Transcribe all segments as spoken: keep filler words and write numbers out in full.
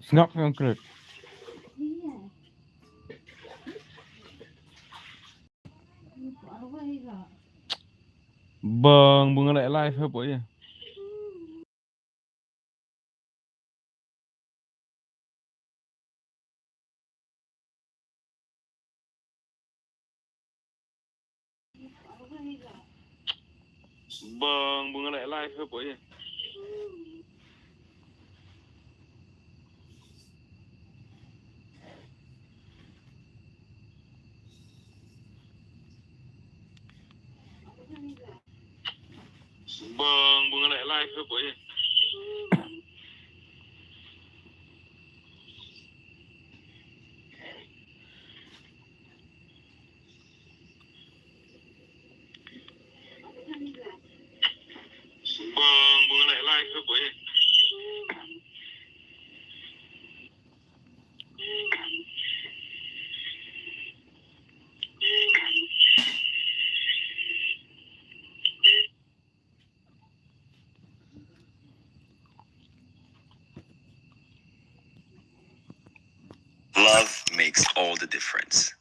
Sngap ngam kret. Bang, bang ngalek live ha poi. Bang, bang ngalek live ha poi. Bang, bang ngalek live ha poi. Bang, bang ngalek live ha poi. Love makes all the difference.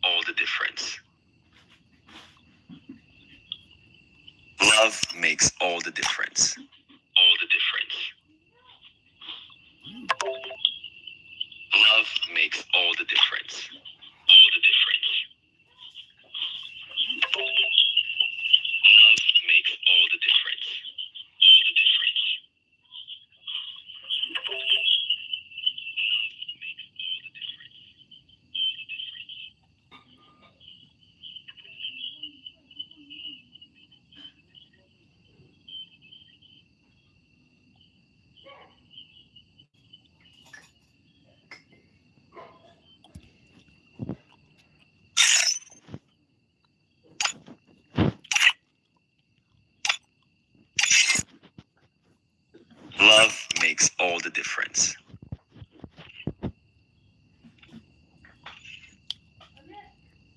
All the difference. Love makes all the difference. All the difference. Love makes all the difference. All the difference. Love makes all the difference. All the difference. Love makes all the difference.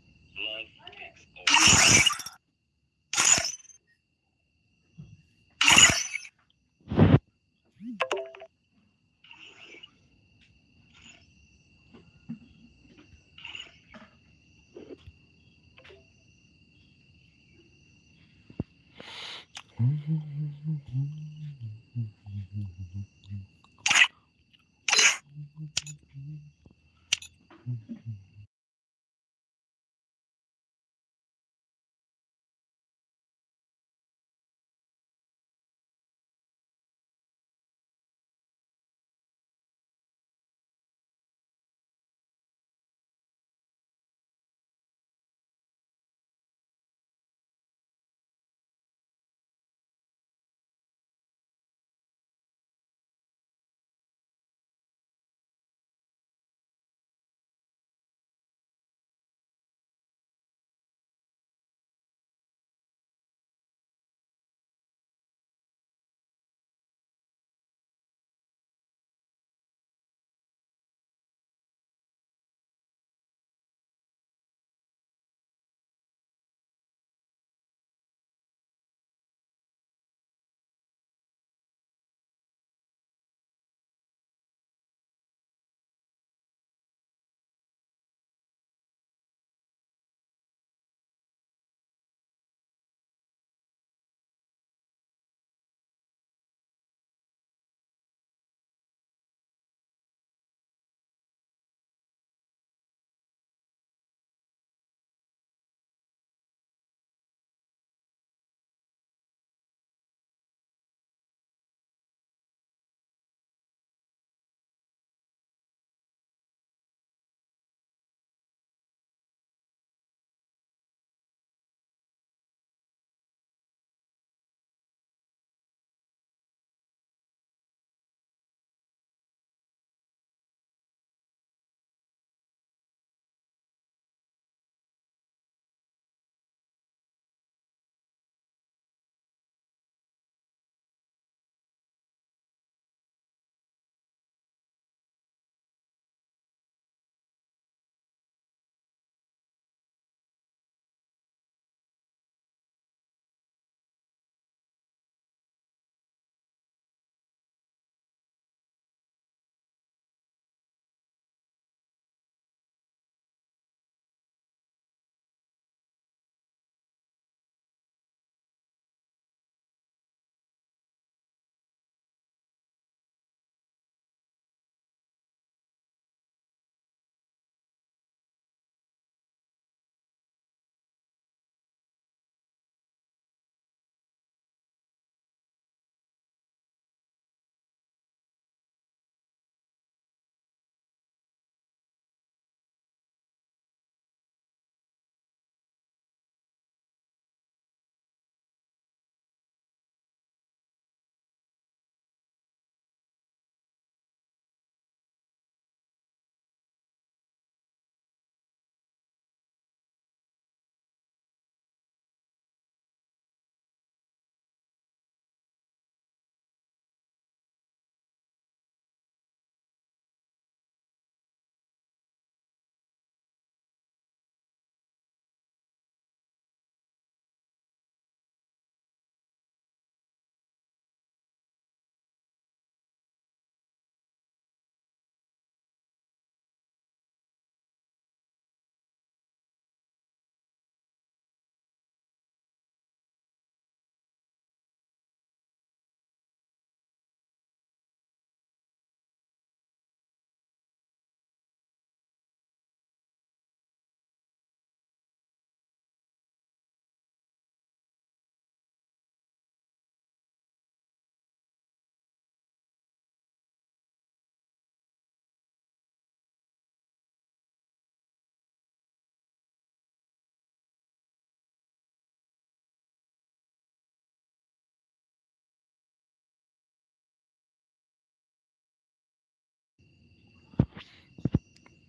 Love makes all the difference.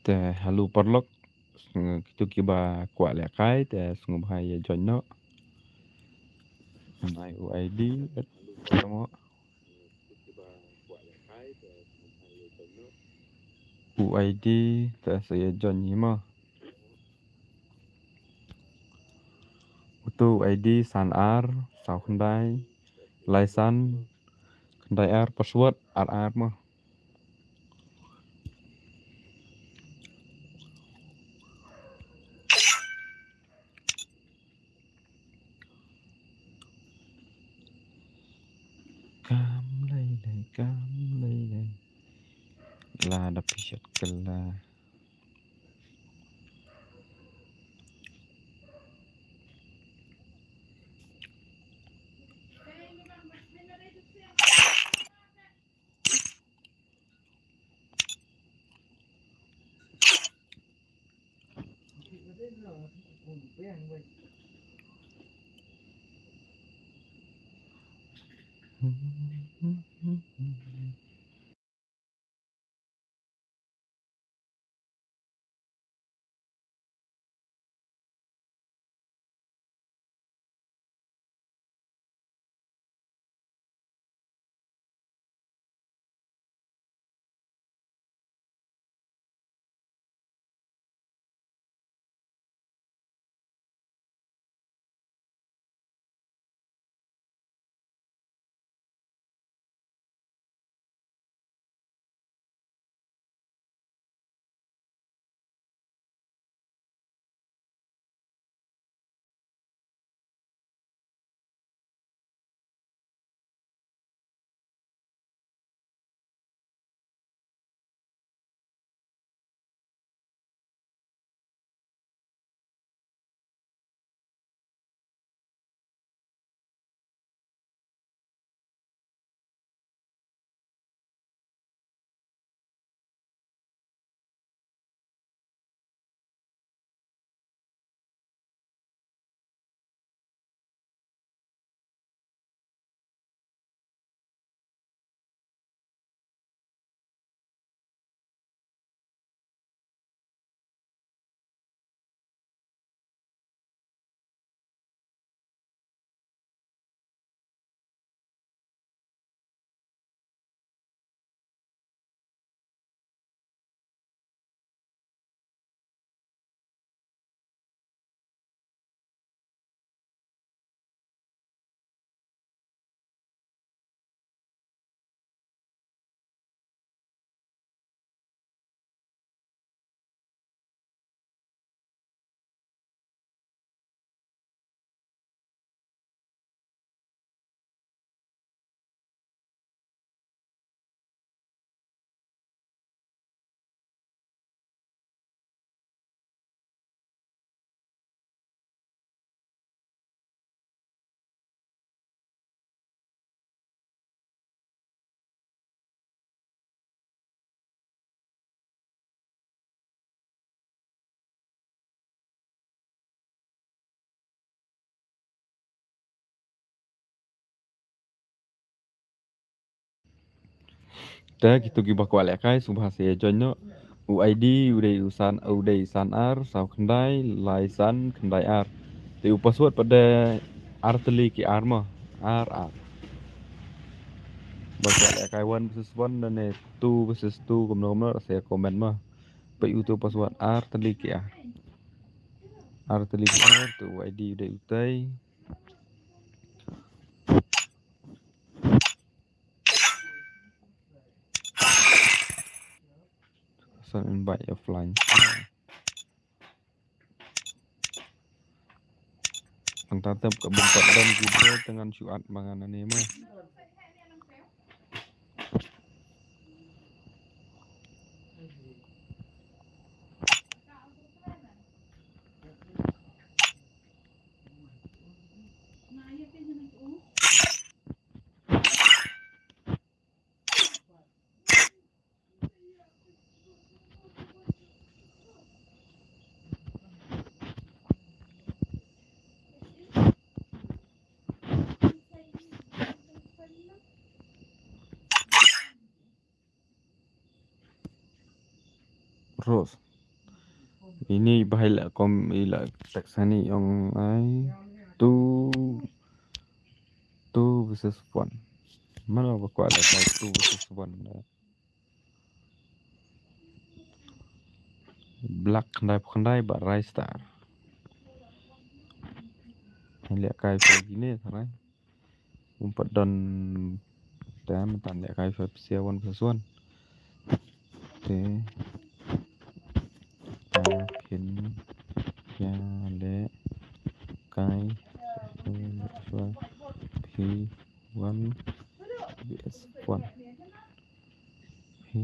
Te hello paralok, sng-, kito kiba kwah lehkai te sngewbha ïa join noh. Nai u I D, et, tamo. U I D te sa ïa join hi mo. Uto u I D san ar saw khyndai lai san khyndai ar, password ar ar mo. Kam lei lei, kam lei lei. La da phi shet kylla. Te kito kiba kwah lehkai sngewbha sa ïa join noh. U I D u dei u san, u dei san ar saw khyndai lai san khyndai ar. Te u password pat de ar tylli ki ar mo. Ar ar. Ba kwah lehkai one versus one ne two versus two kumno kumno sa ïa comment mo. Peit uto u password ar tylli ki ar. Ar tylli ki ar, te u I D u dei utei. Send invite offline. Nangta te ka bun pat don ki briew te ngan shu add ma nga nangne mo. Rose. Ini ba hai la kom i la text hani ong ai two, two versus one. Mano ba kwah la kai two versus one da. Black khyndai phew khyndai bad Rai Star. Hai la kai phew kine tharai. Um pat don te mynta lehkai five sia one plus one. Te ta phin ya lehkai phi one vs one. Phi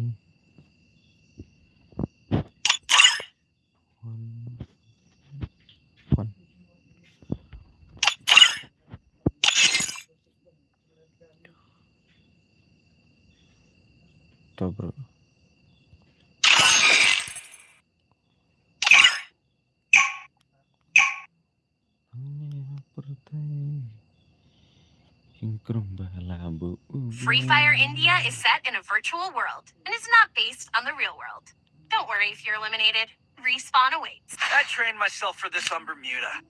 One. One. To, bro. Free Fire India is set in a virtual world and is not based on the real world. Don't worry if you're eliminated. Respawn awaits. I trained myself for this on Bermuda.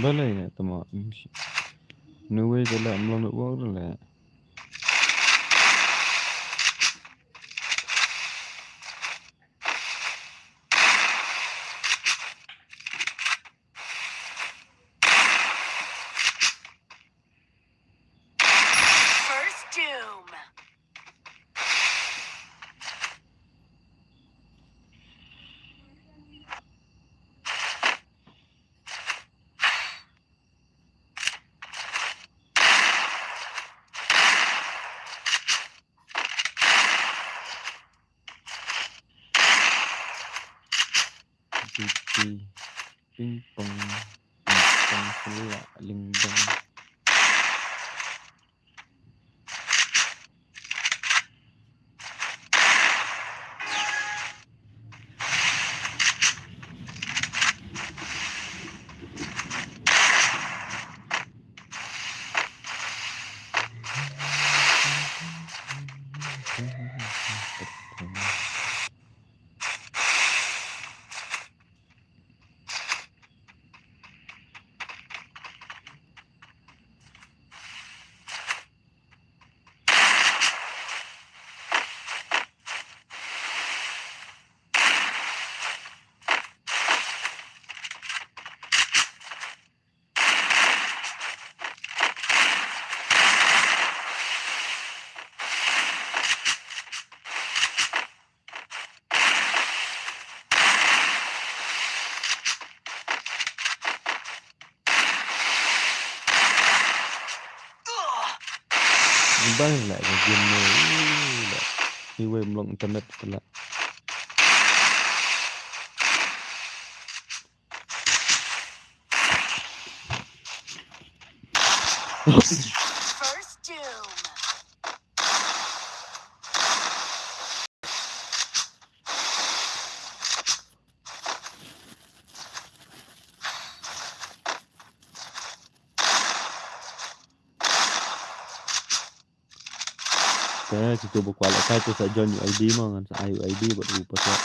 Balei ïa tama. No way ka la mlong network la. First Doom. Ping pong, ping pong, sela, ling dong. Bang la ka game ni la. Iwei mlong internet la. First Doom. Te, kitu ba kwah lehkai te sa join U I D mo, ngan sa ai U I D bad u password.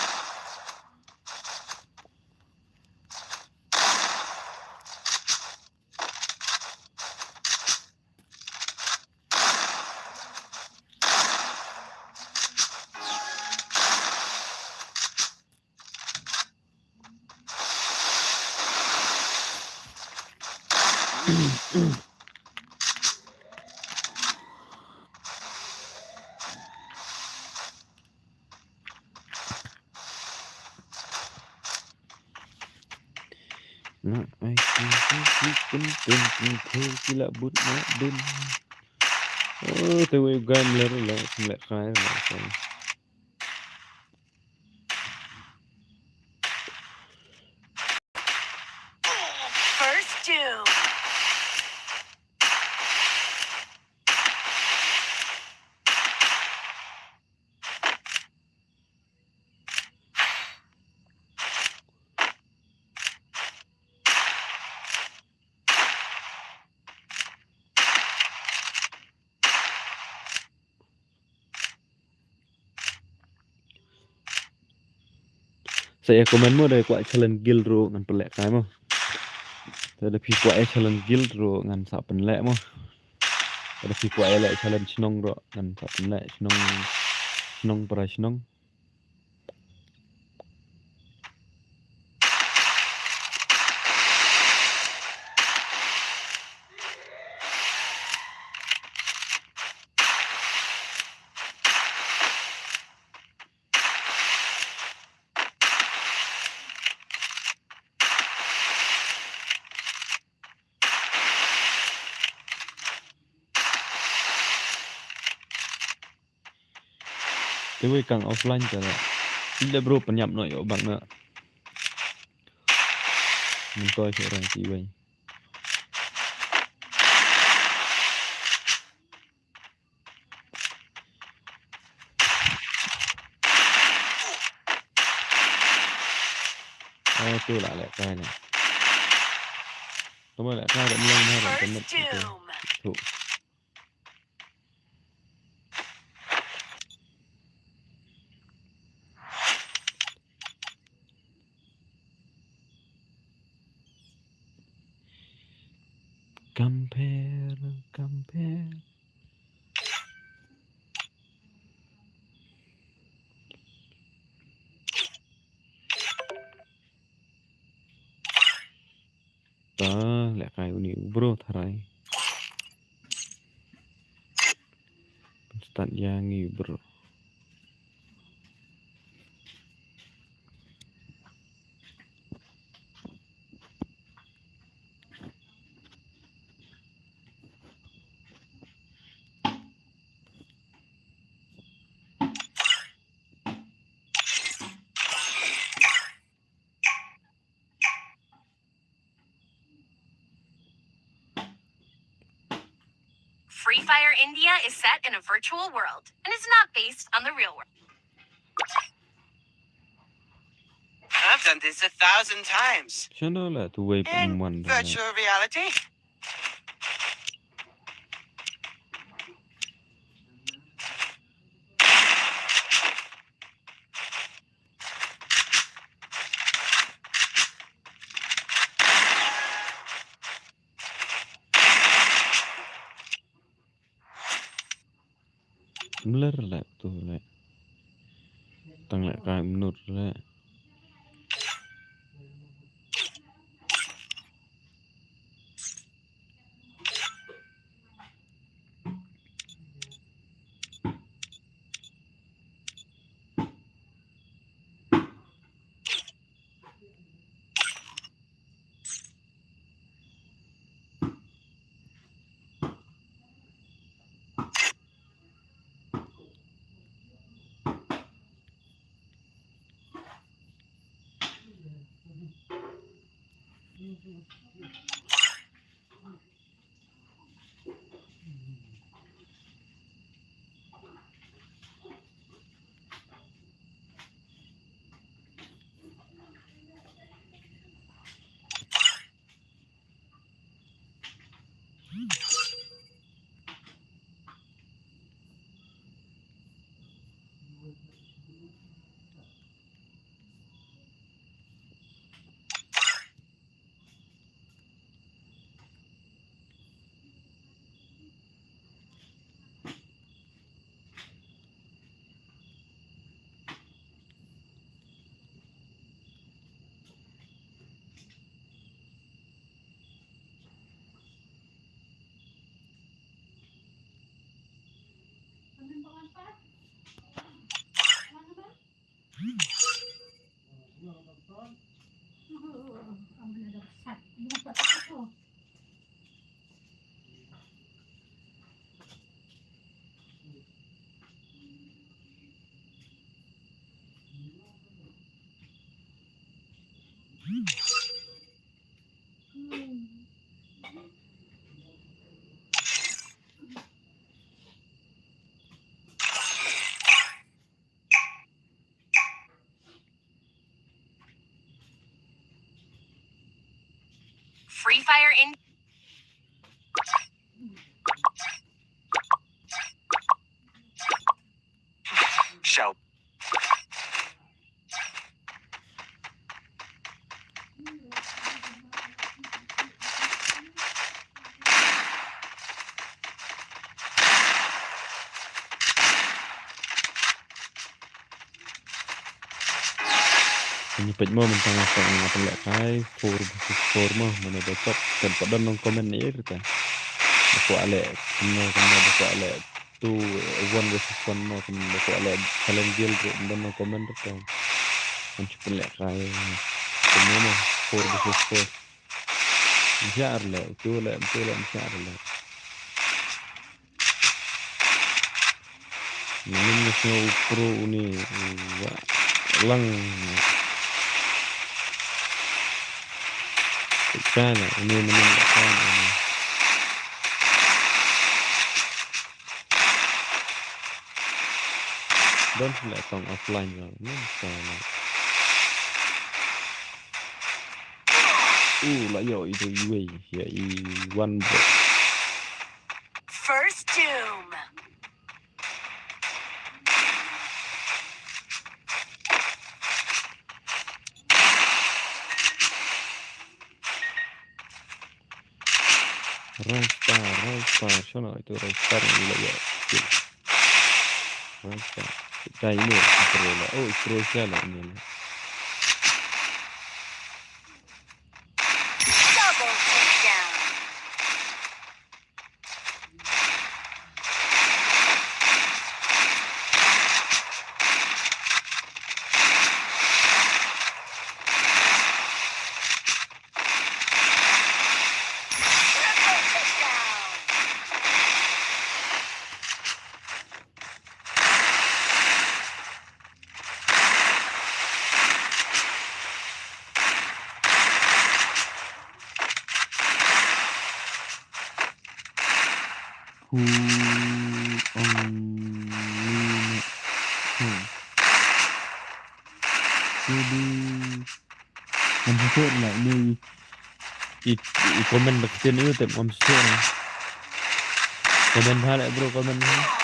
Na ai ki ki kun kun kun ki la but na dun. Oh, te wei u guy mler la, mler khai la. First doom. Sa ïa comment mo, da kwah challenge guild ruh ngan pynlehkai mo. Sa da phi kwah ïa challenge guild ruh ngan sa pynleh mo. Sa da phi kwah ïa leh challenge shnong ruh ngan sa pynleh shnong, shnong para shnong. Te wei kang offline te la. Te bro pynïap noh ïoh bang na. Myntoi shu rang te wei. Oh, tu la lehkai ne. Tu ma lehkai da mlong ma da internet tu. Tu. Compare, compare. Ta lehkai uni u bro tharai. Start ïa ngi u bro. Free Fire India is set in a virtual world and is not based on the real world. I've done this a thousand times. Shano la tu wei pa in man da virtual reality. Mler leh tu leh. Tang lehkai mnut leh. Free Fire in. Show. Ngi peit mo mynta nga peit nga pynlehkai four versus four mo, mano ba top, kan pat don nong comment ne ïa kita. Ba kwah leh kumno, kumno ba kwah leh two, one versus one mo, kumno ba kwah leh challenge guild ruh, don nong comment ruh to. Ngan shu pynlehkai kumno mo, four versus four. Ym shah leh, uto leh, uto leh, ym shah leh. Mynnin nga sngew u pro une u wa lang. Peit kai leh une mynnin, peit kai leh une. Don shu leh tong offline nga, mynta leh. U la ïoh i dei iwei, ïa i wan bro. First Doom. Rockstar, Rockstar, shano itu Rockstar yang gila ya. Rockstar. Dai ini, Croatia lah ini. Double takedown. Who only hmm. Jadi ngam shisha lah ini i, i comment bak sini u tep ngam shisha lah. Comment bha lah bro, comment bha.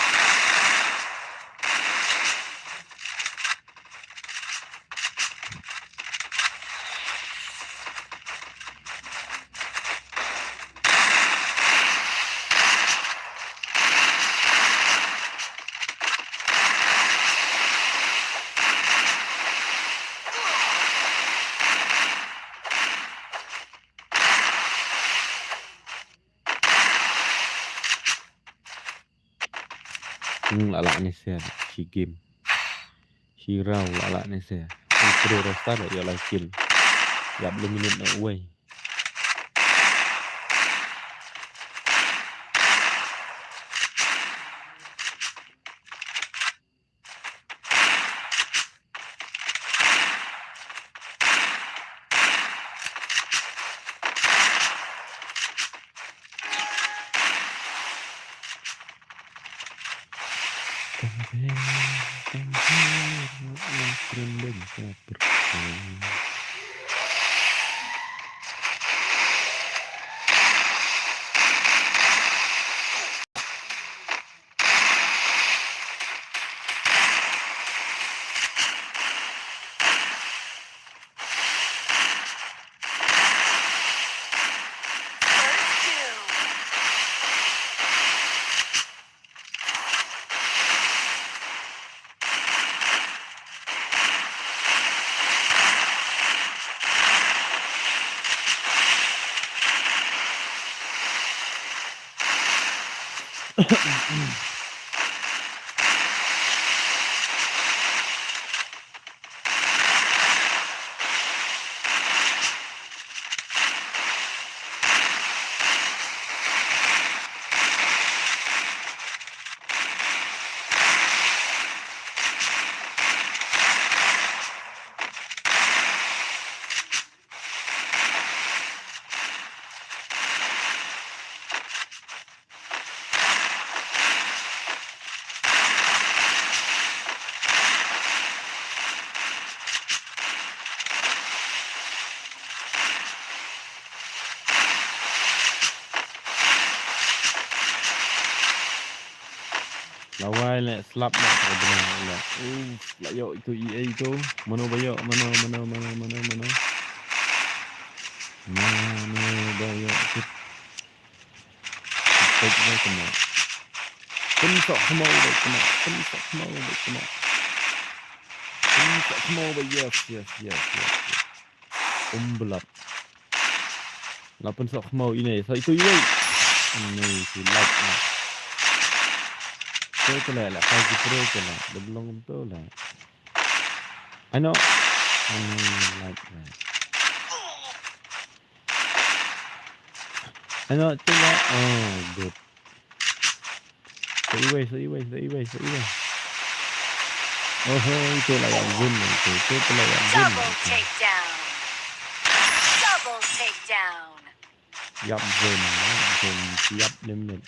Hmm, la lah ni se shi game. Shi round la lah ni se. Shi pro roster ïa la kill. Ïap le minute na uwei. La wai le, slap le, ka bneng le. U, la ïoh itu, i ei itu. Mano ba ïoh, mano, mano, mano, mano, mano. Mano ba ïoh itu. Peit ne kena. Pynsoh khmaw ba kena, pynsoh khmaw ba kena. Pynsoh khmaw ba, yes, yes, yes, yes, yes. Umblap. La pynsoh khmaw ine, sa itu iwei. Ine itu lait na. Itu tu la, la, sa itu pro tu la. Belum tu la. Ano. Ine lait na. Ano, tu la. Oh, good. Sa iwei, sa iwei, sa iwei, sa iwei. Oh, itu la ïa win, itu, itu la ïa win. Double takedown. Double takedown. Ïap win, ïap win, ïap limit.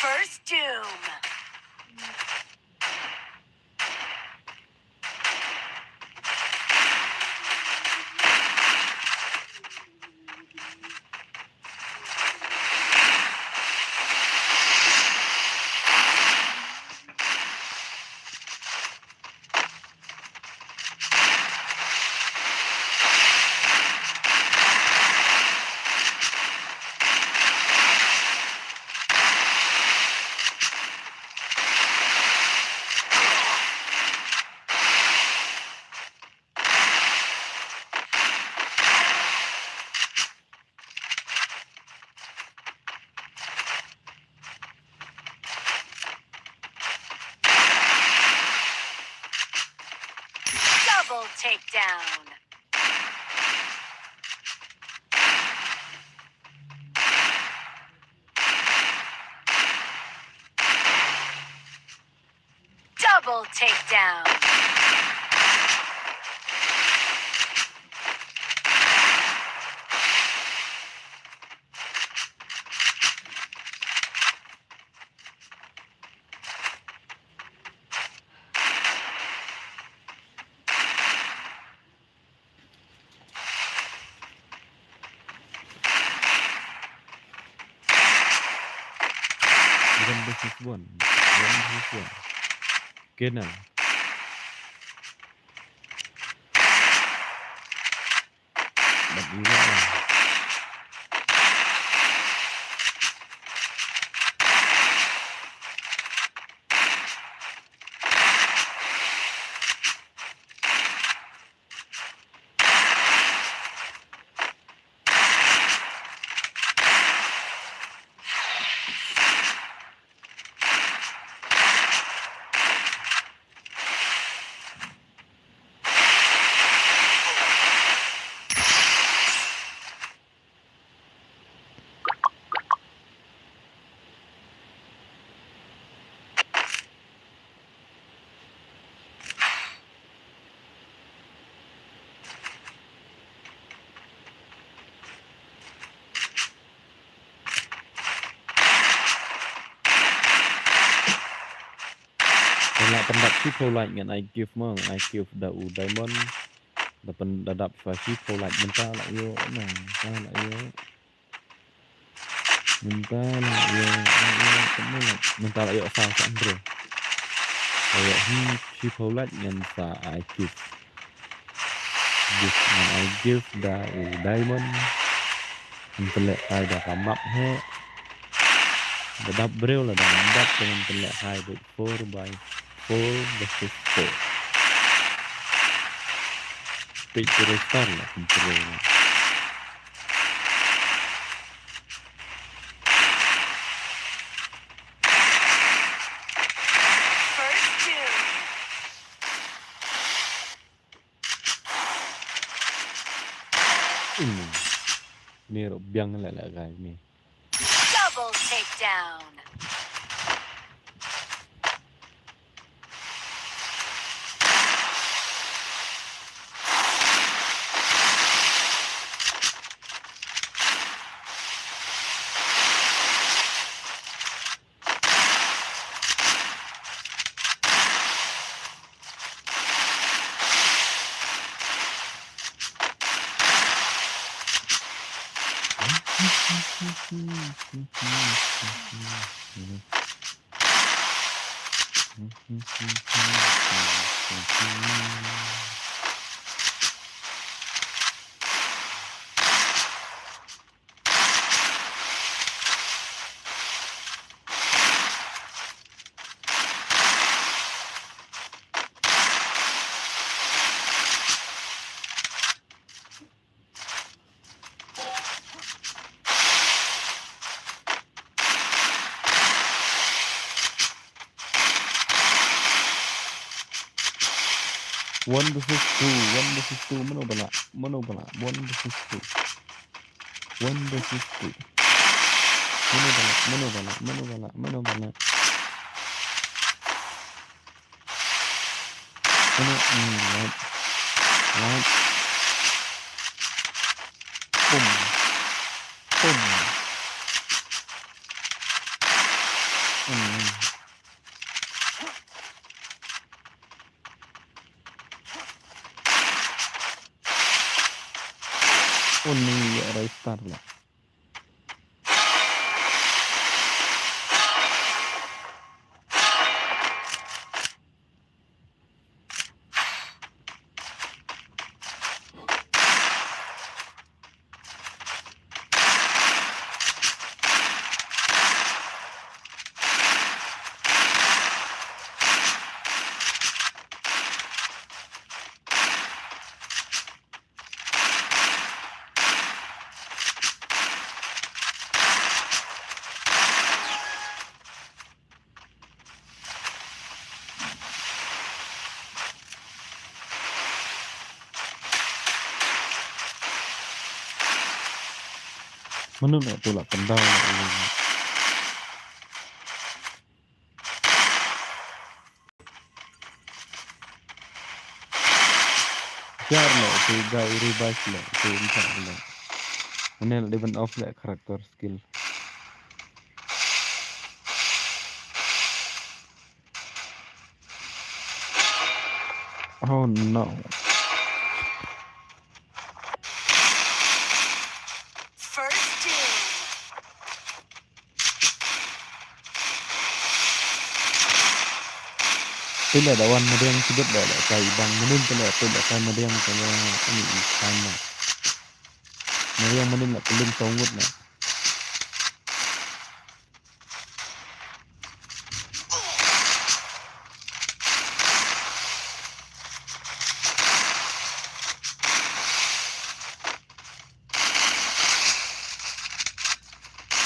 First Doom. Double takedown. Double takedown. One versus one. One versus one. Kenal. Bad iwa. Te la pyndap shiphew like ngan ai gift mo, ngan ai gift da u diamond. Da pyn, da dap shiphew like mynta la ïoh, na, mynta la ïoh. Mynta la ïoh, la ïoh, mynta la ïoh, mynta la ïoh sa, sa Andre. La ïoh hi shiphew like ngan sa ai gift. Gift ngan ai gift da u diamond. Ngan pynlehkai da ka map heh. Da dap briew lada ngam dap te ngan pynlehkai da four by four versus four. Peit tu star la pyntrei. Ni ruh biang leh leh kai ni. Double takedown. One versus two, one versus two, mano ba lah, mano ba lah, one versus two. One versus two. Mano ba lah, mano ba lah, mano ba lah, mano ba lah. Mano, hmm, right. Right. Boom. Boom. Hmm. Uni ïa Rai Star la. Mano na tu la kendal na ini. Jar le tu guy revive le tu intak le. Mane le dei ban off le character skill. Oh no. First doom. Te leh da wan madiang kibit da leh kai bang mynnin te leh te leh kai madiang te leh ani i khan na. Madiang mynnin leh pynlun tong ngut na.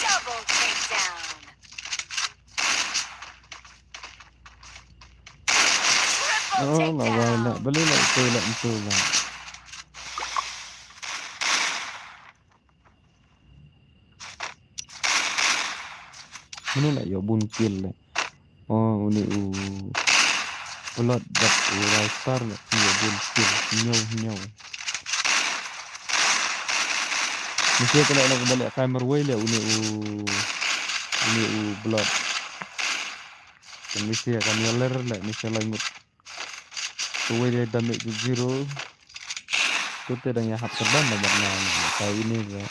Double takedown. Triple takedown. Oh, la wai la, beli la itu la itu la. Mano la ïoh bun kill le. Oh, uni u Blood bad u Rai Star le ïoh bun kill. Hynñiew hynñiew. Ni sia ka le la ka ba le kai marwei le uni u, uni u Blood. Kan ni sia kan ïa ler le ni sia lai ngut. Kawei de damage zero. Kute dang ïa hap kyrdan da bad nga ni. Ka ini ka.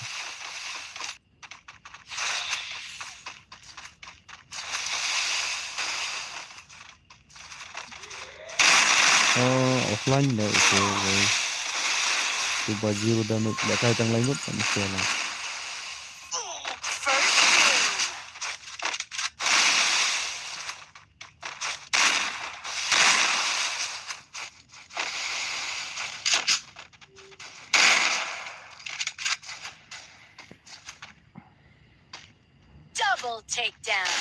Oh, offline da ito, guys. Kuba zero damage da kai tang lai ngut kan sia la. Double takedown.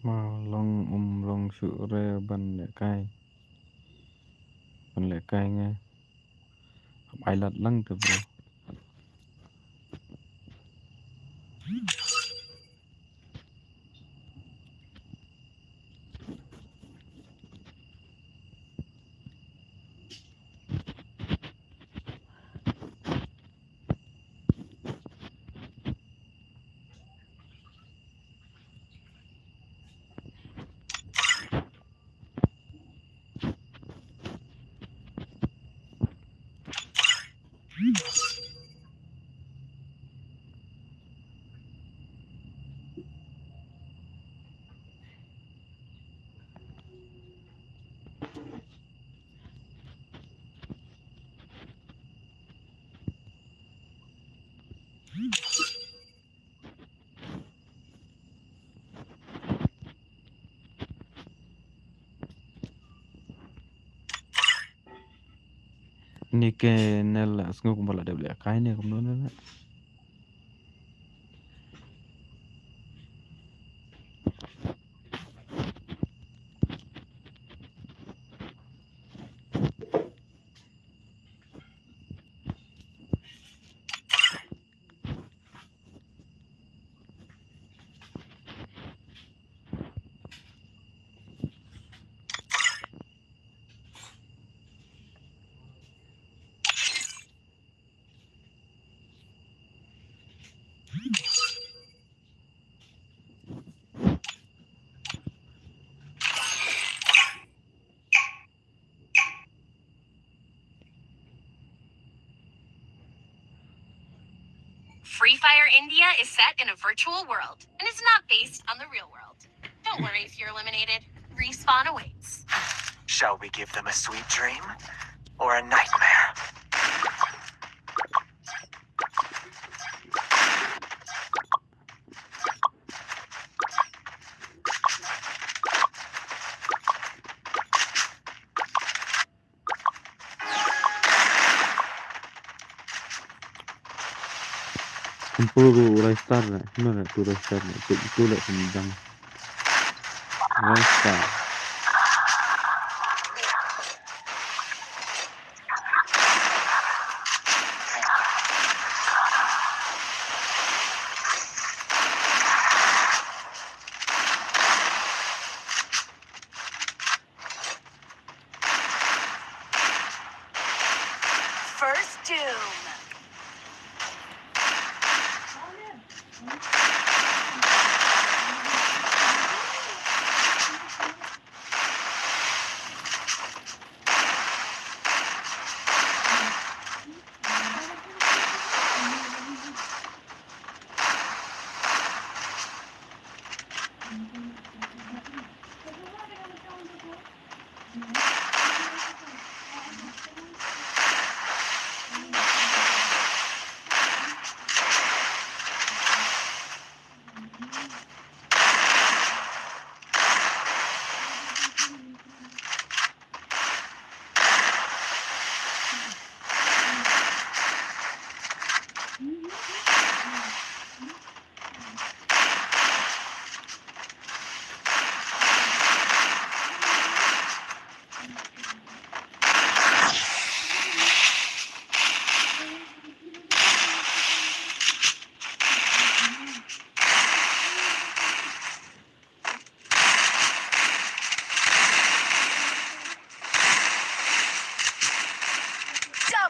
Ma long um long shuh re ban lehkai. Ban lehkai nga. Hap ai lad lang te bro. Ni ke nel la sngew kumba la dep lehkai ne kumno ne. Free Fire India is set in a virtual world and is not based on the real world. Don't worry if you're eliminated. Respawn awaits. Shall we give them a sweet dream or a nightmare? Kum pulu rai star na, hima na tu rai star na, tu tu le kum dang. Rai star. First Doom.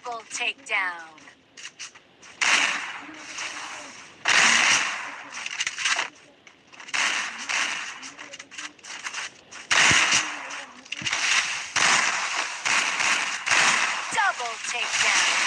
Double takedown. Double takedown.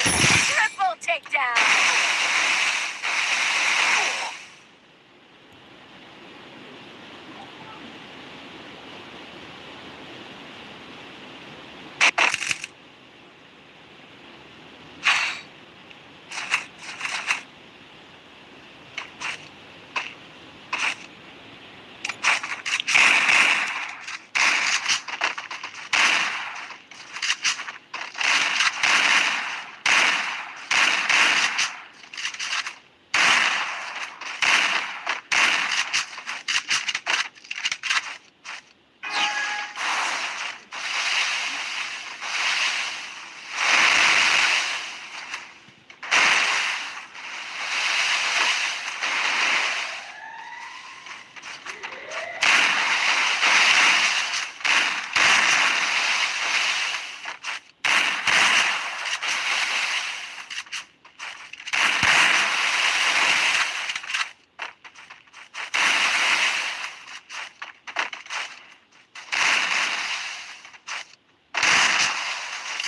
Triple takedown.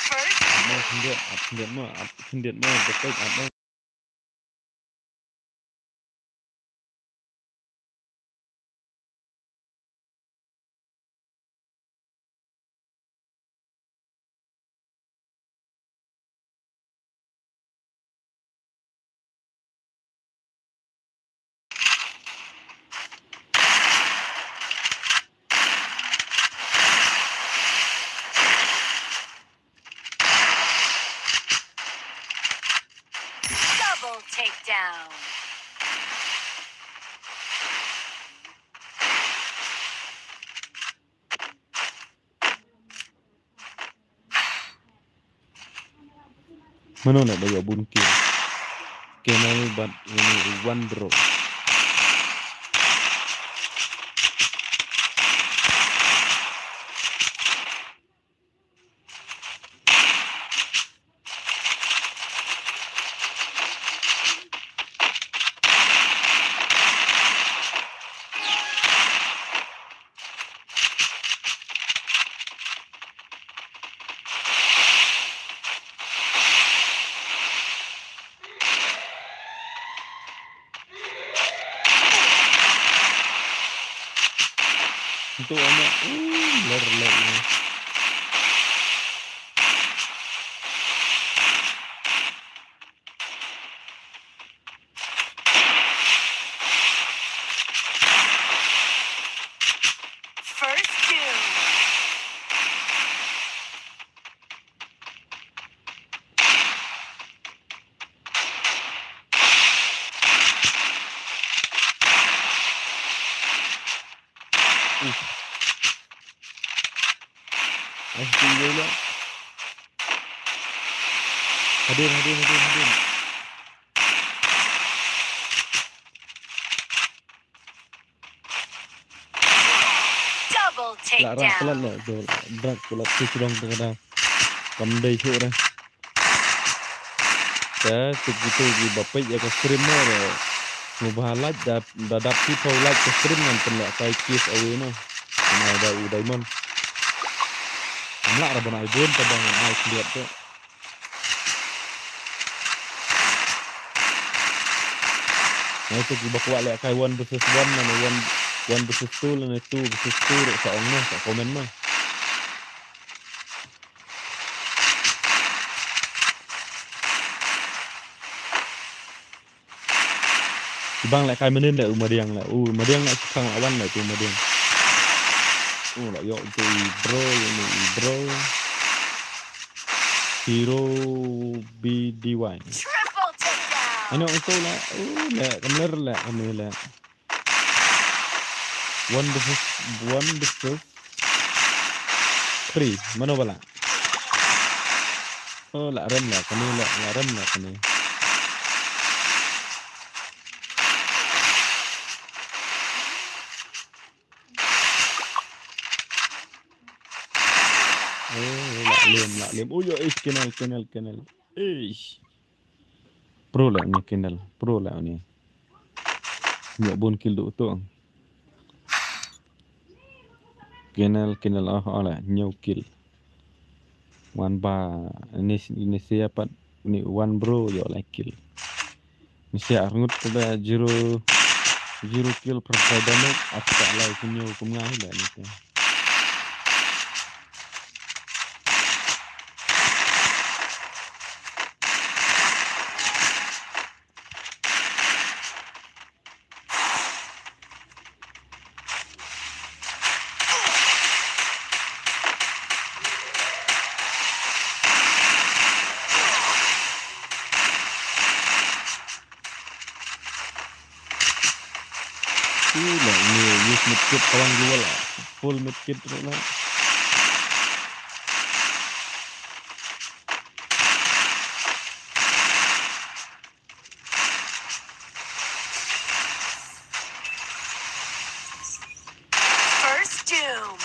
First Ap mo, khyndiat, ap khyndiat mo, ap khyndiat mo, betek, ap mo. Double takedown. Mano na ba ïoh bun kill? Kane bad ini One Bro. Ntu ama, uh, ler ler ini. First doom. Uh. Ai, tu ye la. Hadin, hadin, hadin, hadin. Double takedown. La rak pelat la, tu rak pelat tu, sdang tu ka dang. Kam dei shuh re. Te tu kitu ki ba peit ïa ka stream mo re. Sngewbha like da, da dap shiphew like ka stream ngan pynlehkai giveaway mo. Ngan ai da u diamond. Ngam lah re ban ai bun, te ba ngan ai khyndiat te. Ngan ïa tu ki ba kwah lehkai one versus one lane one, one versus two lane two versus two ruh sa ong mo, sa comment mo. Bang lehkai mynnin leh u Madiang leh. U Madiang leh, shi khang la wan leh tu Madiang. U la ïoh tu i Bro, ïoh i Bro. Hero B D Y. Triple takedown. Ano, u tu leh, u leh, kamler leh, kane leh. One versus, one versus three. Mano ba lah? Oh, lah rem lah kane, lah, lah rem lah kane. Oh, lah lem, lah lem. Oh, yo, eh, Kenel, Kenel, Kenel. Eish. Pro lah ni Kenel, pro lah ni. Ñiuh bun kill duh tu. Kenel, Kenel, oh, oh lah, ñiuh kill. Wan ba, ini, ini siapa? Ni one bro ïoh lai kill. Ni sia arngut te da zero, zero kill per five damage. Ata lai kunyo kum ngai da ni te. Ila ni use medkit kawan dua lah. Full medkit tu lah. First Doom.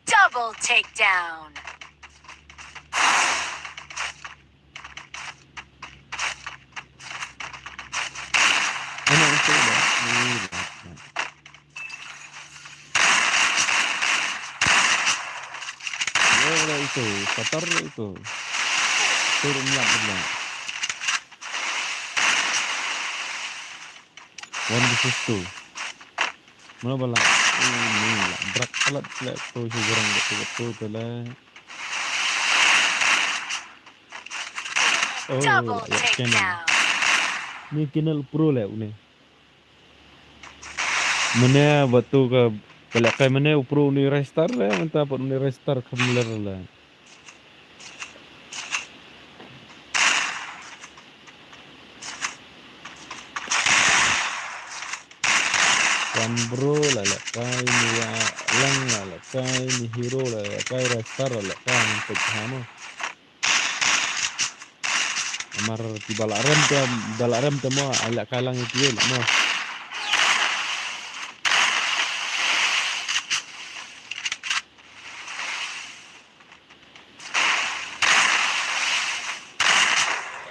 Double takedown. Ano ito ba? Ay, lahat na. Wala ito, patar ito. Turun lang lang. One versus two. Mana bala? Oh, ni lah. Brak palat pala tu si orang betul-betul tu lah. Oh, double ya, takedown. Ni Kinal Pro le une. Mane batu ka pala kai mane u Pro une restar le, manta pat une restar kamler le. Kan bro la la kai ni wa lang la la kai ni hero la la kai restar la la kai ni pek hano. Amar ti bala rem te, bala rem te mo, ala kalang iti mo.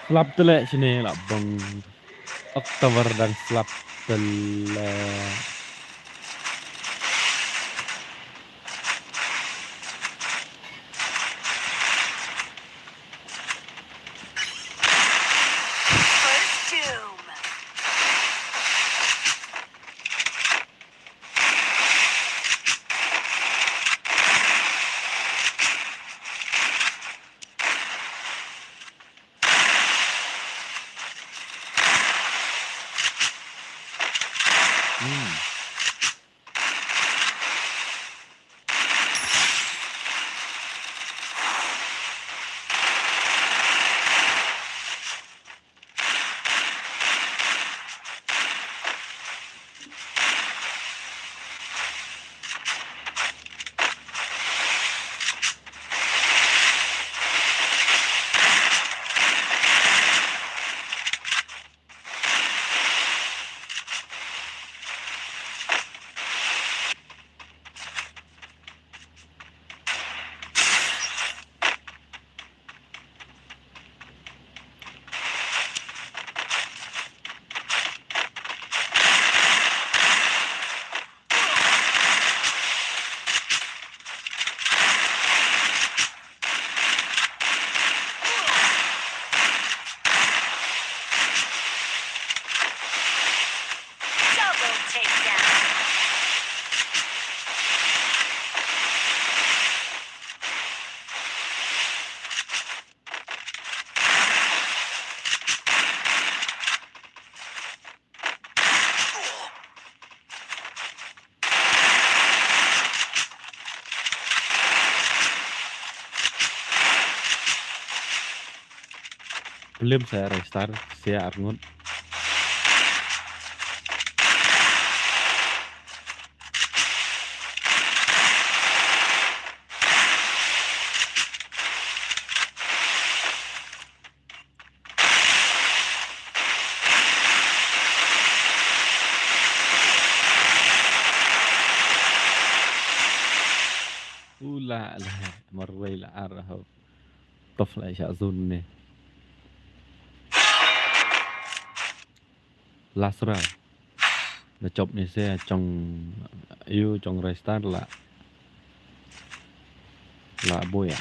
Slap tele sini la bang. October dan slap tele. First Doom. Hmm. Plim sa Ristar, sia arngut. Ula la marwei la ar ho. Tof la sha zone ne. Lasra. Na chop ni se chong yu chong Ristar la. La boya.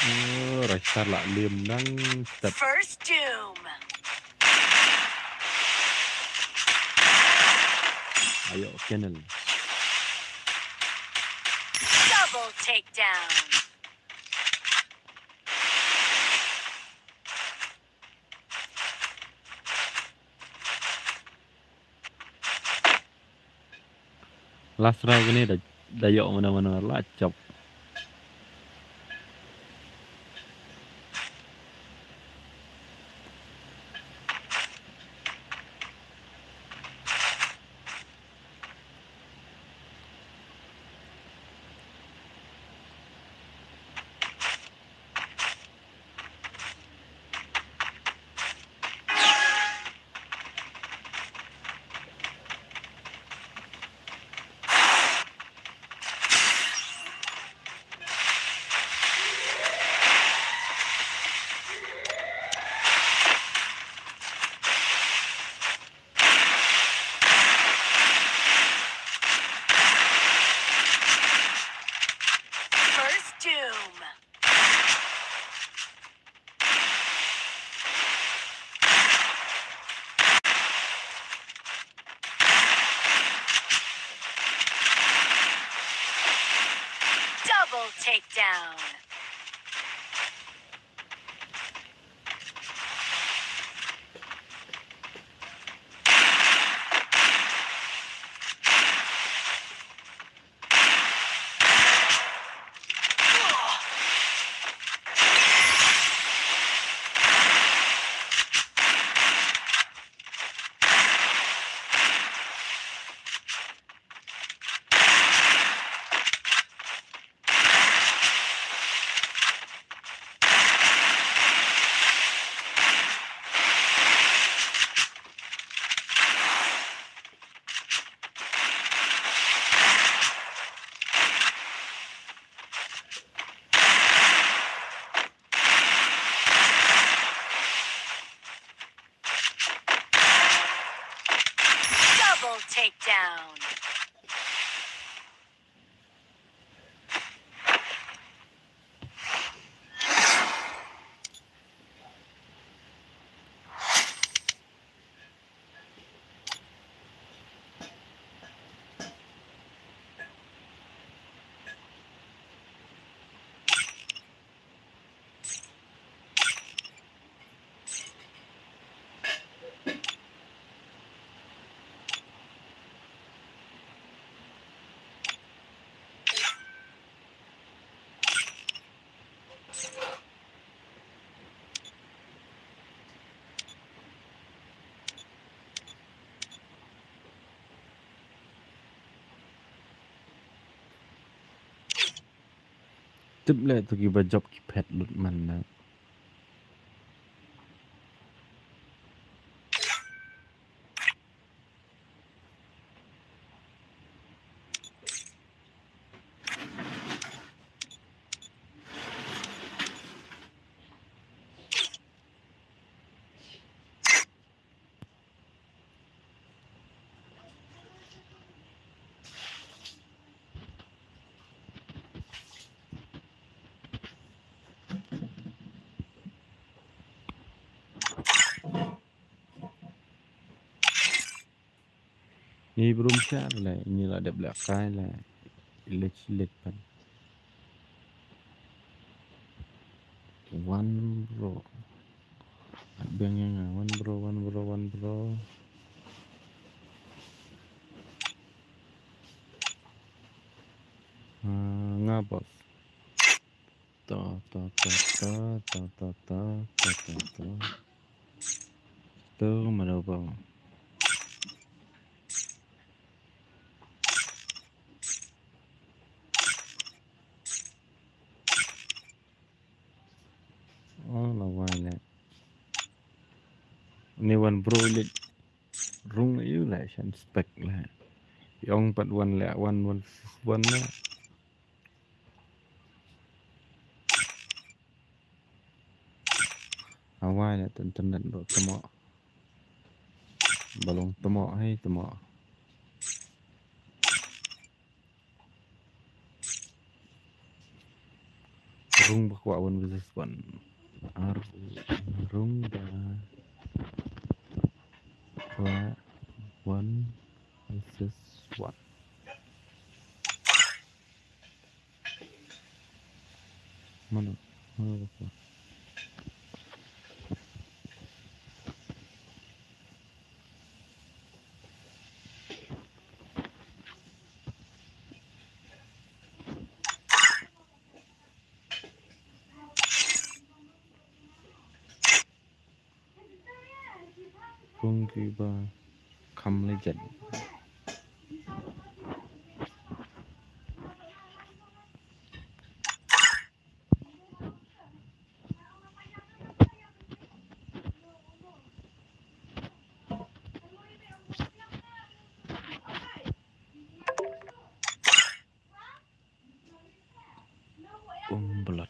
Oh, Ristar la lim nang step. First Doom. Ayo, Kennel. Double takedown. Lasra kane da, da ïoh mana mana la chop. First Doom. Double takedown. Double takedown. Tip leh to kiba jop ki phet lut man na. Ni brum sha le, ni la dep le kai le. Lech lech pan. One bro. Biang yang ah, one bro, one bro, one bro. Ah, nga boss. To, to, to, to. To, ma da bang. Oh, la wai le. Ni one bro le. Rung yu le shan spek le. Yong pat one le, one, one, one le. Awai le ten ten den bro temo. Balong temo, hai temo. Rung ba kwah one versus one. Ar rung ba kwah one versus one. Mano? Mano ba kwah? Kong ki ba kham legend. Umblot.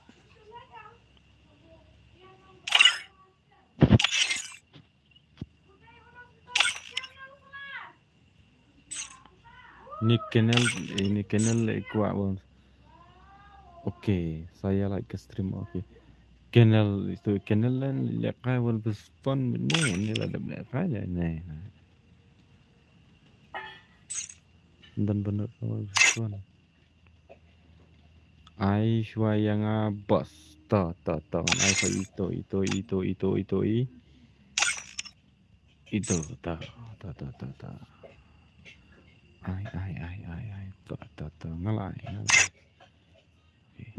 Ni Kenel, eh, ni Kenel le kwah bang. Okay, saya like stream, okay. Kenel itu Kenel le, le kai one versus one ne, ni la dep le kai le ne. Dan bener one versus one. Ai shwa ïa nga boss. To, to, to. Ai shwa ito, ito, ito, ito, ito, i. Ito, to, to, to, to, to. Ai, ai, ai, ai, ai. To, to, to. Nga la ai, nga la ai. Okay.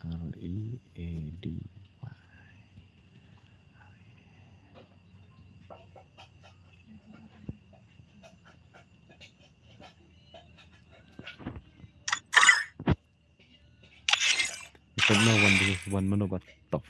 L E A D Y. Ito na one versus one, mano ba tough.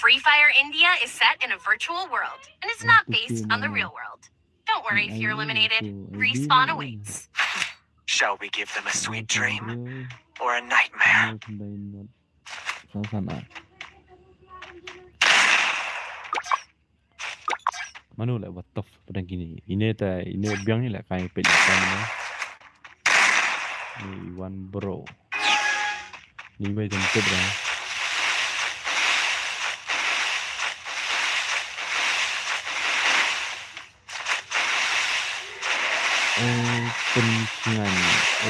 Free Fire India is set in a virtual world and is not based on the real world. Don't worry if you're eliminated. Respawn awaits. Shall we give them a sweet dream or a nightmare? Mano le ba tough pdeng kine. Ine ta, ine biang ni le kai peit ka mano. Ni one bro. Ni bai jam tip dah. O Pynsngan,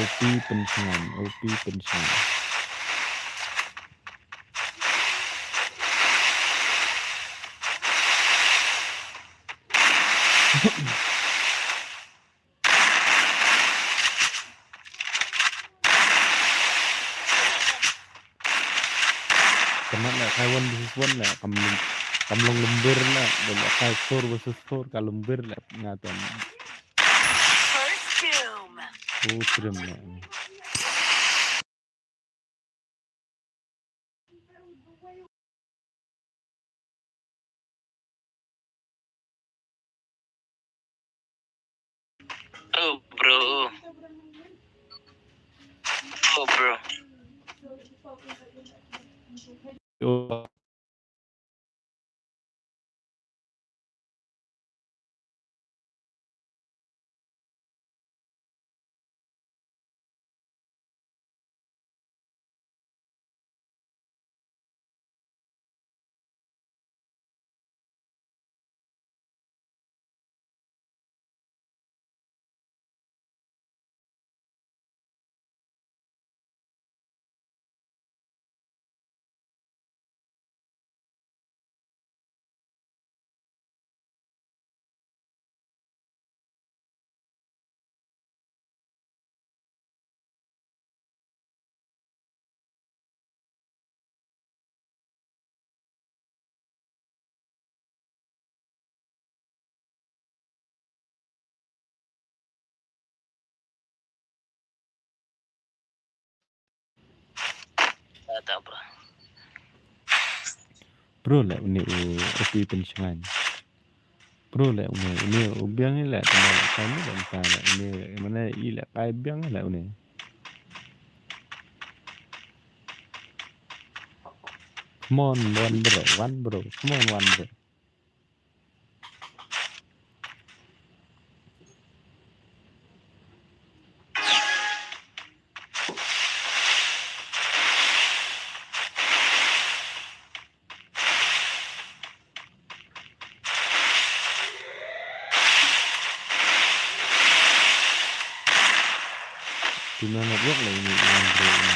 O P Pynsngan, O P Pynsngan. Kane le kai one versus one le kam, kam long lembir le, le kai four versus four ka lembir le nga tam. First doom. Oh, trim le. Oh, bro. Oh, bro. Oh. Bro leh une u, u Pi Pynshngaiñ. Bro leh une, une u biang leh tang ba leh kai ne leh mynta leh une, mane i leh kai biang leh une. Come on, one bro, one bro. Come on, one bro. Tuna network leh ini, ini bro ini.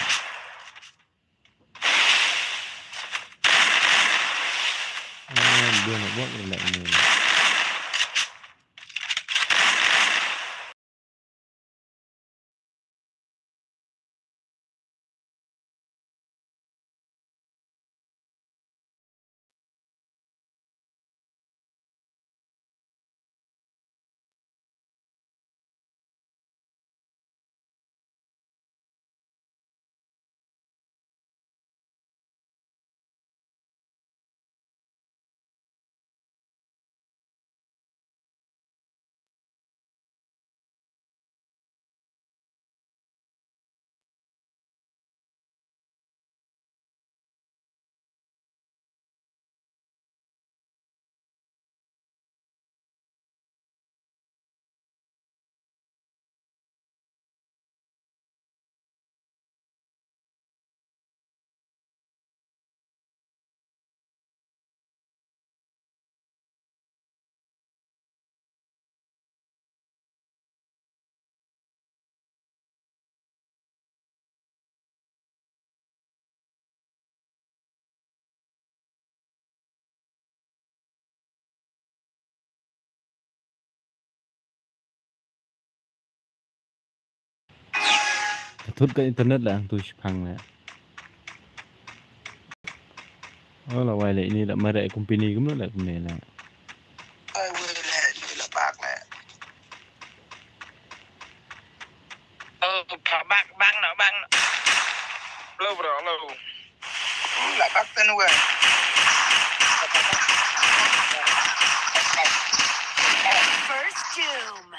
Ah, dia network leh ini. Ka thut ka internet la hangtu shipang la. Oh, la wai la ini la mareh company kumno la kumne la. Ai wai la ini la bak la. Oh, pa bak bang no bang no. Hello bro, hello. La bak ten wai. First Doom.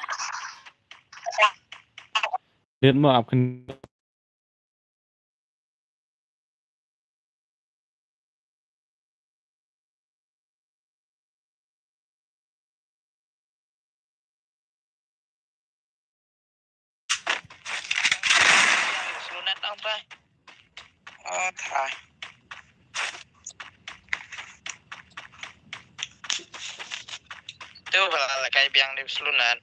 Lihat mo ap khen. Slow net ang pa. Oh, tha. Tu bala la kai biang di slow net.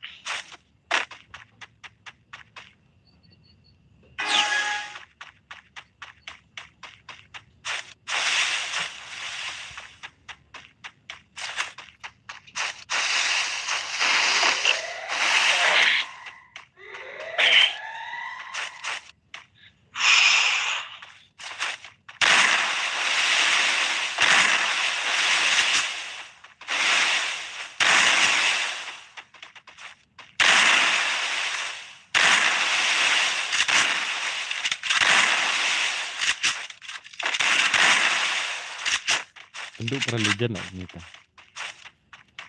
Tentu para legend lah ni ta.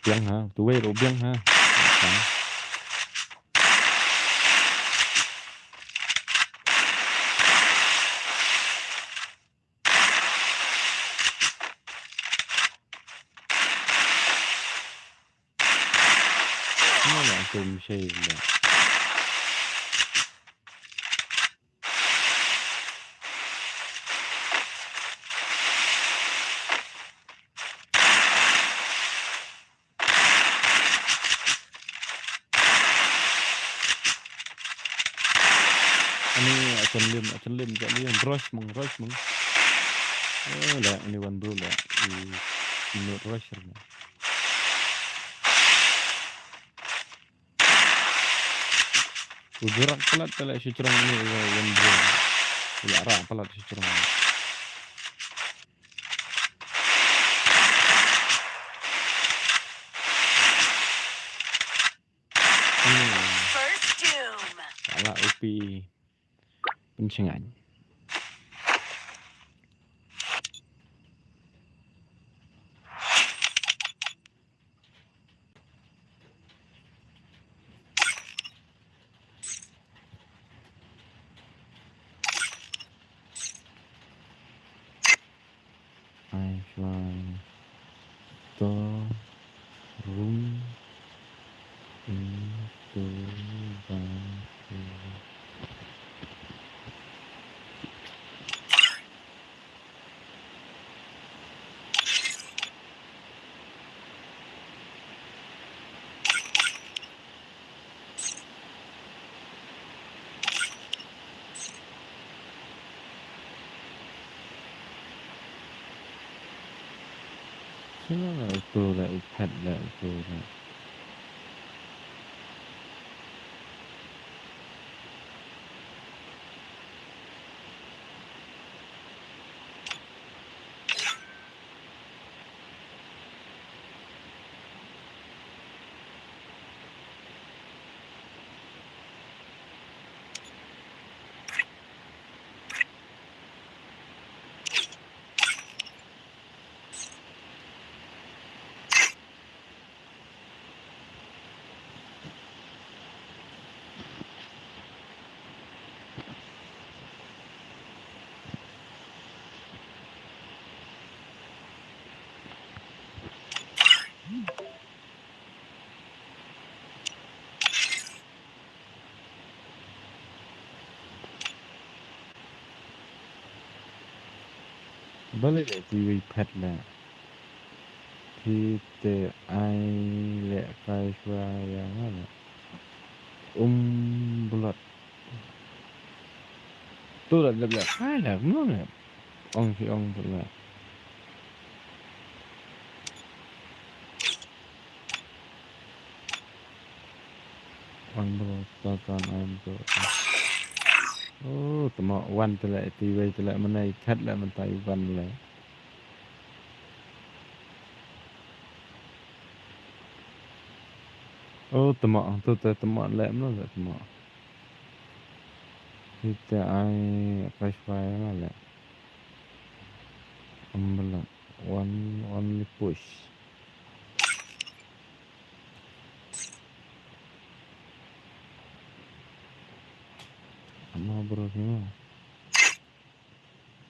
Biang ha, tu wei ro biang ha. Mana aku mesti lah. Ani akan lim, akan lim, akan lim. Rush mung, rush mung. Oh, la, ani one bro la. I, i no rush na. U jurak palat palat shi trong ni, one bro. U la rak palat shi trong. Hmm. First Doom. Ala U Pi Pynshngaiñ. Store room into the Sila la utu la ikat la utu la. Balei la iti wei phet la. Phi te ai le kai shwa ya nga la. Um, blot. Tu la dep la kai la, kumno la. Ong shi ong tu la. Wan bro, ta kan ai bro. Oh, tama wan tele, ti wei tele, mana ikat le, mata iwan le. Oh, tama, tu te tama le, mana le tama. Kita ai, apa supaya mana le. Ambela, one, only push. Ama bro sini.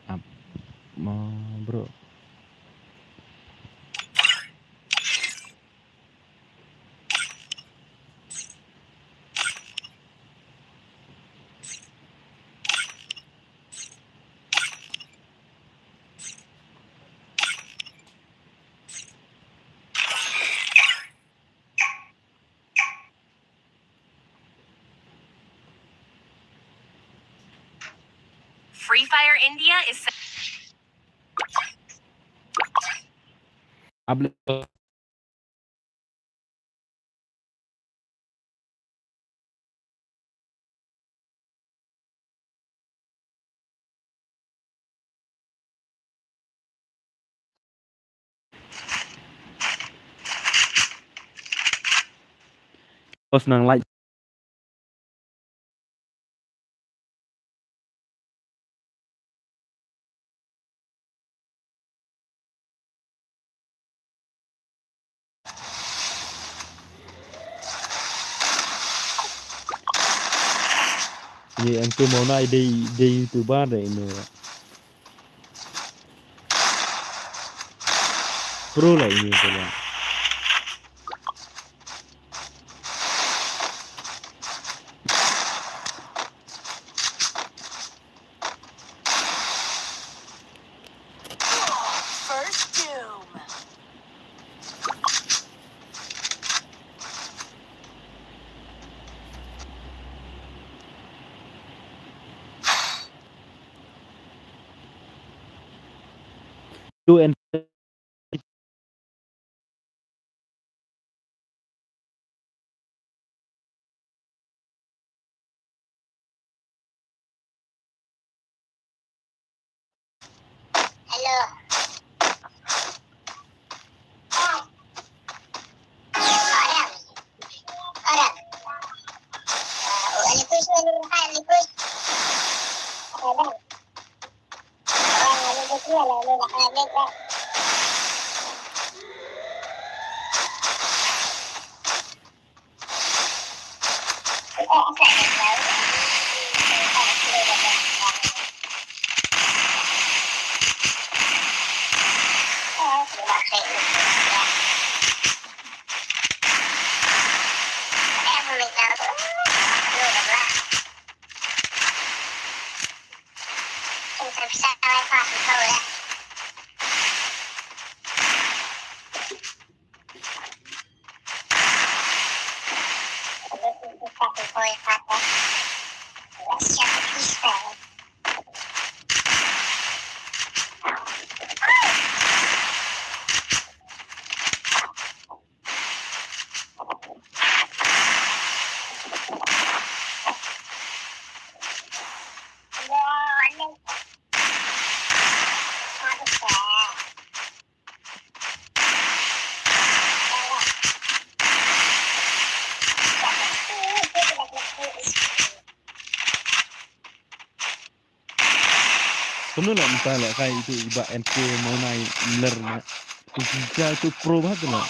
Ap, ma bro. Free Fire India is Pos nang like. Ni engkau mau nai dei, dei YouTuber dei ini. Pro lah ini pula. First Doom. Two and Hello. Orang. Orang. Ah, oh, Alikus, Alikus. Ada. Kumno la mynta la kai itu i Bah N K Mawnai Mler na. Itu jia itu pro bha tu la.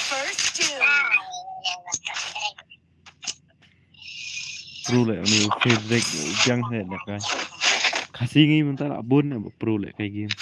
First Doom. First Doom. Pro leh uni u Frederick u biang he na kai. Khasi ngi mynta la bun na pro leh kai game.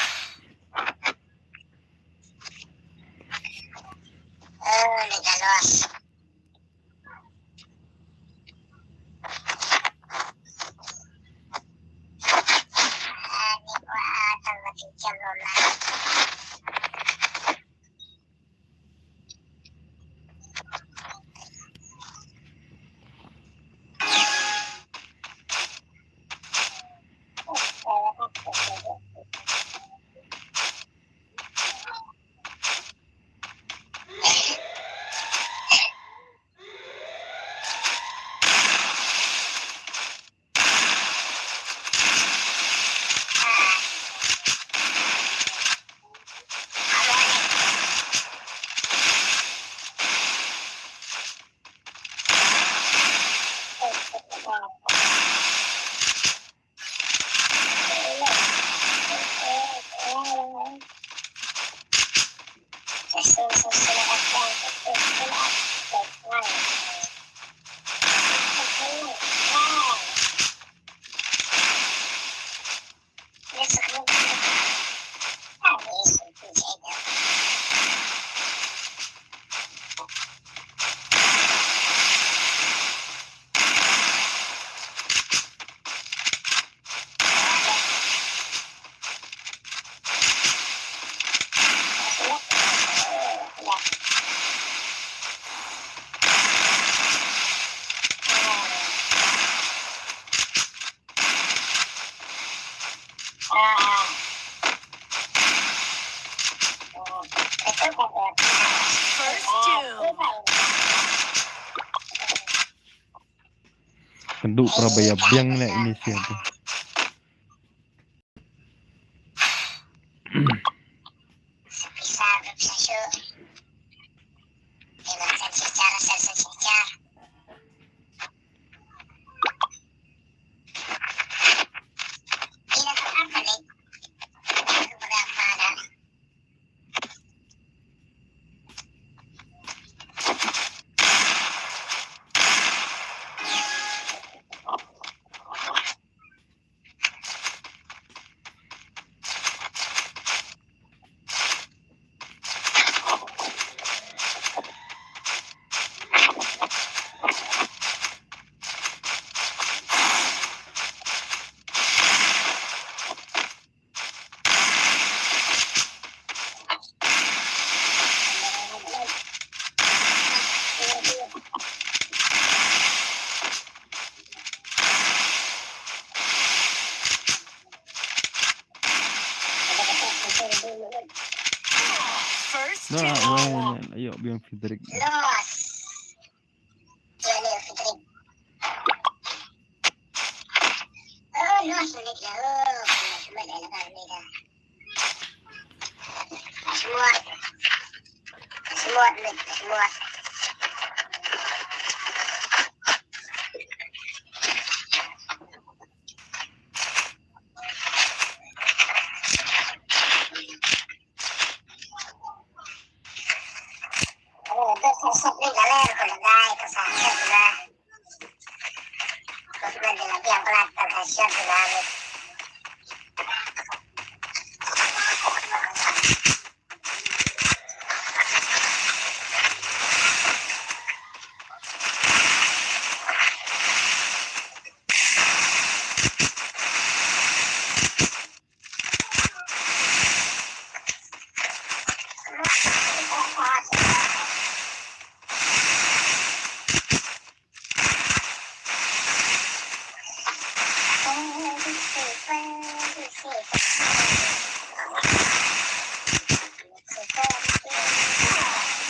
First Doom. Kynduh para ba ïa biang leh ini siapa. Na, weh, na, ayo, biang Frederick. Lost. Jale Frederick. Oh, lost, Frederick, ya. Oh, Frederick, Frederick, ya, Frederick. Smart. Smart, mate, smart.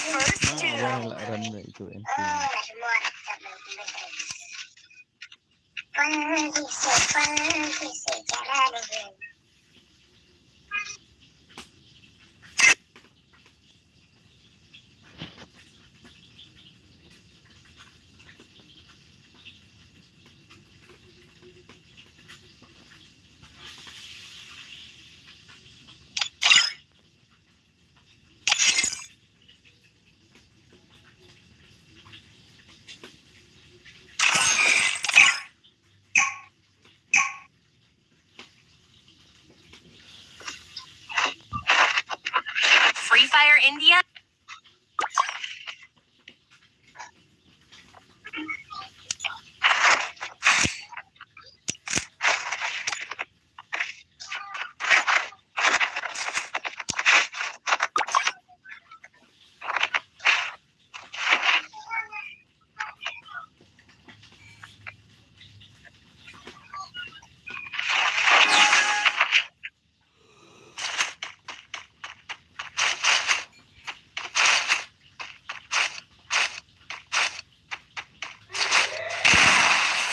First kill. Free Fire India.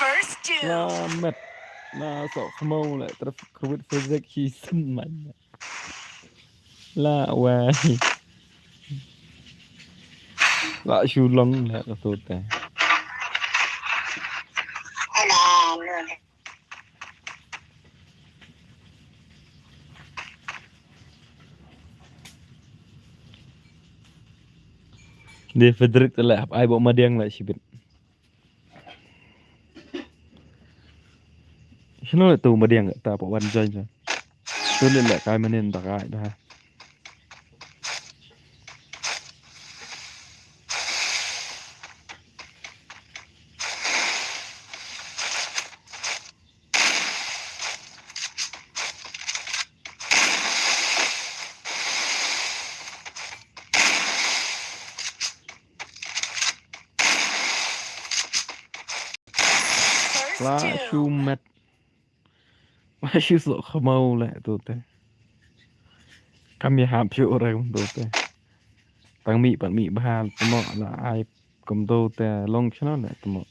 First doom. Lamet. Na sok khmau le traf kruit fizik hi sen man. La wai. La shu long la ka tu te. Ni Frederick te leh hap ai bok madiang leh shibit. Shano leh tu madiang ta pok wan join la. Tu leh leh kai manin ta kai da. La shu met. La shu sok khmau leh tu te. Kam ïa hap shu orang tu te. Tang mih pat mih bha te mo la ai. Kumto te long channel ne te mo.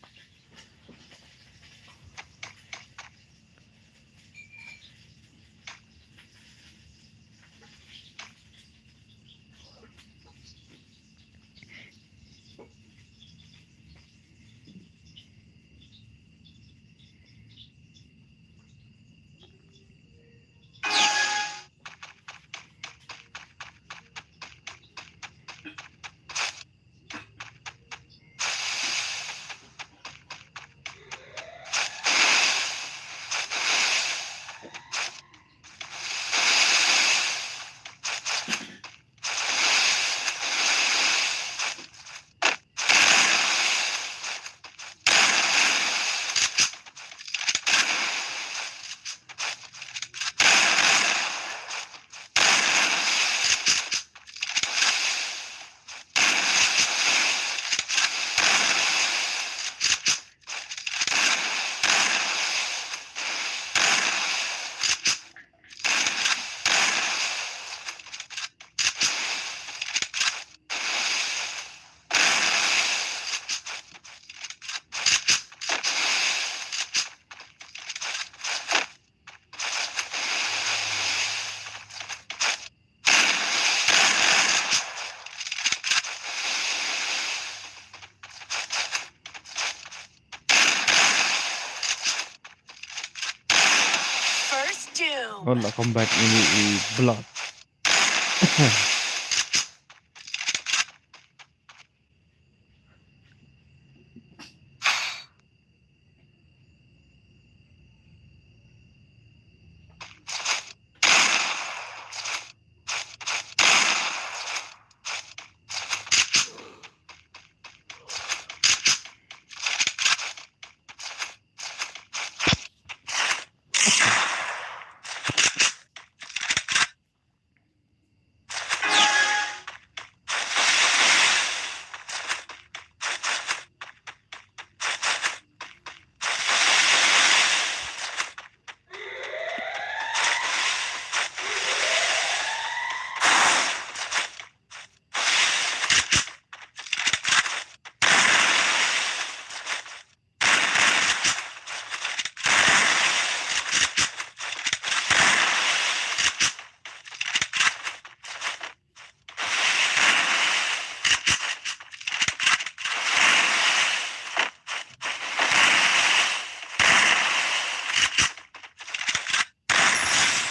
Kon la combat ini i Blood.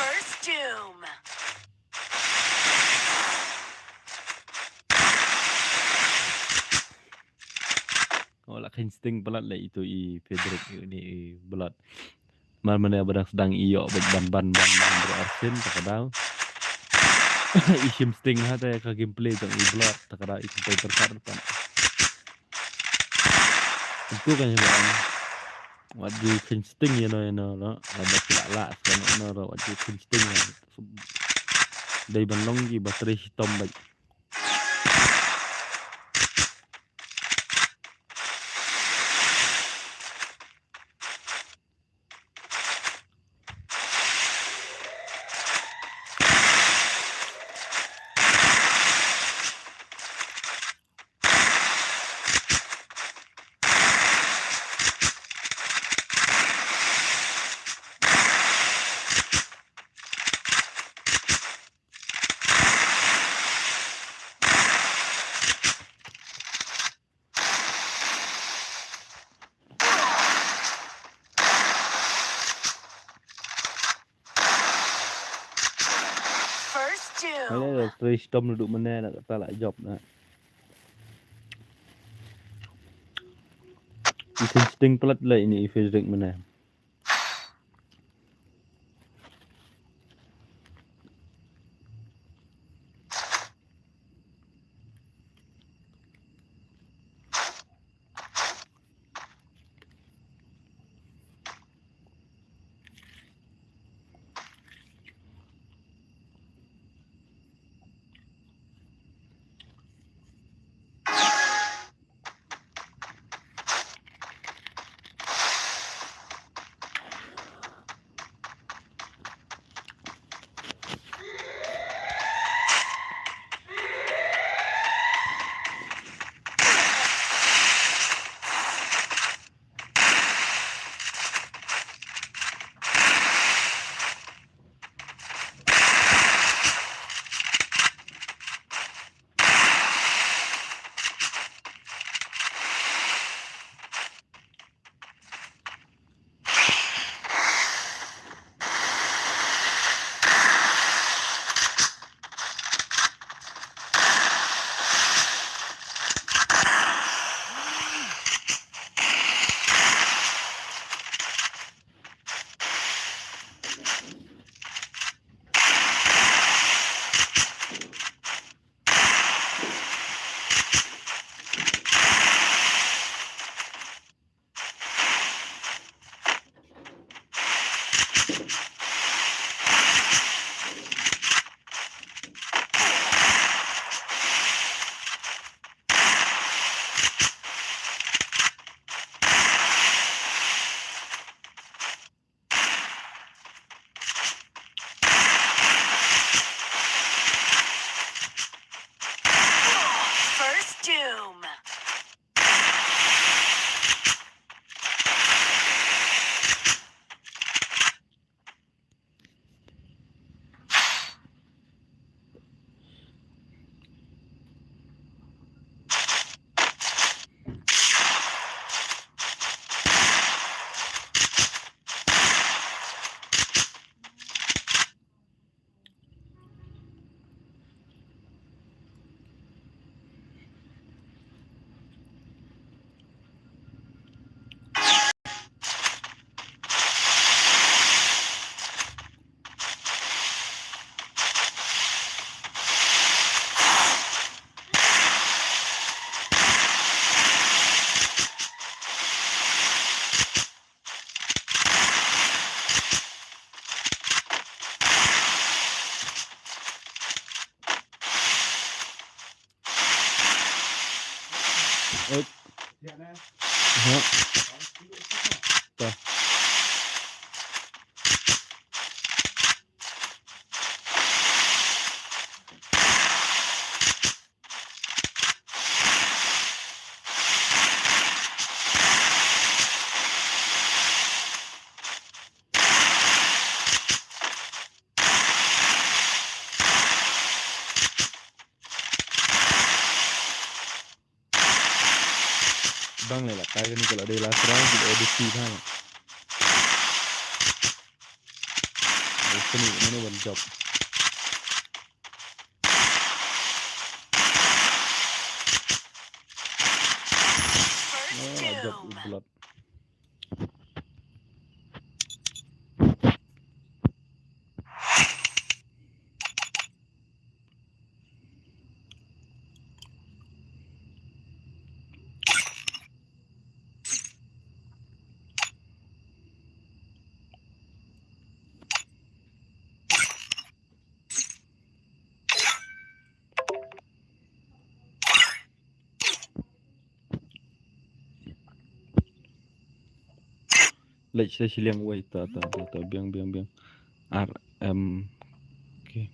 First Doom. Oh, la khein sting palat la itu i Frederick ini i Blood. Mar mane ba dang sdang ïoh bad ban ban ban ban bro Arsin ta ka daw. I shim sting ha te ka gameplay jong i Blood ta ka daw i kumtai pyrkhat pan. Itu kan ïa ba wat ju khein sting ïa no ïa no no. Wat ju la la kan no ro wat ju khein sting ïa. Dei ban long ki battery hitom bad. First Doom. Hale, Trish Tom duduk mana nak kata lah job nak. Isin sting pelat lah ini Ifedrick mana. First Doom. Oi. Ha. Ta. Bang le la kai kani ka la dei la try ki edit ki bang. Kani mano ban jop. Ah, jop u blood. Leit sha shiliang wei ta ta ta ta biang biang biang. R M. Okay.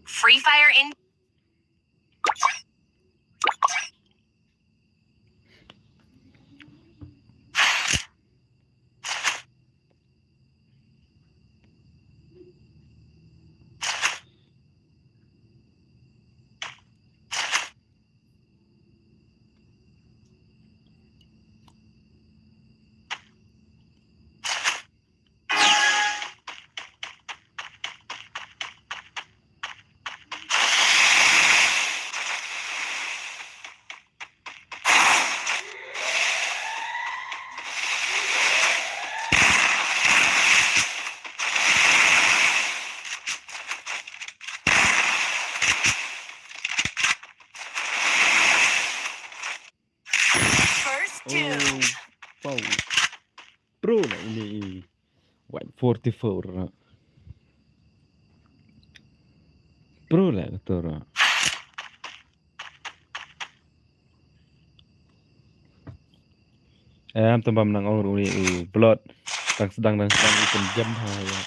Free Fire in. First kill. Oh, wow. Pro la uni i. White forty-four. Pro la kato ra. Em, tang bam nang ong uni u blood. Tang sdang, tang sdang i pynjem ha ya.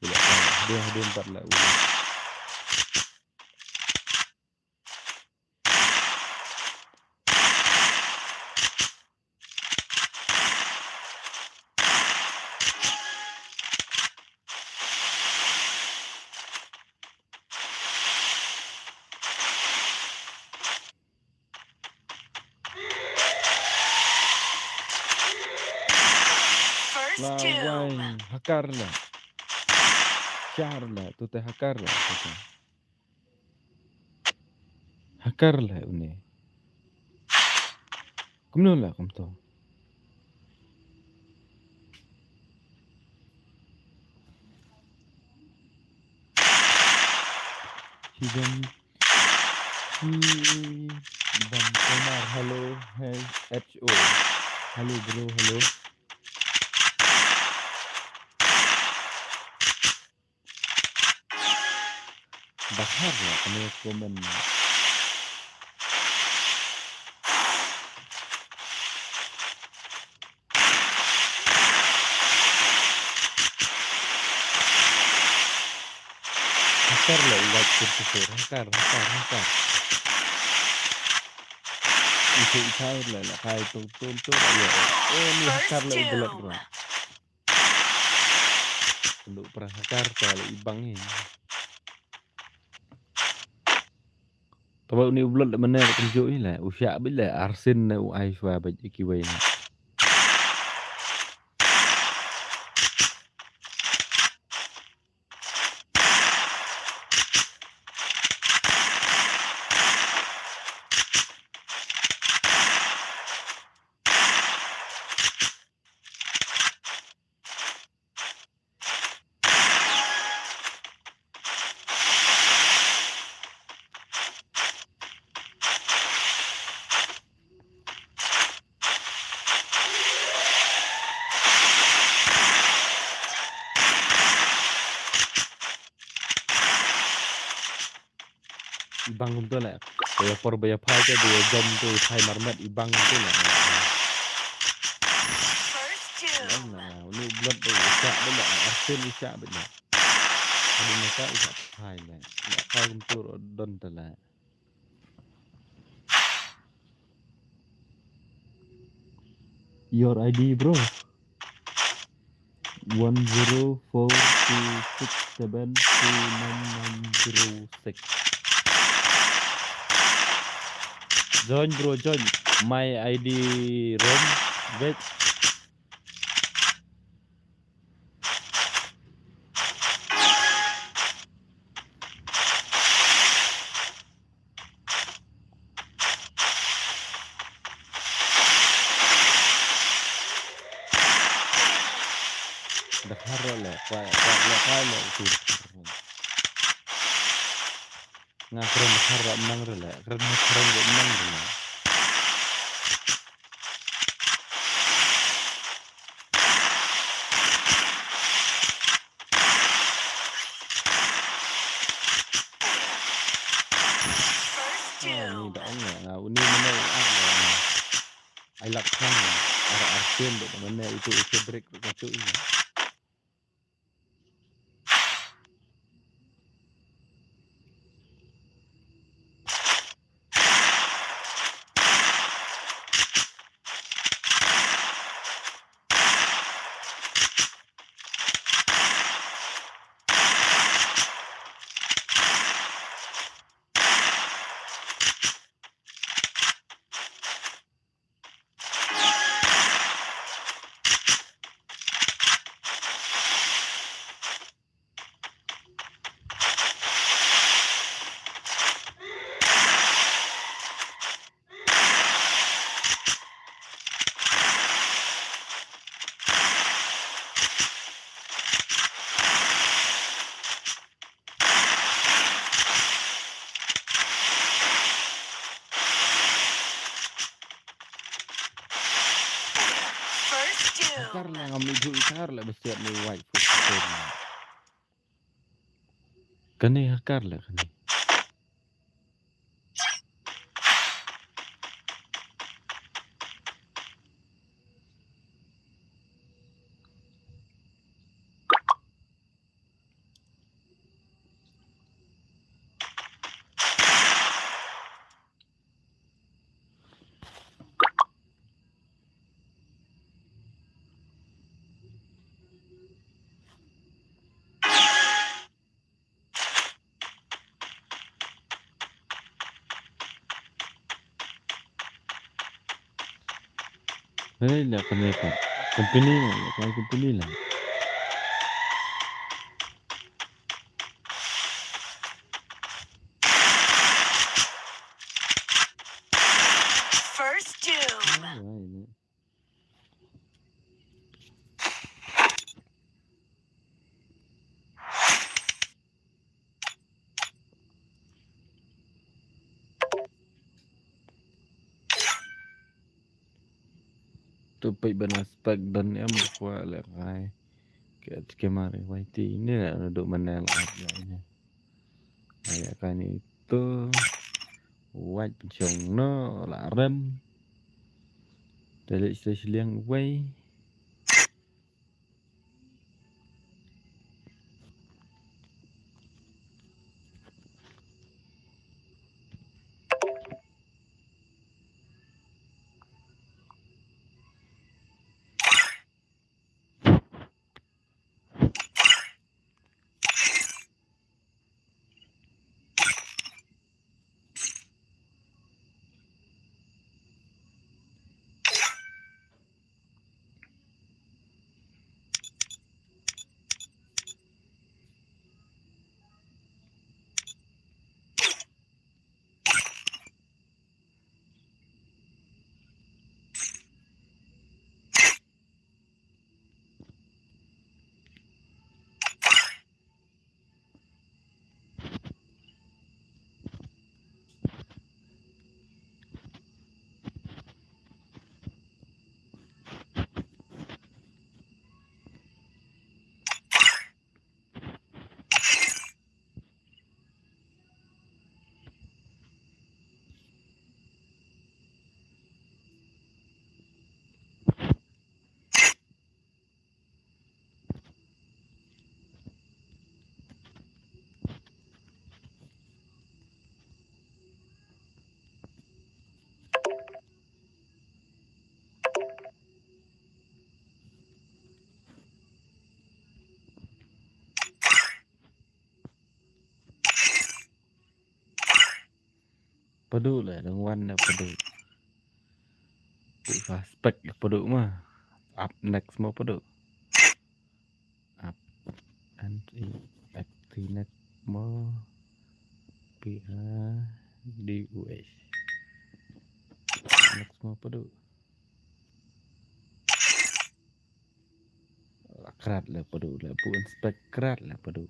Ula, ha dum, ha dum pat la uni. First kill. Lawai, hakar la. Char la, tu te hakar la, tu te. Hakar la une. Kumno la kumto. Hidden. Hmm, Bang Kumar, hello, hey, H O. Hello, bro, hello. Bahar la kane comment. Hakar la i White forty-four, hakar, hakar, hakar. Ito ito la la kai tu tu tu la ya. Eh, ni hakar la i blood la. Tunduk perang hakar ta la i bang ni. Taba uni u blood la mane la kumjuh i la. U shah bit la arsin na u ai shwa bit i kiwei na. Bang kumto leh. Ba ïa por ba ïa phai te ba ïa jom te phai marmet i bang kumto leh. First kill. Ong na, uni u Blood u shah bit leh, Arsene u shah bit leh. Adi na ka u shah phai leh. Ïa phai kumto ruh don te leh. Your I D, bro. One zero four two six seven two nine nine zero six. Join, bro, join. My I D Rom. Wait. Dkhar ruh leh, kwah, kwah leh, kwah leh, tu. Nga kren dkhar ruh nang ruh leh, kren dkhar ruh nang ruh leh. First kill. Ni da ong nga, nga uni mane u ak nga. Ai lak khang, ar ar chen da mane itu itu break ka tu ina. First kill. Hakar la ngam ïohi, hakar la besiat ni white food chicken. Kane hakar la kane. Hei, la kane pat. Company la, la kane company la. First doom. Alright, mate. Tu peit ban aspect don em kwah leh ngai. Ke ke mari wai ti ni la duk manel ap ya ini. Aya kani tu. Wait pynshong no la rem. Te leh sdei shiliang wei. Padu le, dang wan le padu. Padu spek le padu ma. Up next mo padu. Up and e, active next mo. P A D U S. Next mo padu. Krat le padu le pu inspect krat le padu.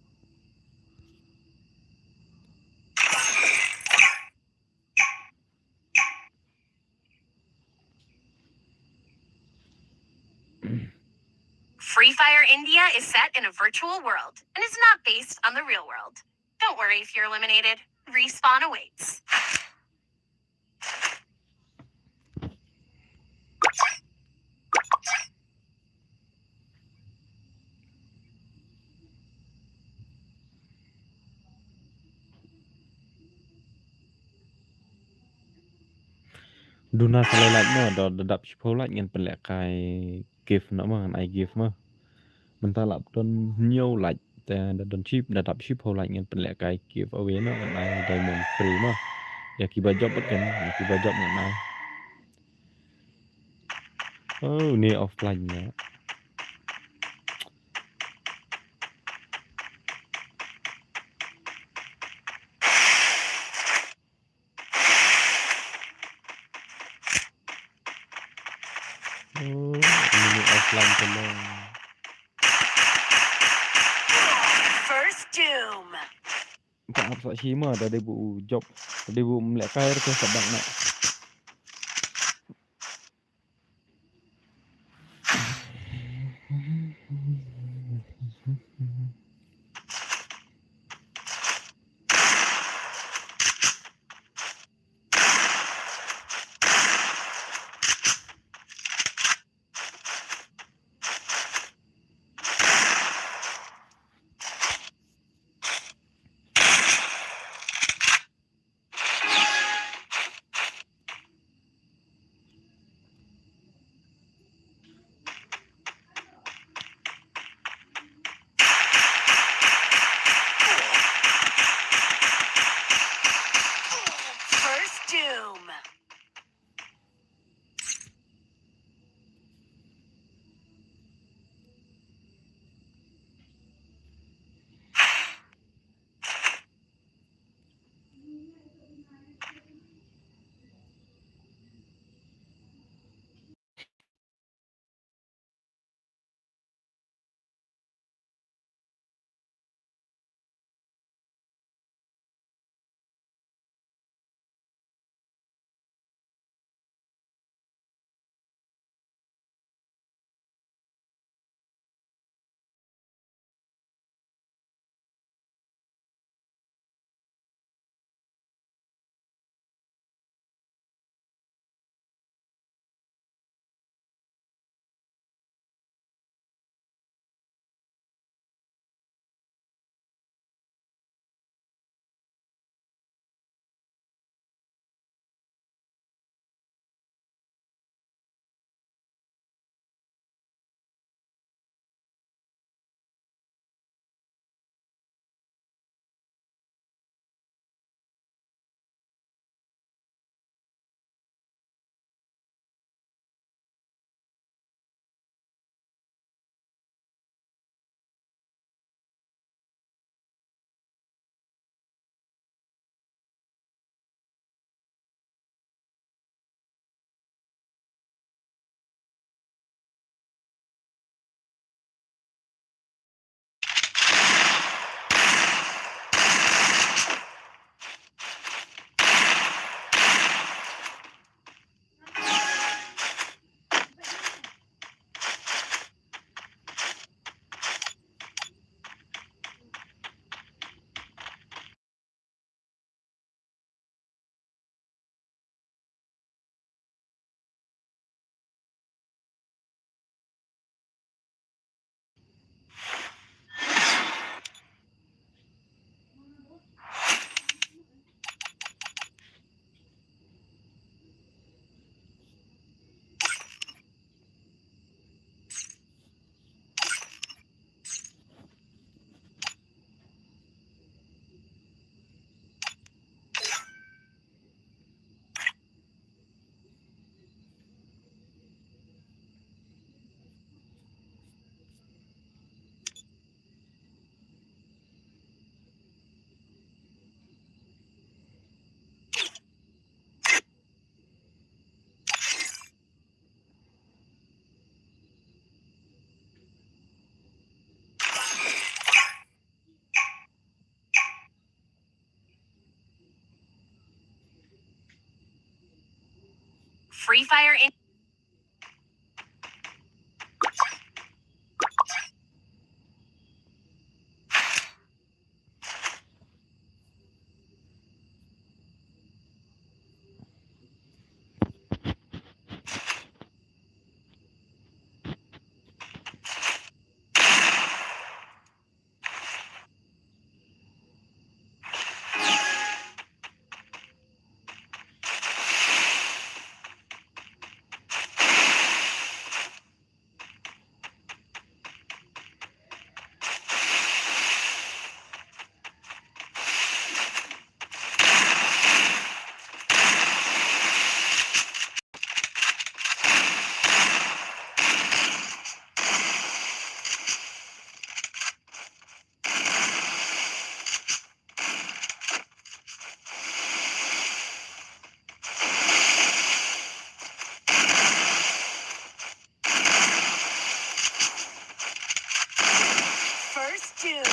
Free Fire India is set in a virtual world and is not based on the real world. Don't worry if you're eliminated. Respawn awaits. Duna sa lai lait mo, da, da dap shiphew lait ngan pynlehkai gift noh mo, ngan ai gift mo. Mynta lap don hynñiew lait, te da don ship, da dap shiphew lait ngan pynlehkai gift away noh, ngan ai diamond free mo. Ïa kiba jop bad kan, ïa kiba jop ngan ai. Oh, ni offline ne. Oh, ini offline kena. First Doom. Ka ap sa shima da dei bu job, da dei bu mlek kair ke sabak nak. First Doom. Free Fire in First doom.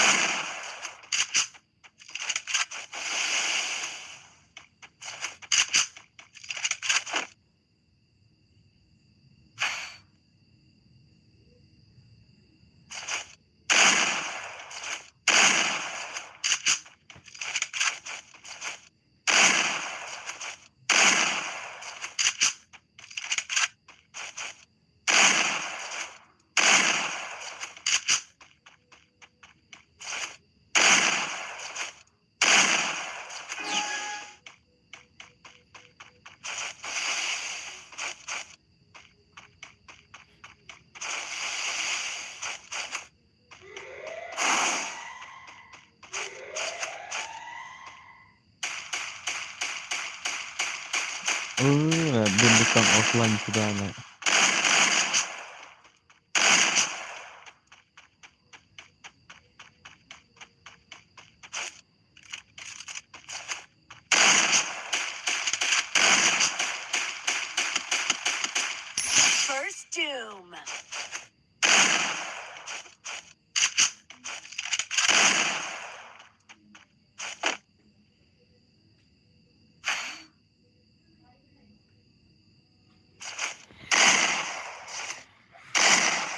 Ui, la bun dei tang offline suda la. First doom.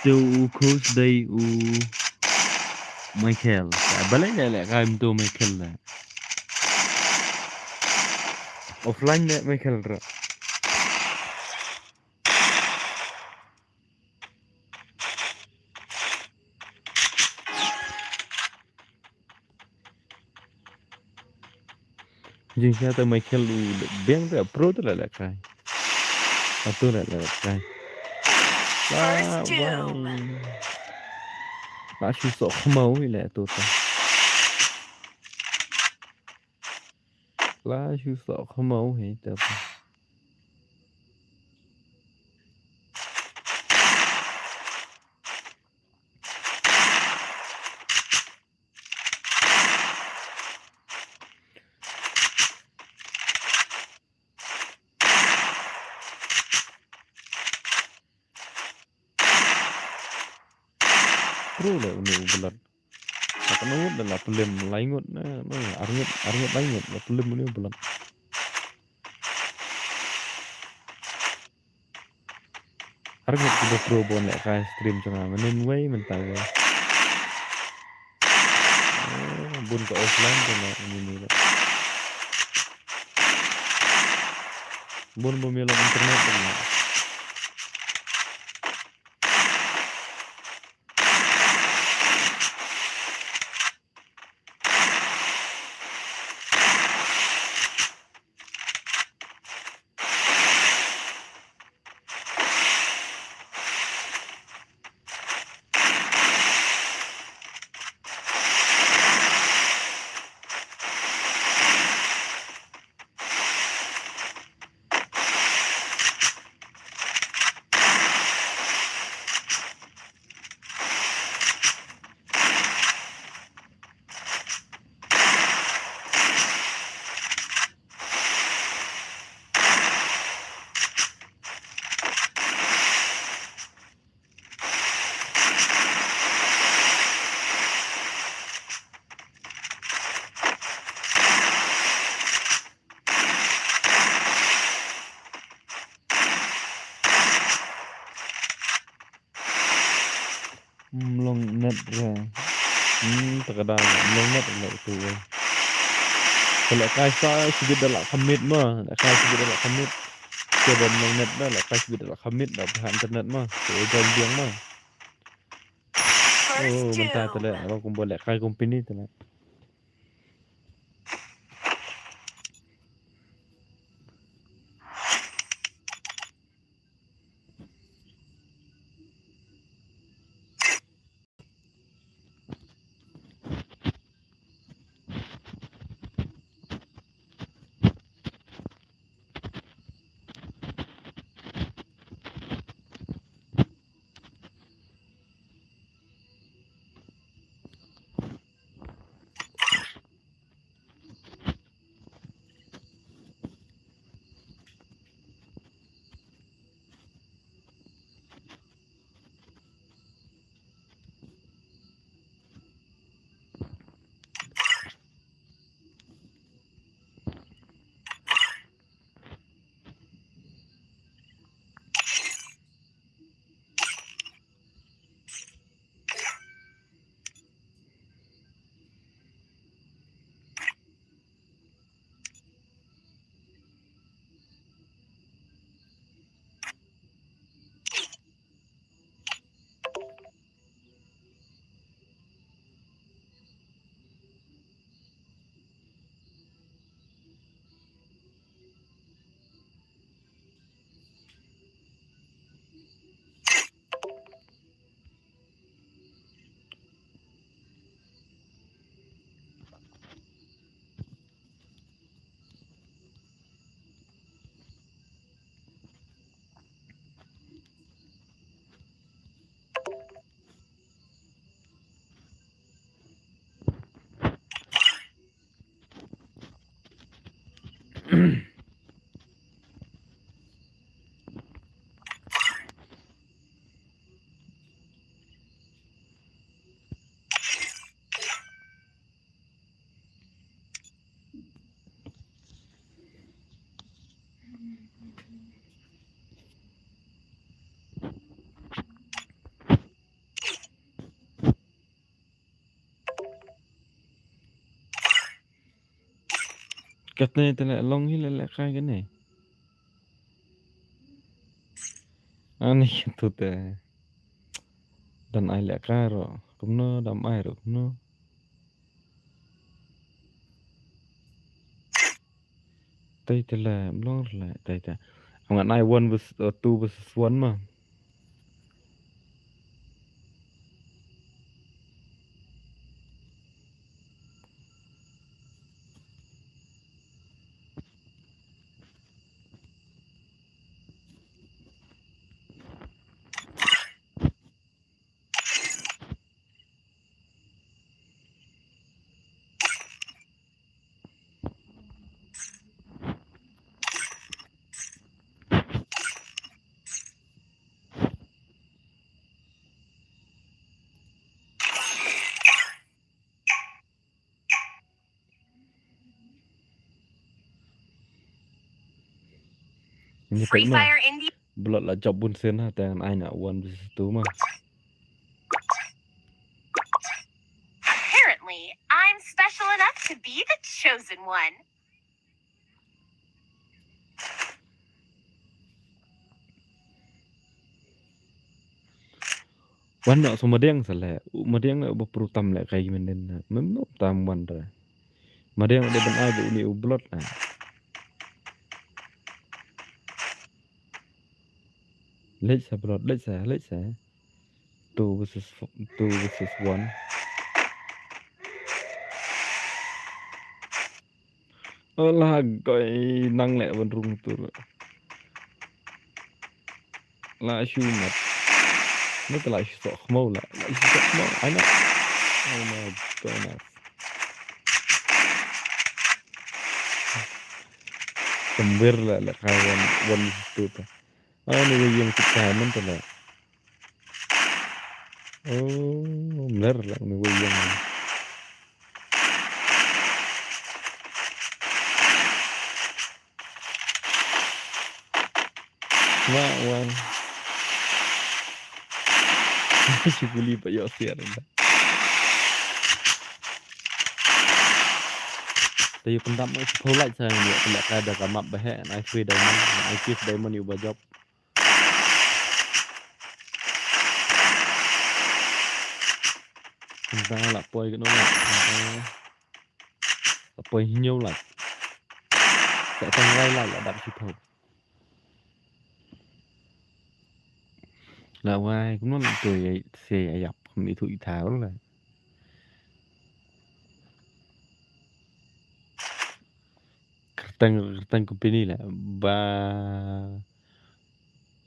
Te u coach dei u Michael. Balei leh leh kai mynta u Michael leh. Offline leh Michael ruh. Jingshai te Michael u biang te pro te la leh kai. Atu la leh kai. La, first doom. Wow. La shu soh khmaw i leh atu te. La shu soh khmaw hi te. Pro leh une u Blood. Ka ngut da la plim lai ngut na, na, ar ngut, ar ngut lai ngut la plim une u Blood. Ar ngut ki ba pro ban leh kai stream jong nga mynnin wei mynta wei. Oh, bun ka offline jong nga mynnin wei. Bun bun ïa la internet jong nga. Re. Hmm, ta ka da long net la tu. Ka lehkai sa shibit da la commit ma. Lehkai shibit da la commit. Ke bom long net da lehkai shibit da la commit da bha internet ma. Ke jam biang ma. Oh, mynta tele, aba kumba lehkai company tele. Katne te leh long hi leh lehkai kane. Ani tu te. Dan ai lehkai ro kumno, dam ai ro kumno. Tei te leh long leh tei te. Ngan ai one versus, uh, two versus one ma. Free Fire India. Blood la jop bun sien ha, tang ai na one versus two ma. Apparently, I'm special enough to be the chosen one. Wan no so madiang sa leh, u madiang leh ba pru tam lehkai mendin na. Mem no tam wan re. Madiang de ban ai ba uni u blood na. Leh sa blood, leh sa, leh sa. Two versus fo-, two versus one. Ala goi nang leh ban rung tu. La shu mat. Mut la shu sok khmau la. La shu sok khmau. Ai na. Oh my goodness. Kembir la lehkai one, one versus two ta. Ani wei ïeng tu kai man ta la. Oh, mler la ni wei ïeng. Wa wan. Shu kuli pa ïoh siar. Te ïa pyndap ma shiphew like sa ïa pynlehkai da ka map ba heh, ngan ai free diamond, ngan ai gift diamond ïa uba jop. Kumta la poi kano la. Kumta la poi hynñiew like. Sa tang lai like la dap shiphew. La wai kumno la to ïa se ïa ïap kum itu ita la. Kyrteng, kyrteng company la ba,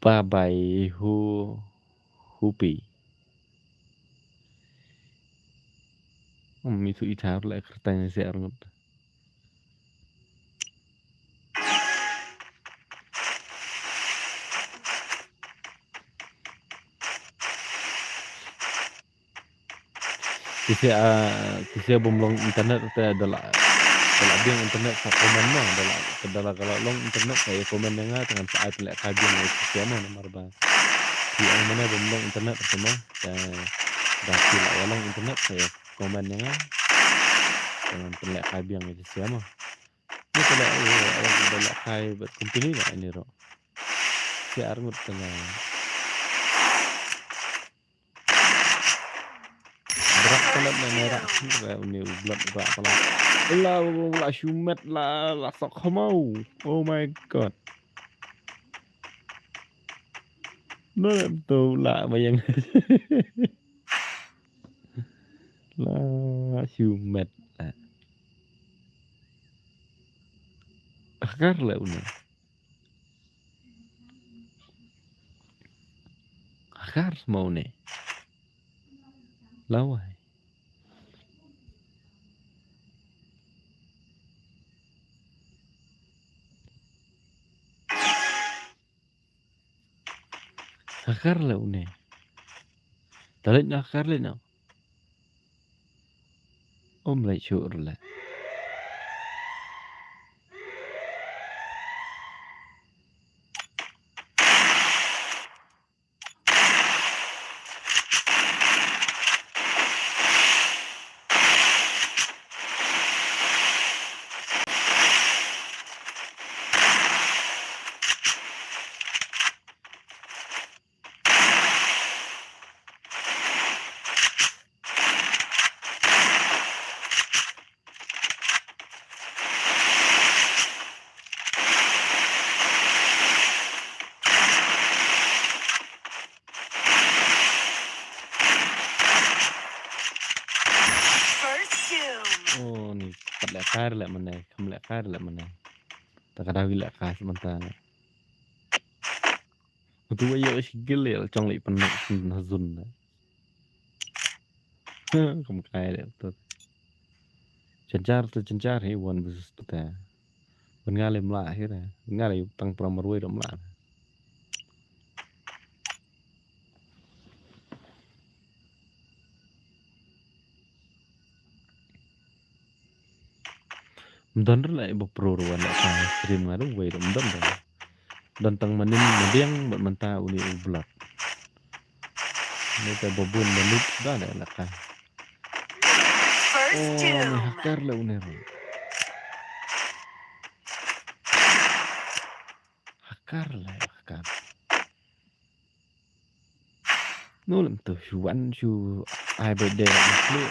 ba bai hu, hupi. Hmm, itu ita la kyrteng se arngut. Kise, ah, kise bym long internet te da la, da la biang internet sa comment mo, da la, da la ka la long internet sa ïa comment ïa nga te ngan sa ai pynlehkai biang ïa kise mo namar ba. Ki ong mane bym long internet te mo, te da ki la ïa long internet sa ïa comment ïa nga. Te ngan pynlehkai biang ïa kise mo. Ni te la, eh, eh, da lehkai bad company la ini ro. Kise arngut te la. Brak palat na, na rak sini, rak ni u blat rak palat. Ula, ula, ula, shumet la, la sok khamau. Oh my God. No, tu la bayang. La shumet la. Hakar la une. Hakar ma une. Lawai. Hakar la une. Talit na hakar le na. Om lai chur la. First doom. Oh, ni pat leh kar leh mane, kam leh kar leh mane. Ta ka daw leh kar sebentar. Utu wa ïoh shi gil ïa la chong leh pynnak syn na zun na. Kam kai leh utu. Chanchar tu chanchar hi wan bus tu ta. Wan nga leh mla hi ra. Nga leh tang pram marwei ram mla. Mdon rlai ba pro ruan la ka stream nga dong wei dong mdon dong. Don tang manin madiang bad mynta uni u blot. Ni ka babun manut da da la ka. First Oh, ni doom. Hakar la uni ru. Hakar la hakar. No lem tu shu wan shu ai bai dei rak mukli.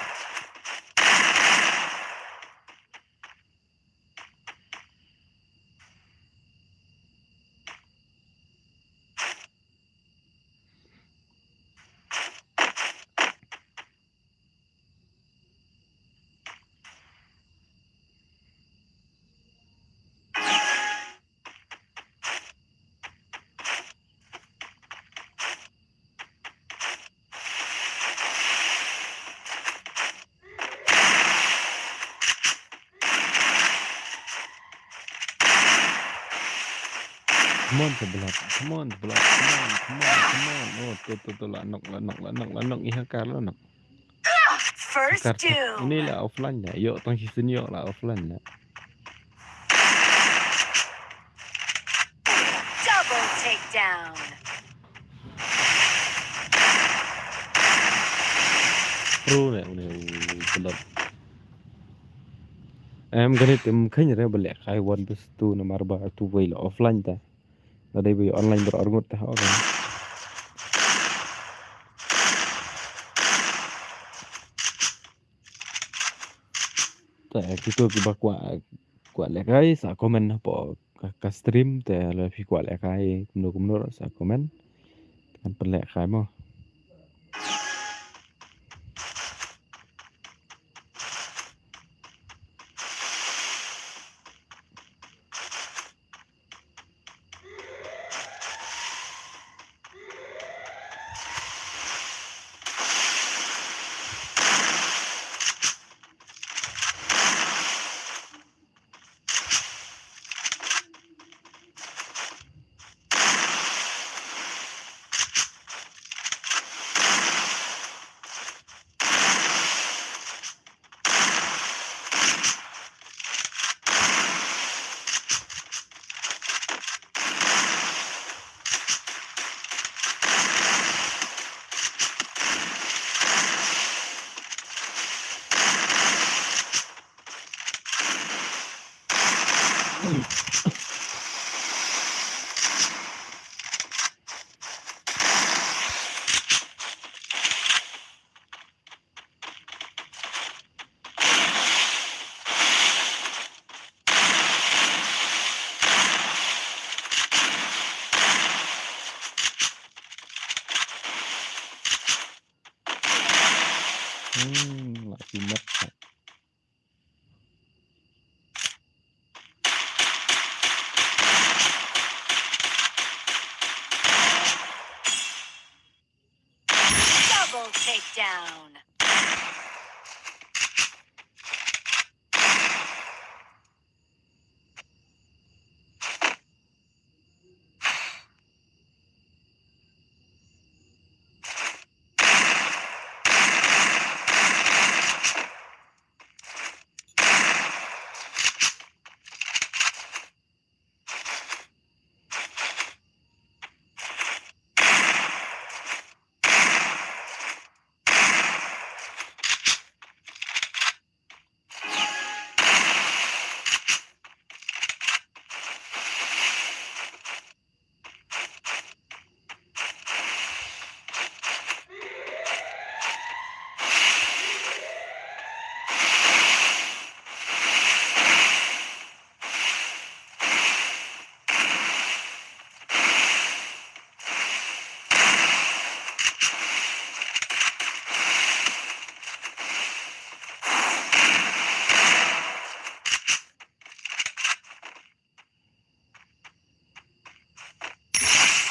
Come on, Blood. Come on, Blood. Come on, come on, come on. Oh, tu, tu, tu, la nok, la nok, la nok, la nok. Ih, hakar la nok. First doom. Ini la offline la. Yo, tang si senior la offline la. Double takedown. Pro le, une, u pelot. Em, kane te ym kheiñ re ba lehkai one versus two namar ba tu wei la offline ta. Lada dei ba ïa online ba arngut te ha online. Te kito kiba kwah, kwah lehkai sa comment hapoh ka, ka stream te lada phi kwah lehkai kumno kumno sa comment. Te ngan pynlehkai mo. Hmm, lah kimat. Double takedown.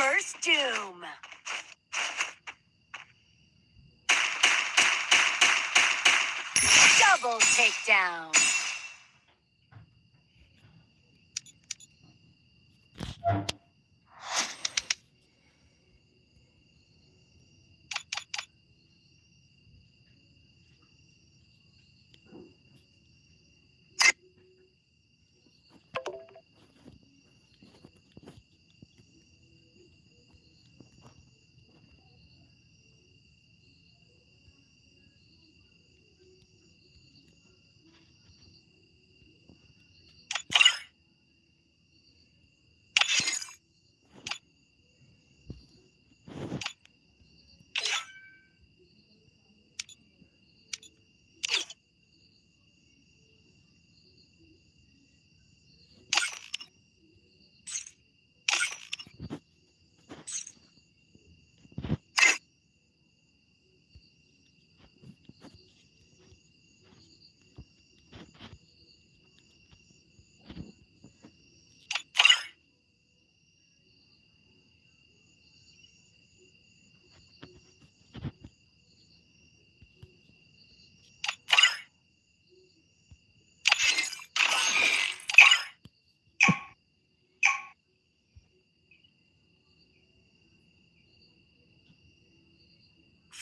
First Doom. Double takedown.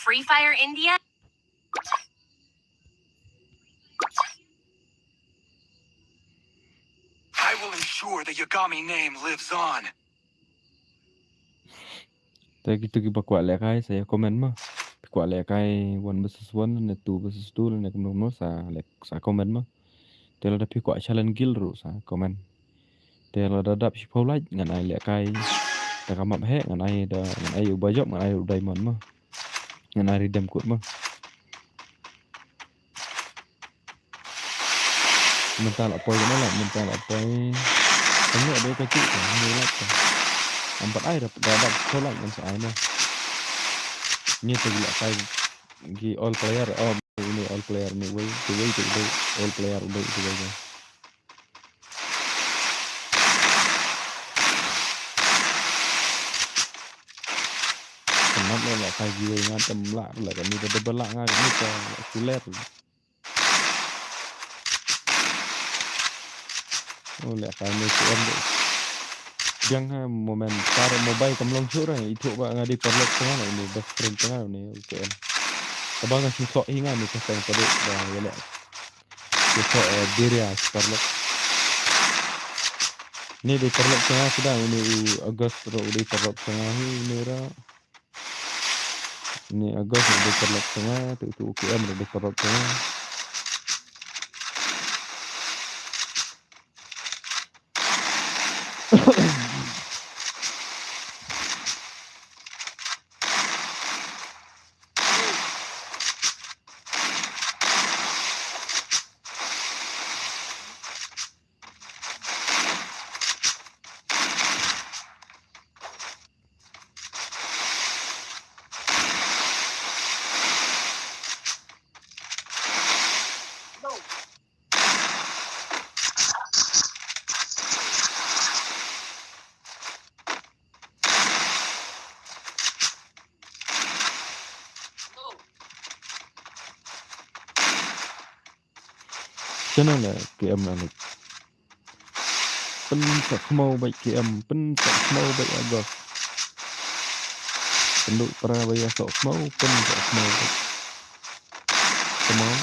Free Fire India. I will ensure the Yagami name lives on. Te kito kiba kwah lehkai sa ïa comment mo. Kwah lehkai one versus one ne two versus two ne kumno kumno sa leh, sa comment mo. Te lada phi kwah challenge guild ruh sa comment. Te lada dap shiphew like ngan ai lehkai. Te ka map heh ngan ai da, ngan ai u ba jop, ngan ai u diamond mo. Ngan ai redeem code mo. Mynta la poi kane la, mynta la poi. Tengok dei ka cik ka, ni lap ka. Am pat ai da, da, da, da, ngan sa ai mo. Ni te lehkai ki all player, oh, ini all player ni wei, tu wei tu dei, all player dei tu wei. Kenapa lah kai ki wei ngan tem lah, lah kami dah double lah ngan ni ka kuler. Oh, lehkai ni K M dei. Biang ha moment tar mobile kam long shuh ra, itu ba nga dei paralok tengah ni, best friend tengah ni, K M. Taba nga shisok hi nga ni ka teng padu ba ya leh. Shisok, eh, diri ah paralok. Ni dei paralok tengah sudah ini u August ro dei paralok tengah hi ni ra. Ni August ro dei paralok tengah, tu tu K M ro dei paralok tengah. Channel le K M Alex. Pynshah khmaw bad K M, pynshah khmaw bad August. Pynduh para ba ïa shah khmaw, pynshah khmaw bad. Khmaw.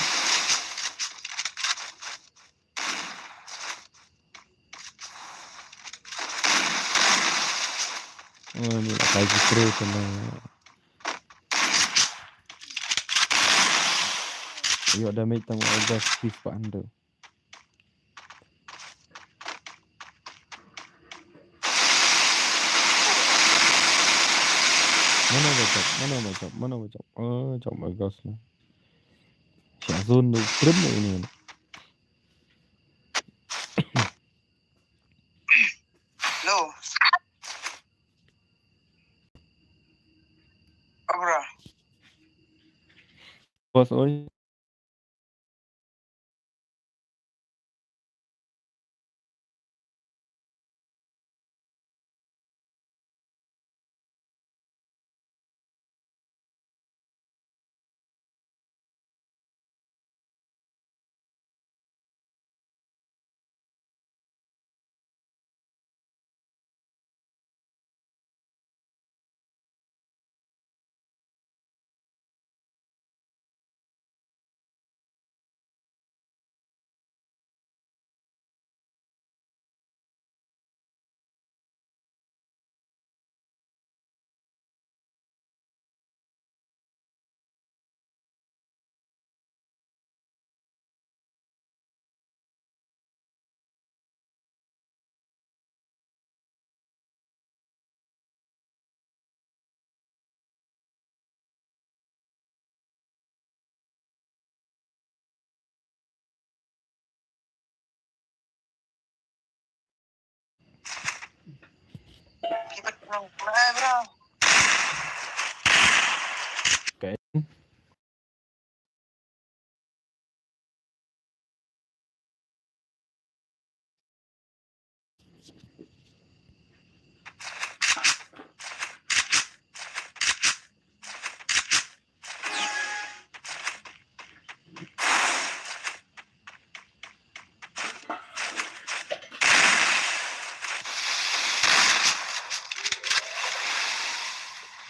Oh, ni lah kai ki pro kena. Ïoh damage tang August fifth pa ando. Mana ba jop, mana ba jop, mana ba jop. Oh, jop August ni. Siak zone tu krim ni ini. Hello. Abra. Bos oi.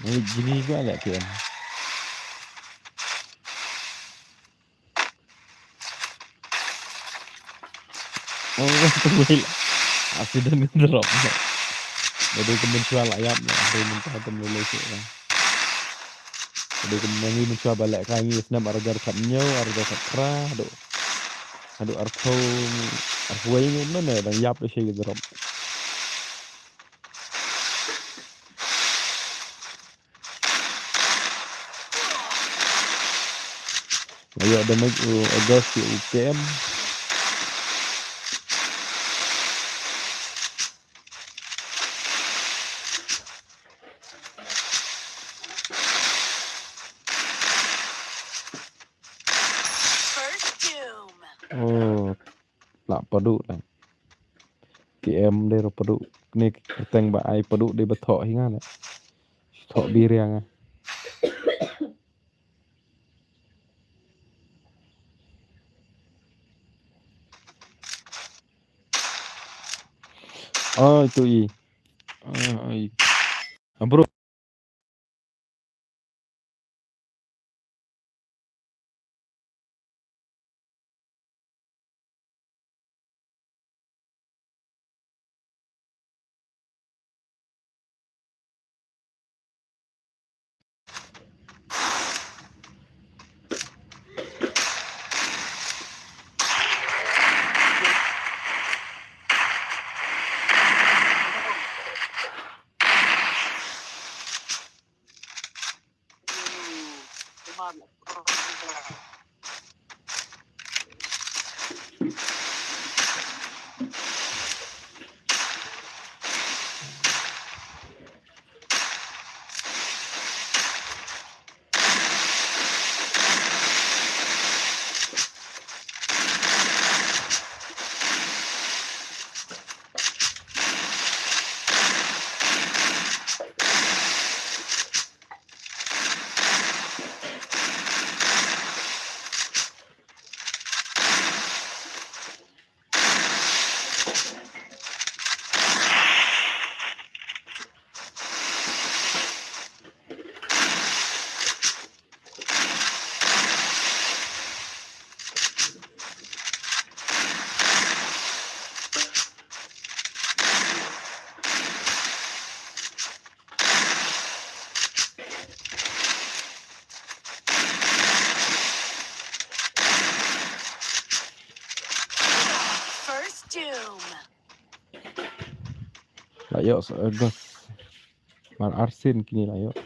Ni jini ko ala kian. Oh, tungguil. Accident drop. Dei ka mynshuwa la ïap ne, dei mynta ka mlei lei shuh ka. Dei ka mynni mynshuwa ba leh ka ngi snap arjar khat ñiew, arjar khat phra, do. Haduh arphew, arphew wei ngut na, na dang ïap da shi drop. Ayo damage u August u K M. First doom. Oh, lah padu lah. K M dei ro padu. Ni kyrteng ba ai padu dei ba thoh hi nga le. Thoh biriang ah. Oh, itu i. Ah, ai. Ah, bro. First doom. La ïoh sa, eh, Gus. Mar arsien kine la ïoh.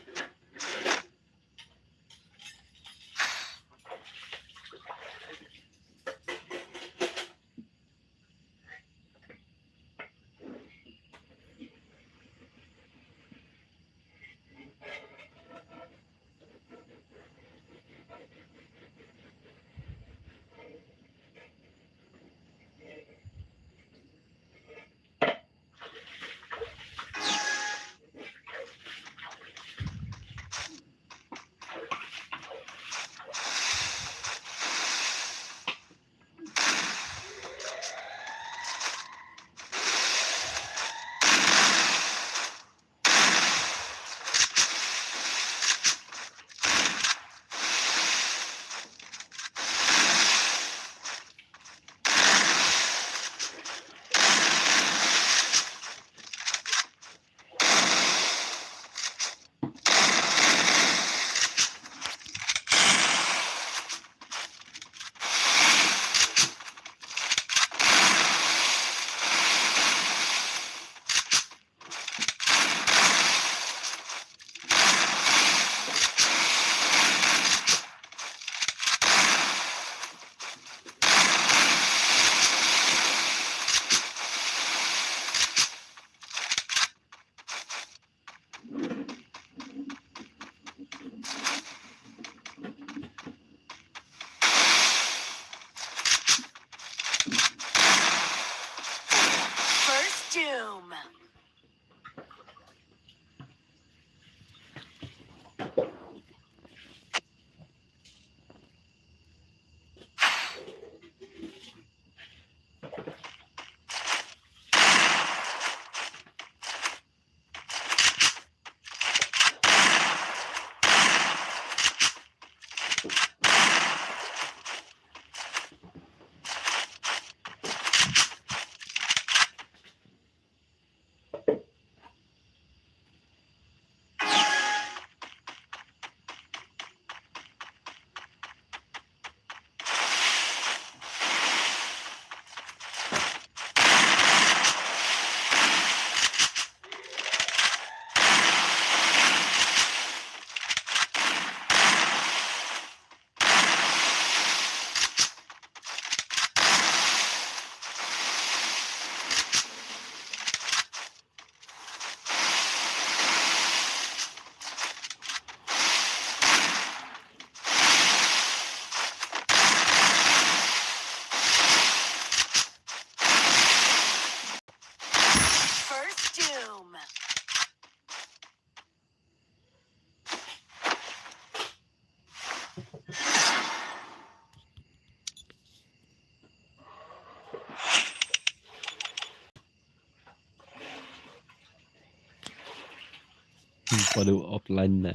Padu offline na.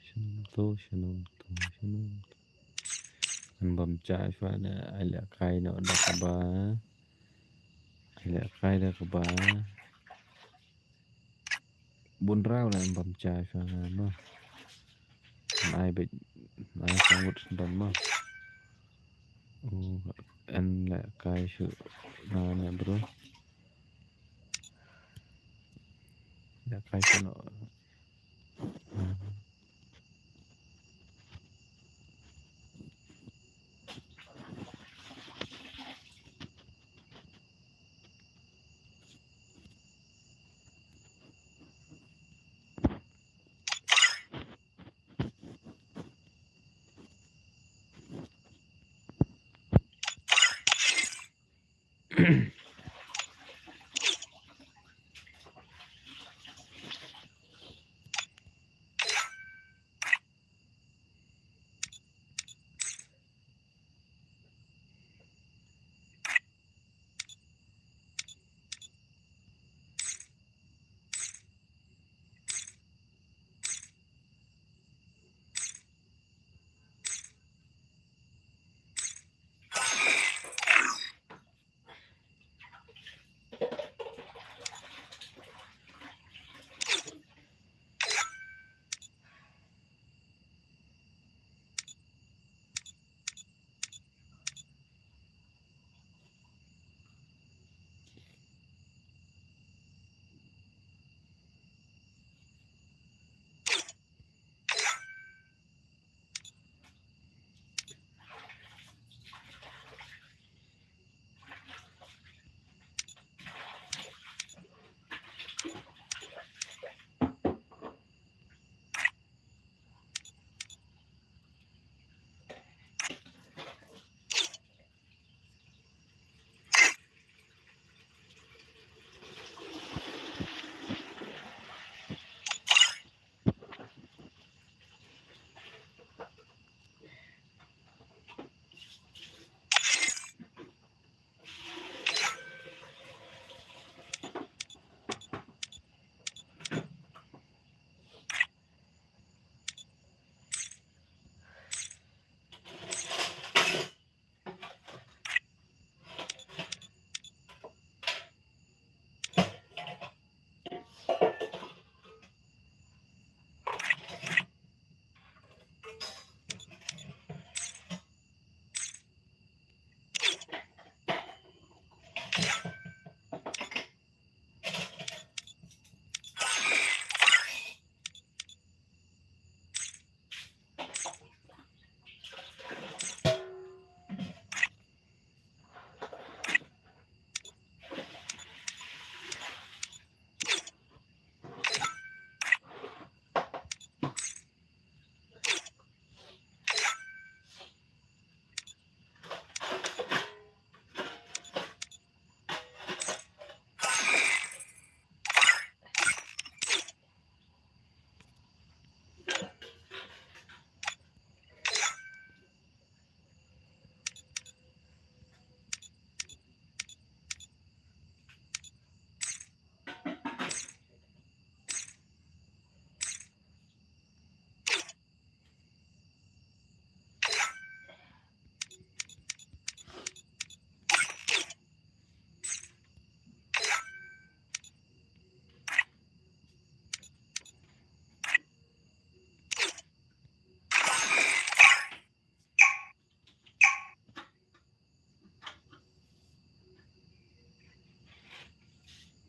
Shanum to, shanum to, shanum to. Ngan bam cha shwa da ai lehkai noh da kaba. Ai lehkai da kaba. Bun rau la em bam cha shwa nga mo. Ai bit ai sangut bam mo. U en lehkai shu na ne bro. Lehkai shu no.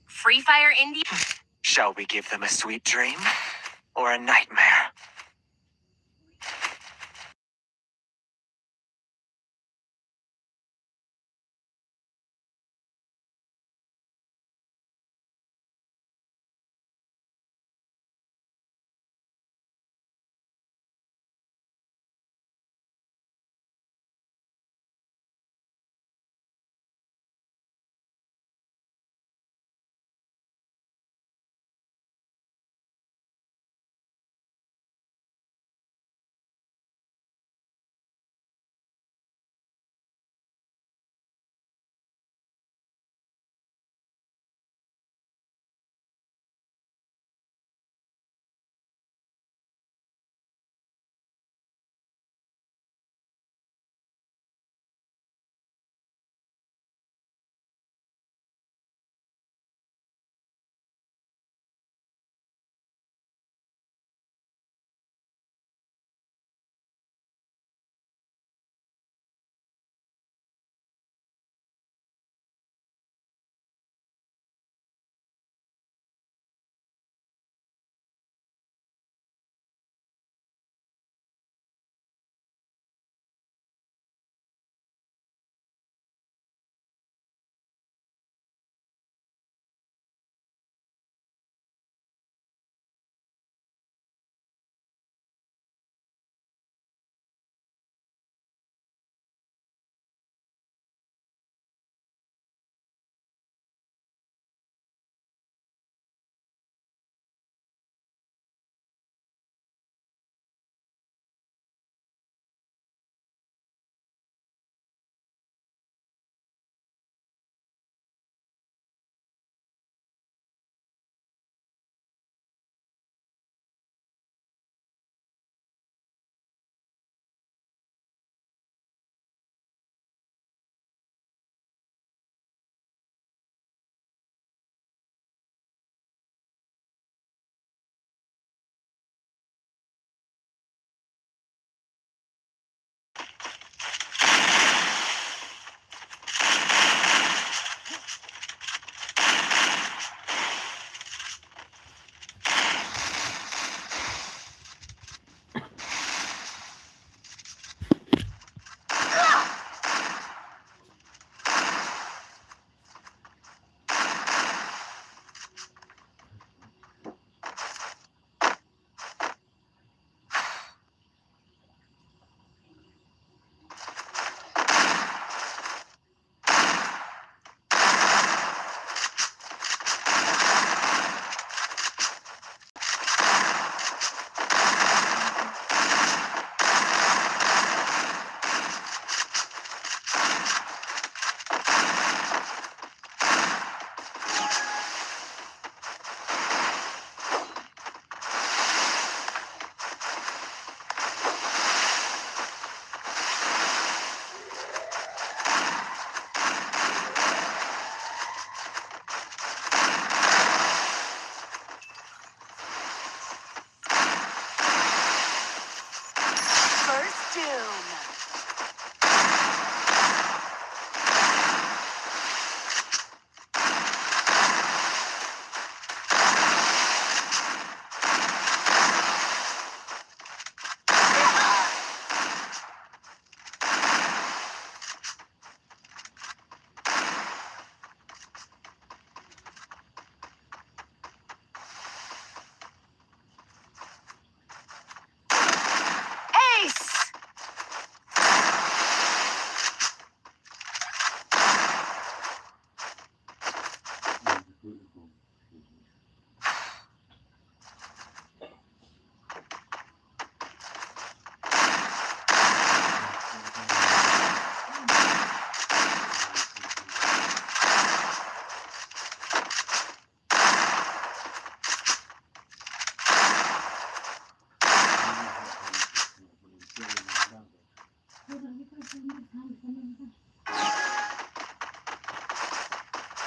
Free Fire India. Shall we give them a sweet dream or a nightmare?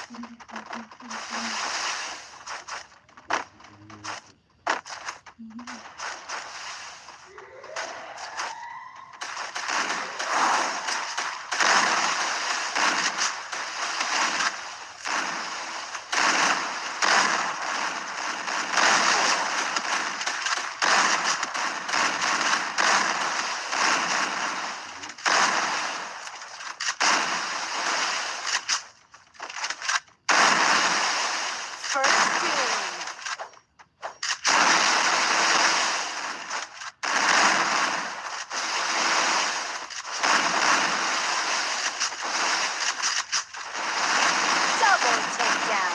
First doom. Double takedown.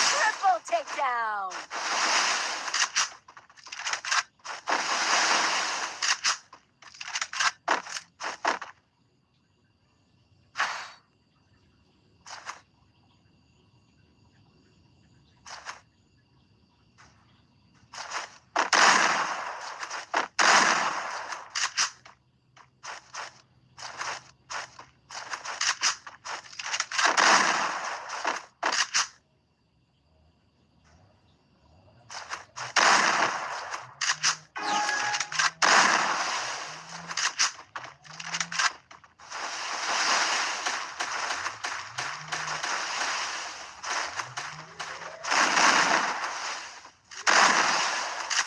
Triple takedown.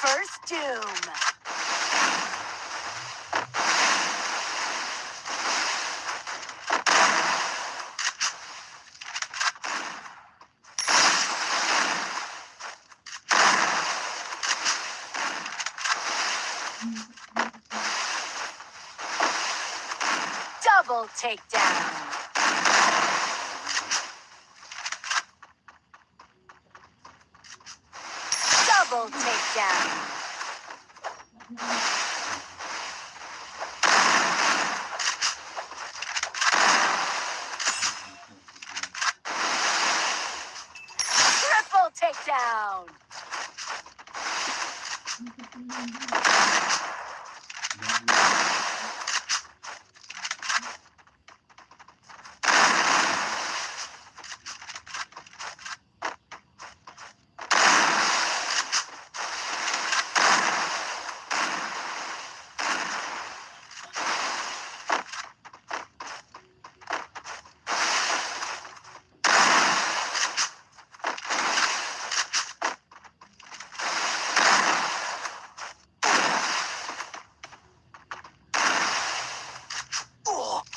First doom. Double takedown. Double takedown. Triple takedown.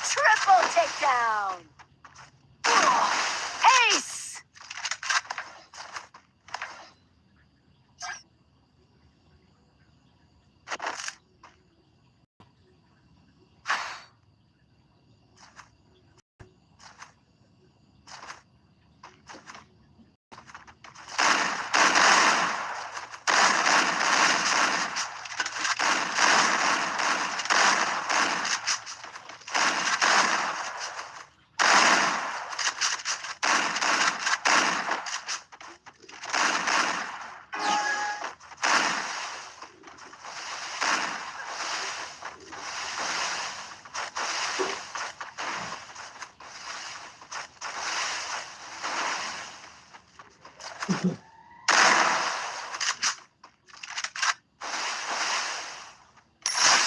Triple takedown. Ace.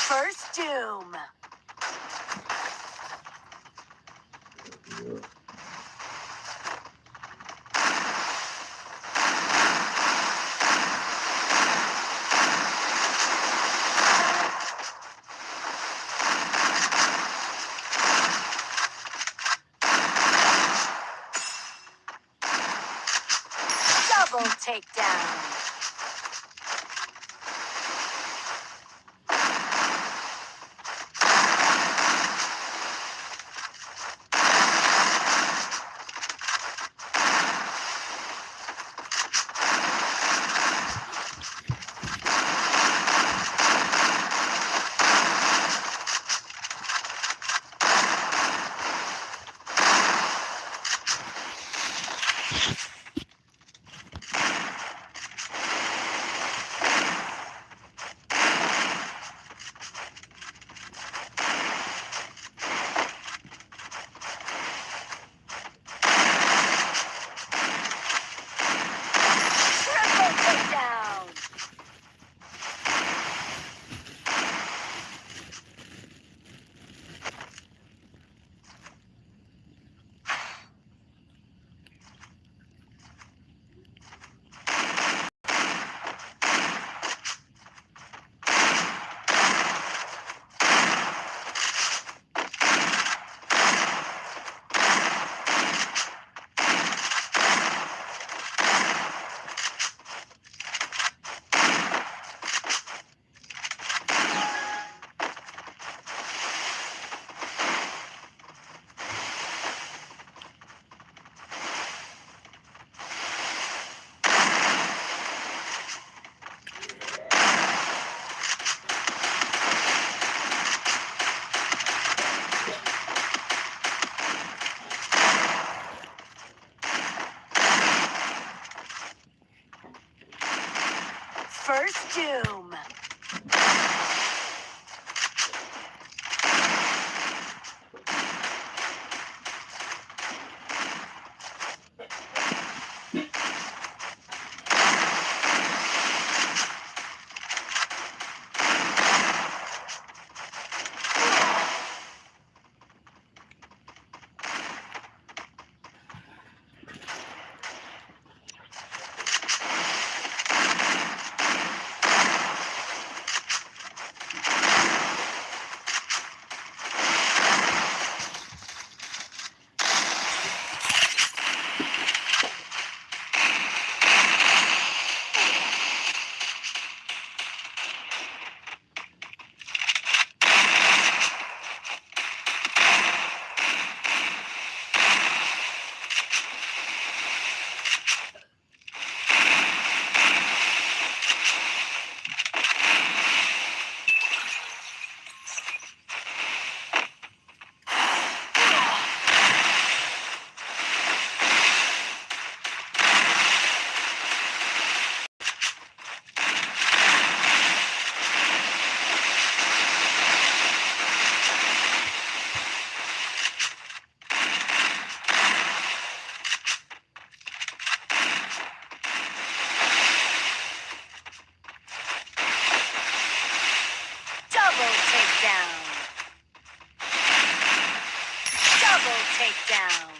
First doom. Double takedown. takedown.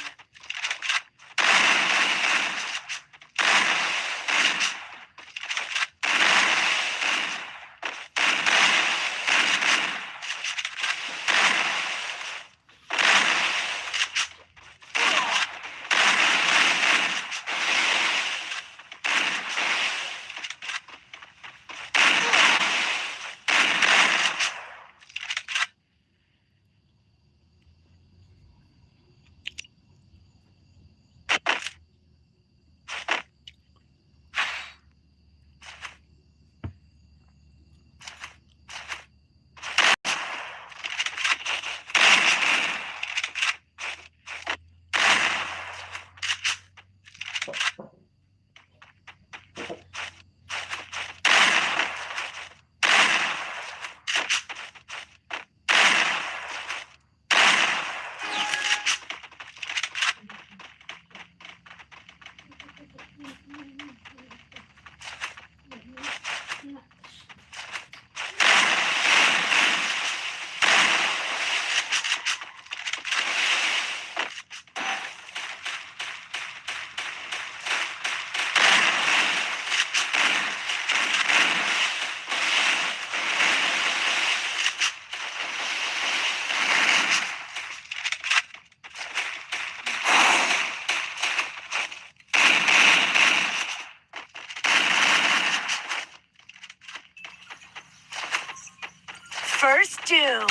First doom.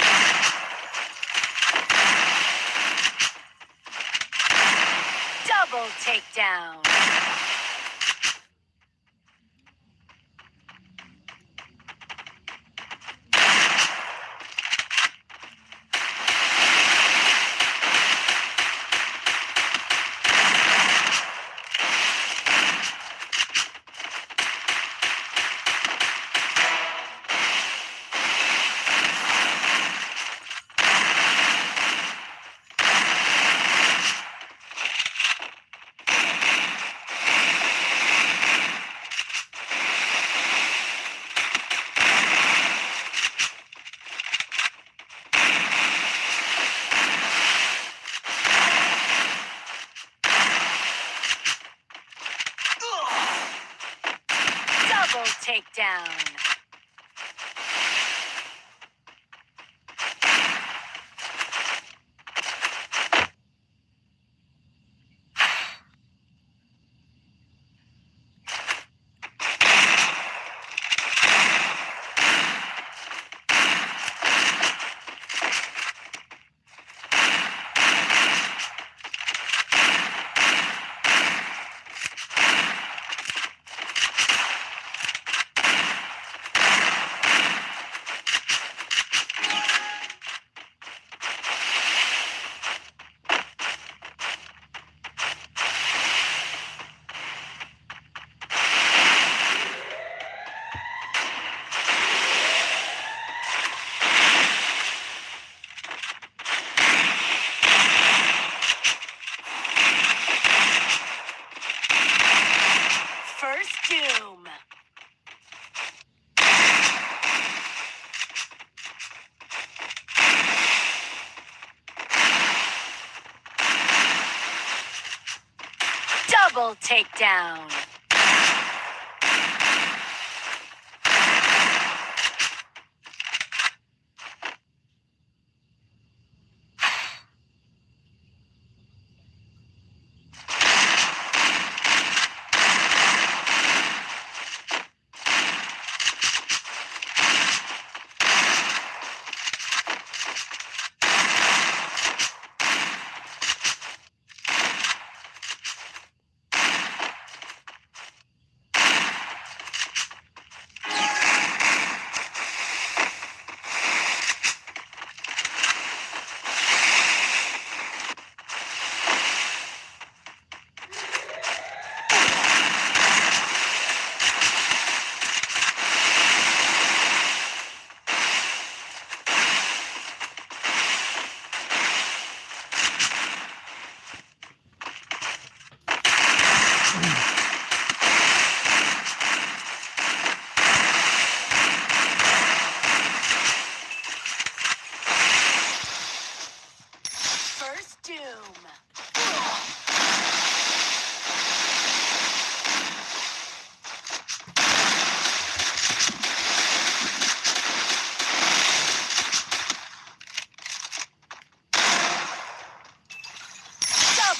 Double takedown. Double takedown. First doom. Double takedown.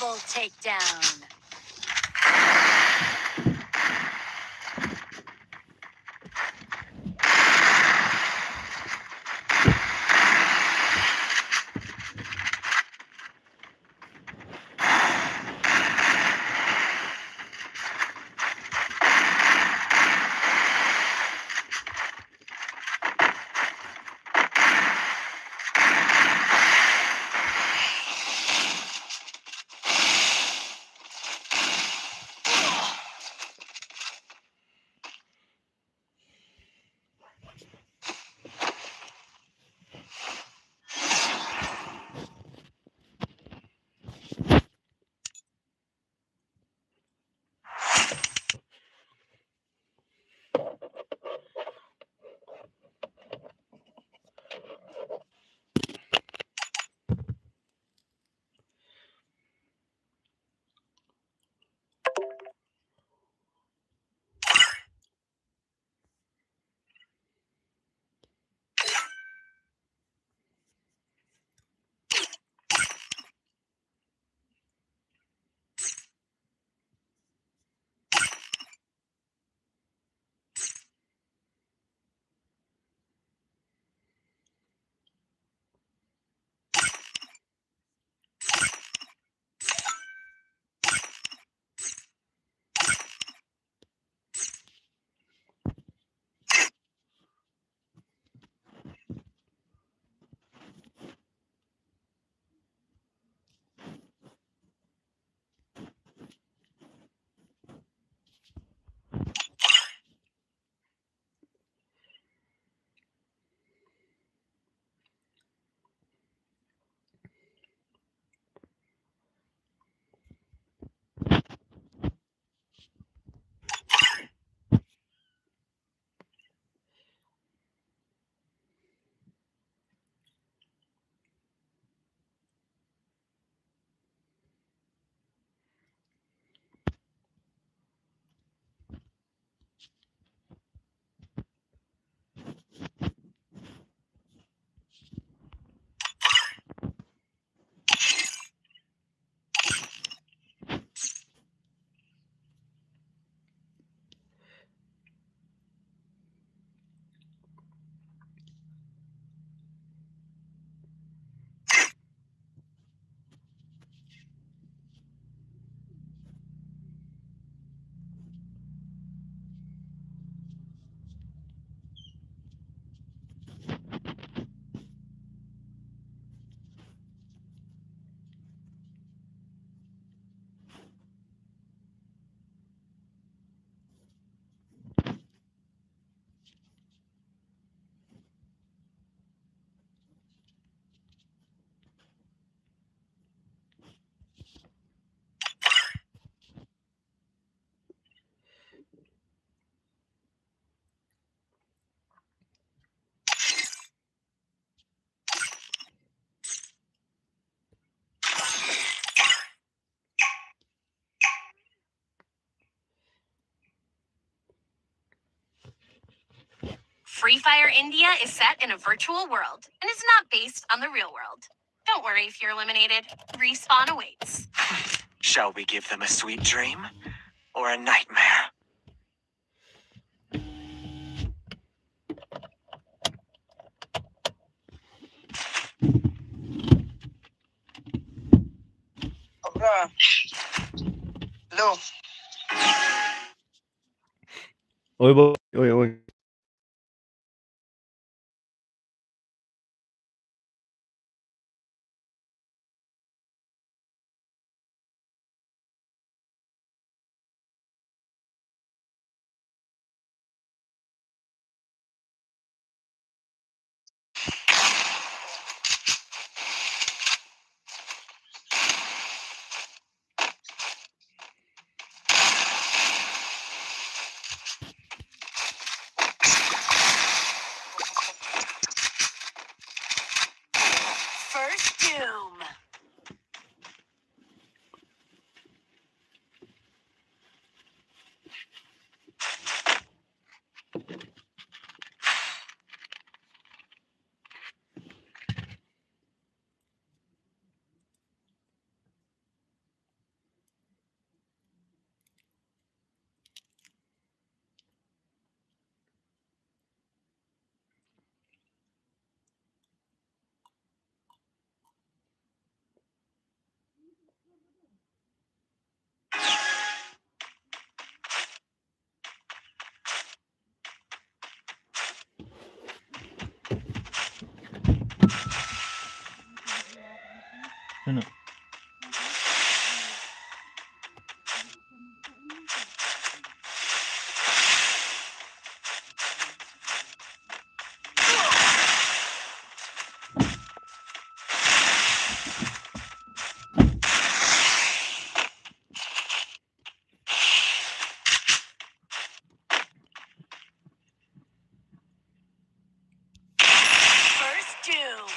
Double takedown. Free Fire India is set in a virtual world and is not based on the real world. Don't worry if you're eliminated. Respawn awaits. Shall we give them a sweet dream or a nightmare? Abra. Hello. Oi, boy. Oi, oi. First Doom. Kano. First Doom.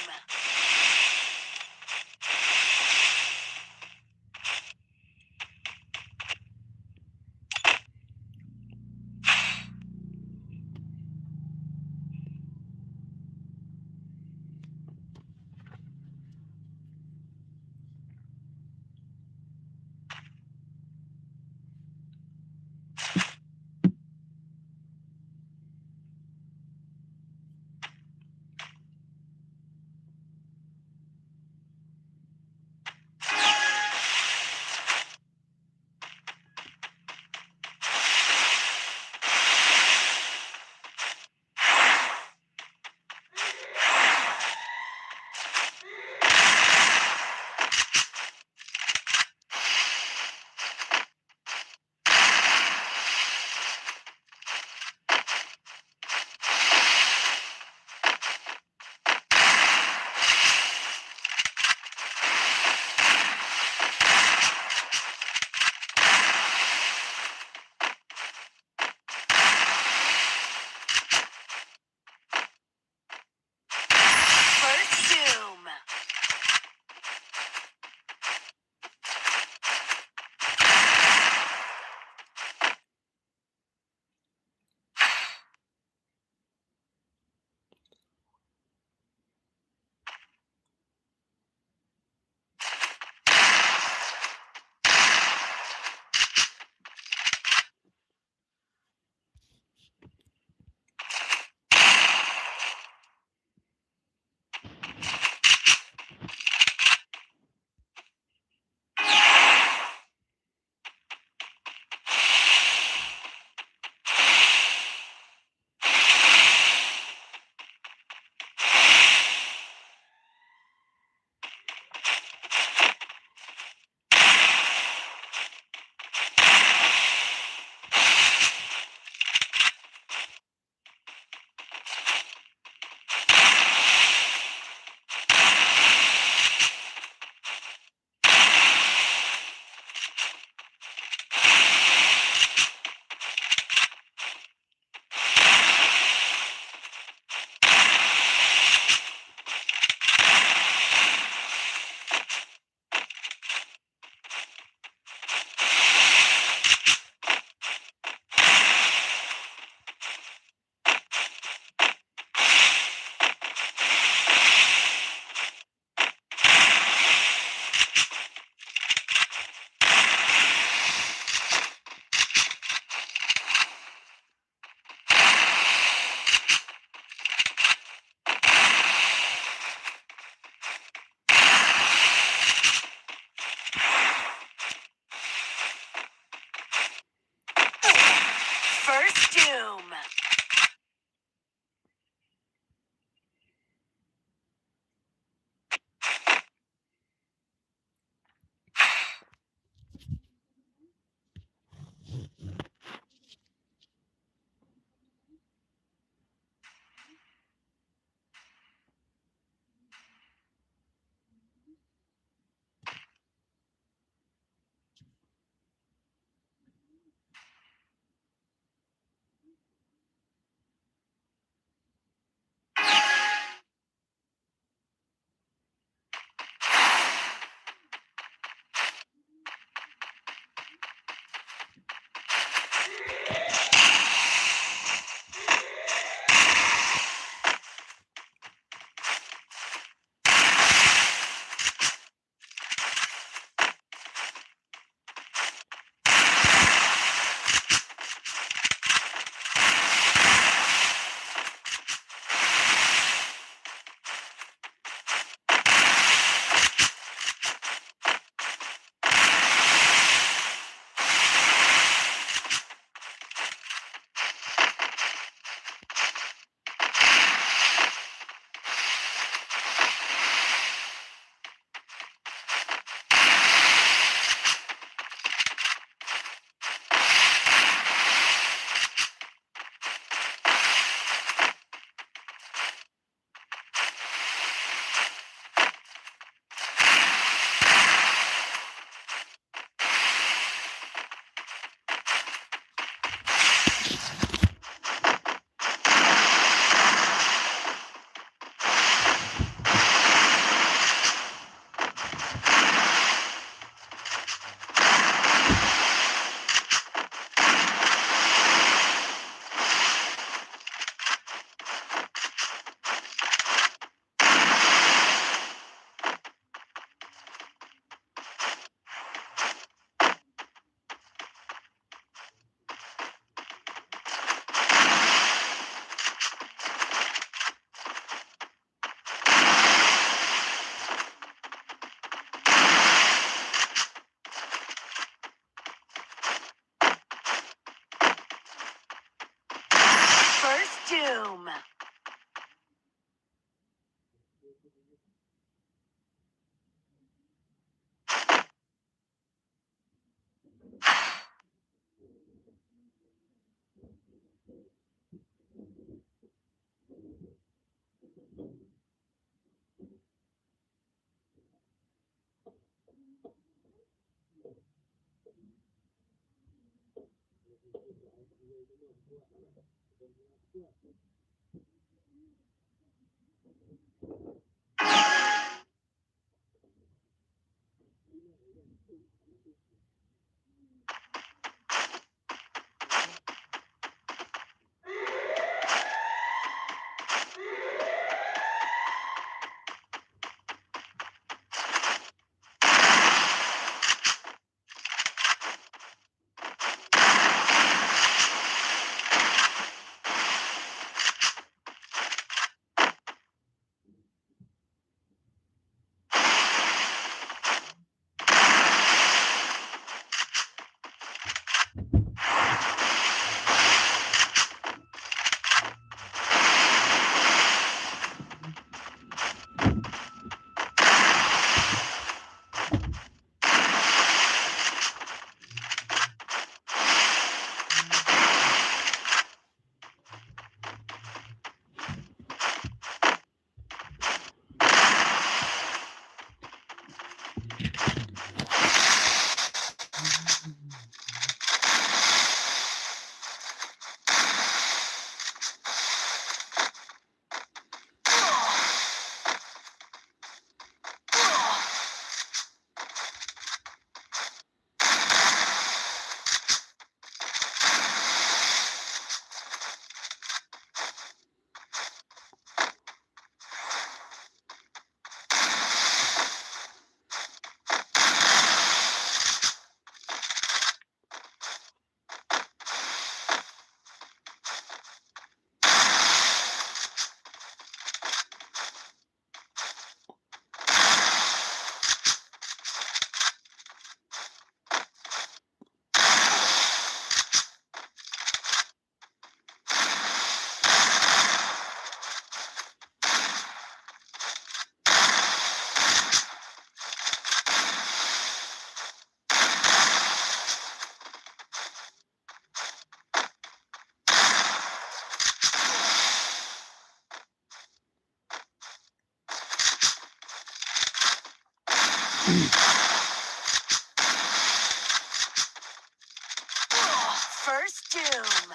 First Doom.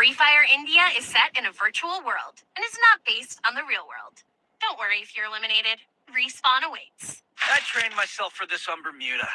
Free Fire India is set in a virtual world and is not based on the real world. Don't worry if you're eliminated. Respawn awaits. I trained myself for this on Bermuda.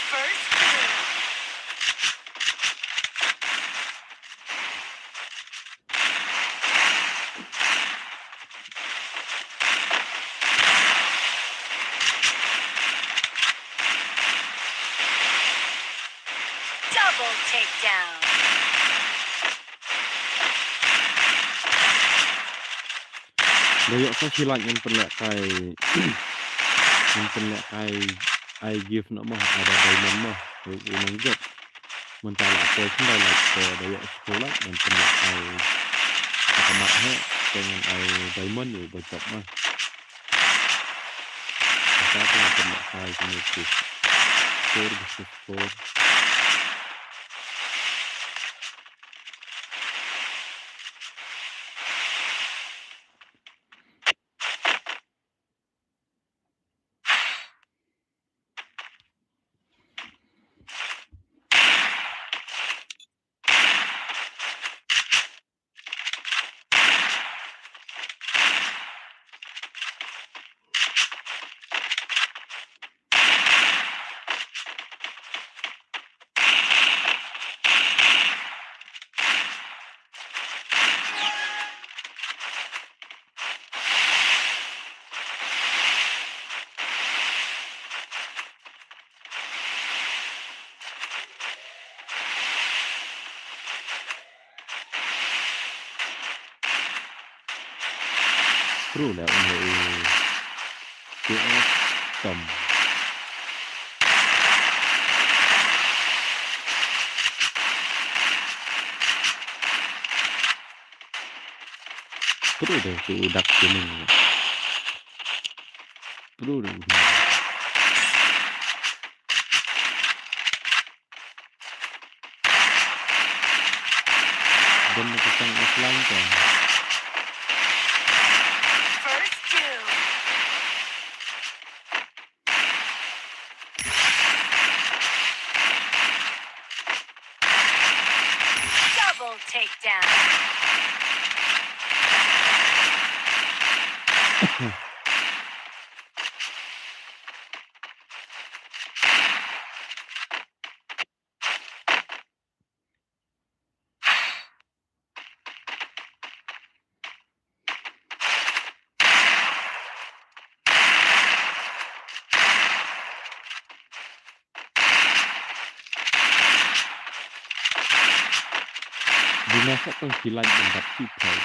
First kill. Double takedown. Da ïoh sa shi like ngan pynlehkai. Ngan pynlehkai ai gift noh mo, ai da diamond mo. U, u nang jop. Mynta la poi khyndai like, te da ïoh shiphew like ngan pynlehkai. Ka mat heh, te ngan ai diamond ïa u ba jop mo. Mynta te ngan pynlehkai kine ki. Four versus four. Through leh un leh u K S Tom. Through deh u Dak Gaming. Through deh u. Don na ka tang offline ka. First kill. Double takedown. Duna sa tang shi like ban dap shiphew.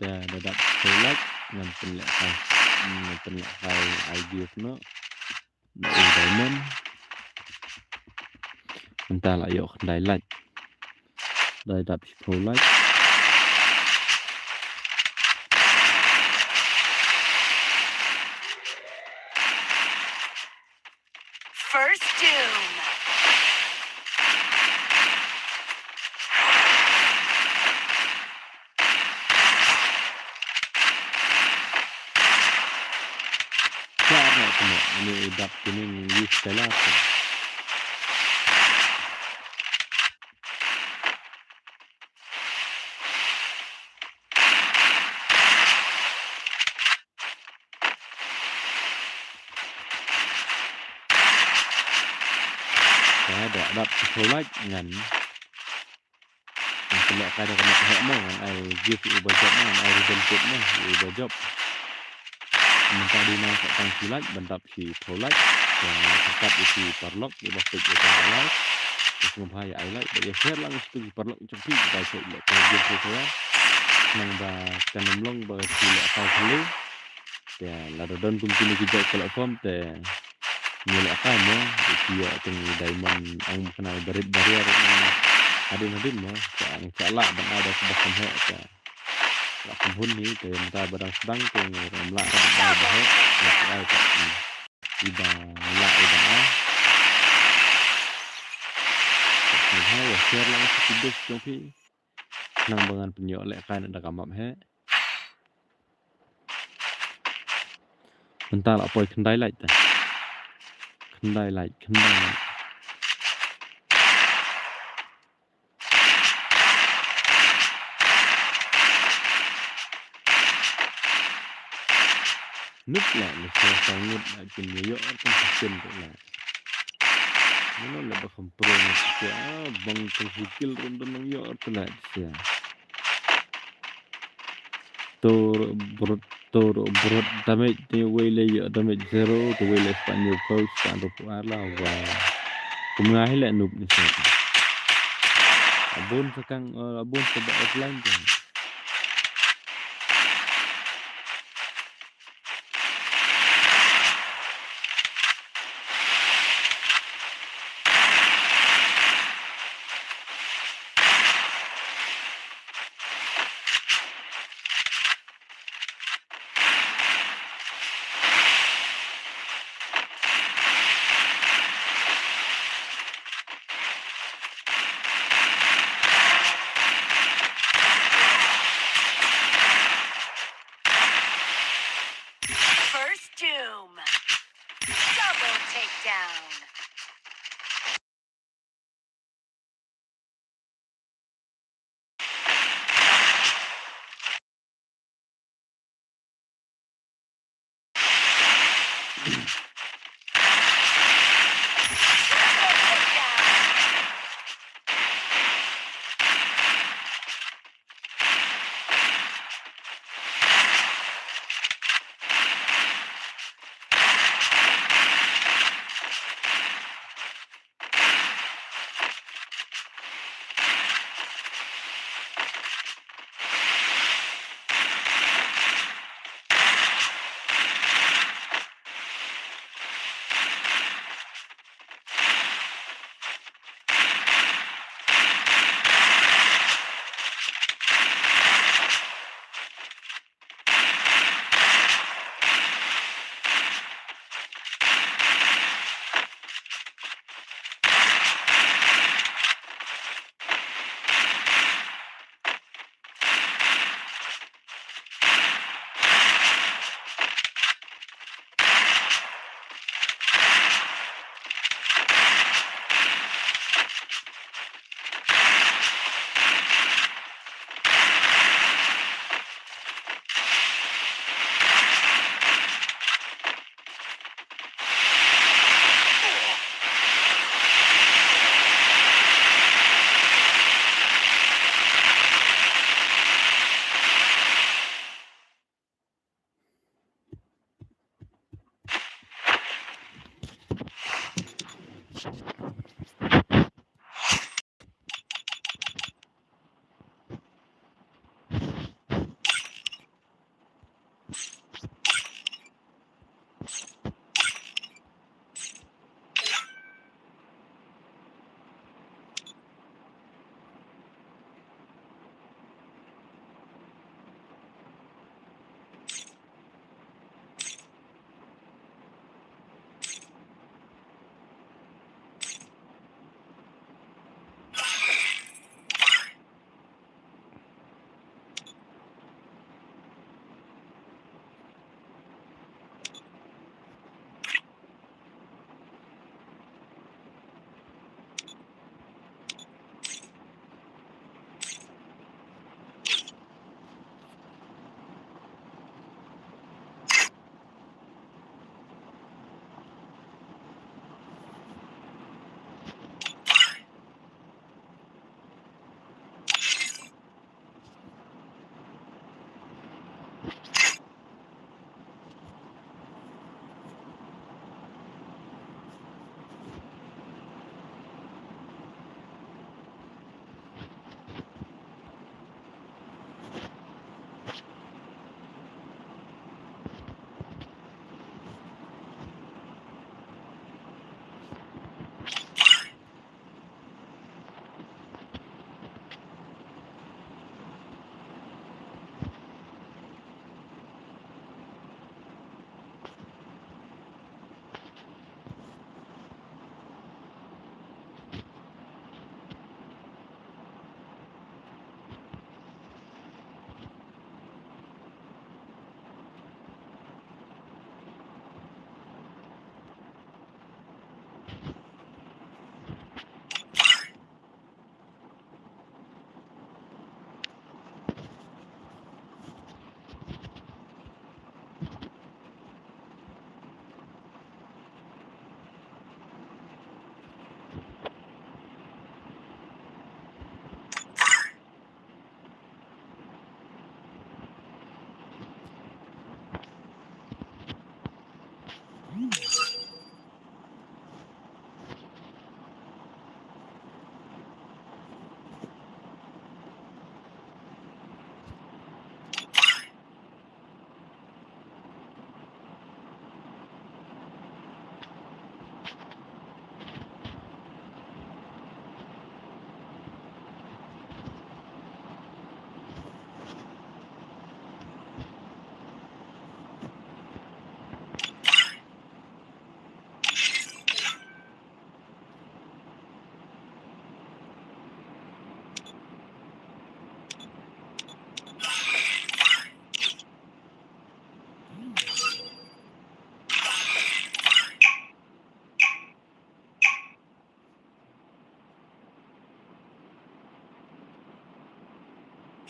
Da, da dap shiphew like ngan pynlehkai. Hmm, ngan pynlehkai ai gift noh. Na u diamond. Mynta la ïoh khyndai like. Da dap shiphew like. First Doom. Klar na kena ini dap kuning use telah tu. Ka da dap shiphew like ngan. Ngan pynlehkai da ka mat heh mo, ngan ai gift u ba jop mo, ngan ai ribbon kit mo u ba jop. Mynta duna sa tang shi like ban dap shiphew like. Ka pyrkhat ïa ki paralok ïa ba peit ïa ka live. Te sngewbha ïa ai like bad ïa share lang sha ki paralok jong phi kiba ïa lehkai game Free Fire. Khnang ba kan ym long ba ki lehkai kali. Te lada don kum kine ki jait platform te ngi lehkai mo, te ki ïoh tang diamond ong khnang ba rit ba riar hadien hadien mo. Te ngi sa lah ban ai da kaba kham heh te lah kham hun hi te mynta ba dang sdang te ngi ym lah ban ai ba heh. Ngi sa ai te iba ngi lah iba ai. Te sngewbha ïa share lang sha ki base jong phi. Khnang ba ngan pynïoh lehkai na da ka map heh. Mynta la poi khyndai lait te. Khyndai lait, khyndai lait. Nuk la ni sa sa ngut la kin ïoh tang sa kin tu la. Mano la ba kham pro ni sa bang tang sa kill rum don nang ïoh tu la sa. Tur brut, tur brut damage te wei le ïoh damage zero, te wei le spah hynñiew phew, spah hynriew phew ar la wa. Kum nga hi le noob ni sa. Abun sa kang, eh, abun sa ba offline te. First doom. Double takedown.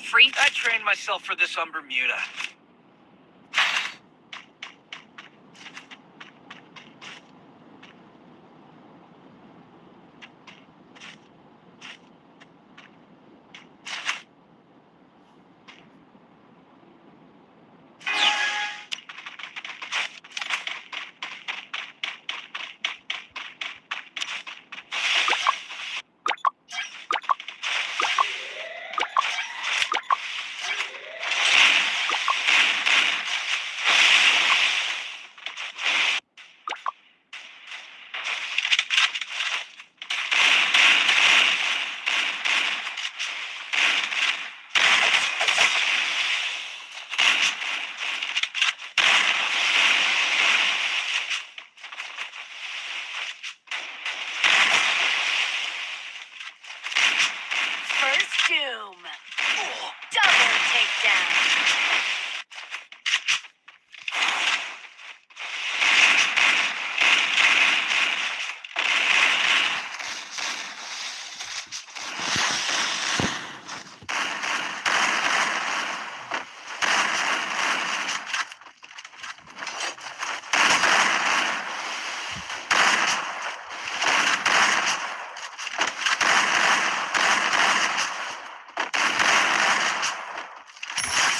Free. I trained myself for this on Bermuda. First Doom. Double takedown.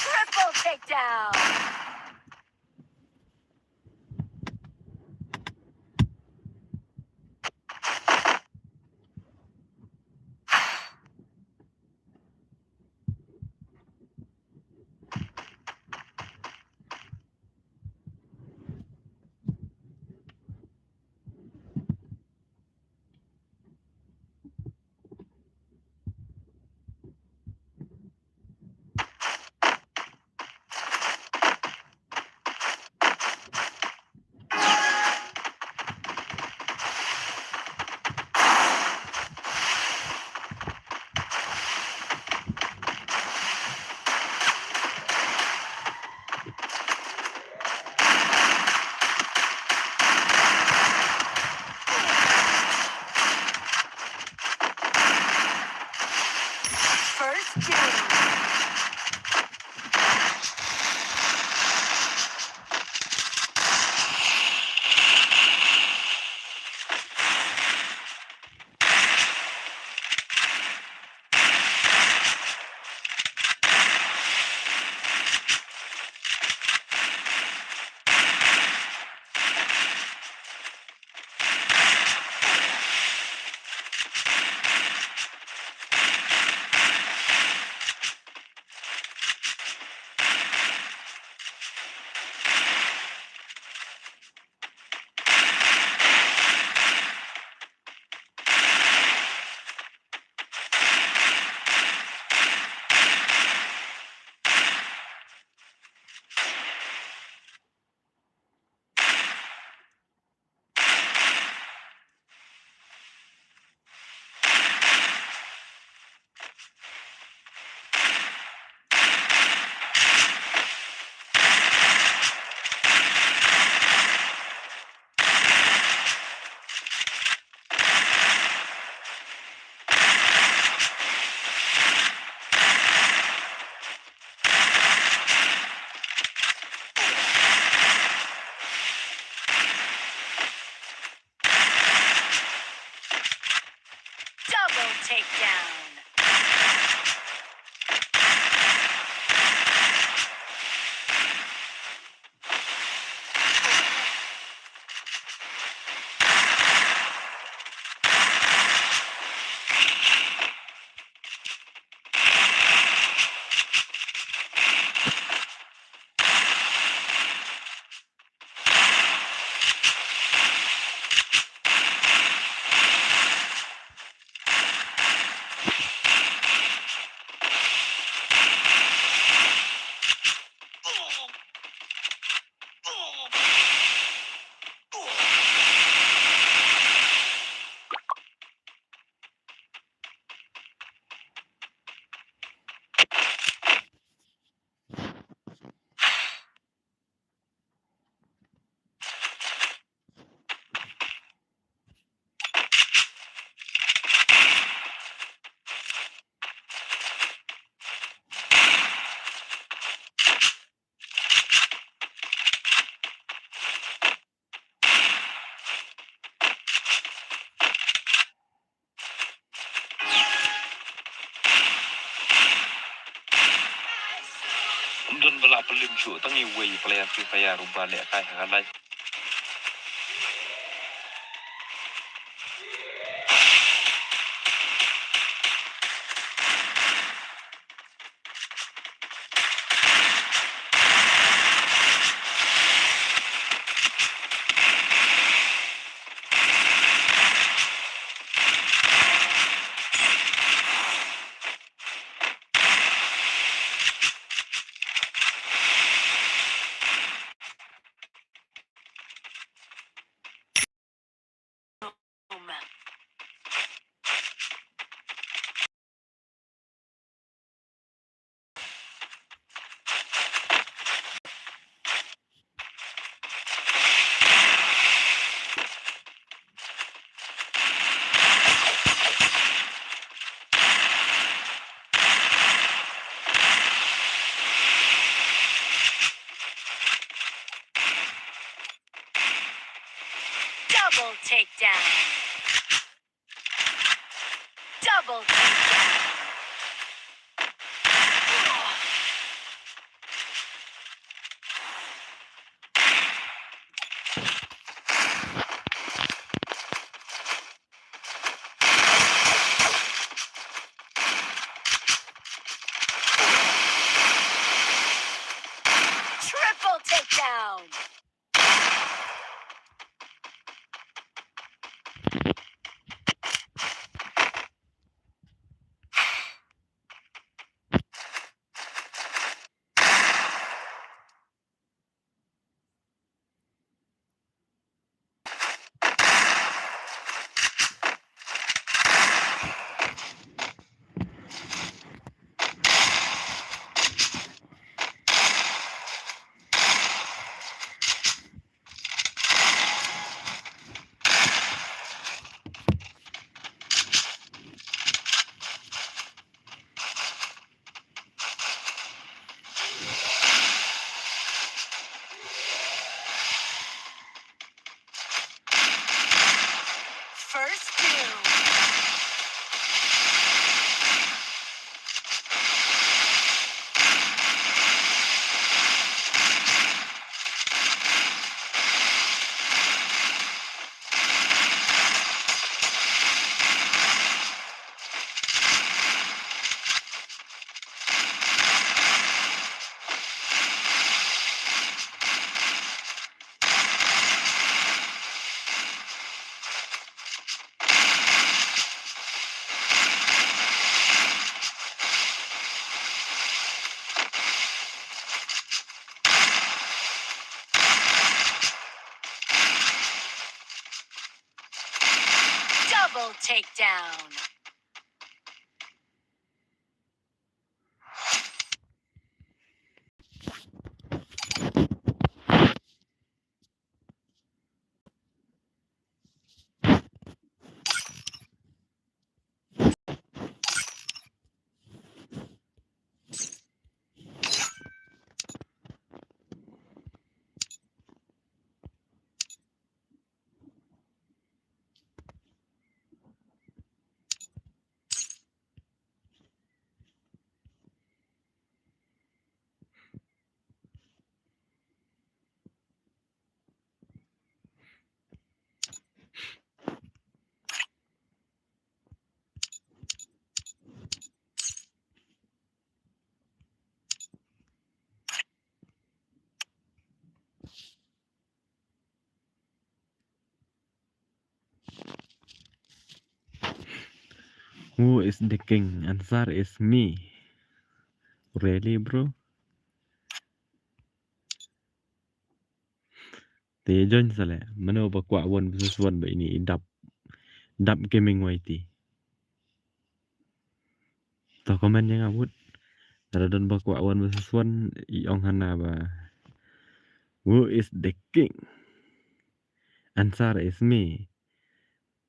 Triple takedown. First Doom. Double takedown. Pynlip shuh tang iwei i player Free Fire uba lehkai ha ka live. Double takedown. Double takedown. Triple takedown. First doom. Double takedown. Who is the king? Answer is me. Really, bro? Te join sa leh. Mano ba kwah one versus one ba ini i dap. Dap Gaming Y T. To comment ïa nga bud. Lada don ba kwah one versus one, i ong hana ba, "Who is the king?" Answer is me.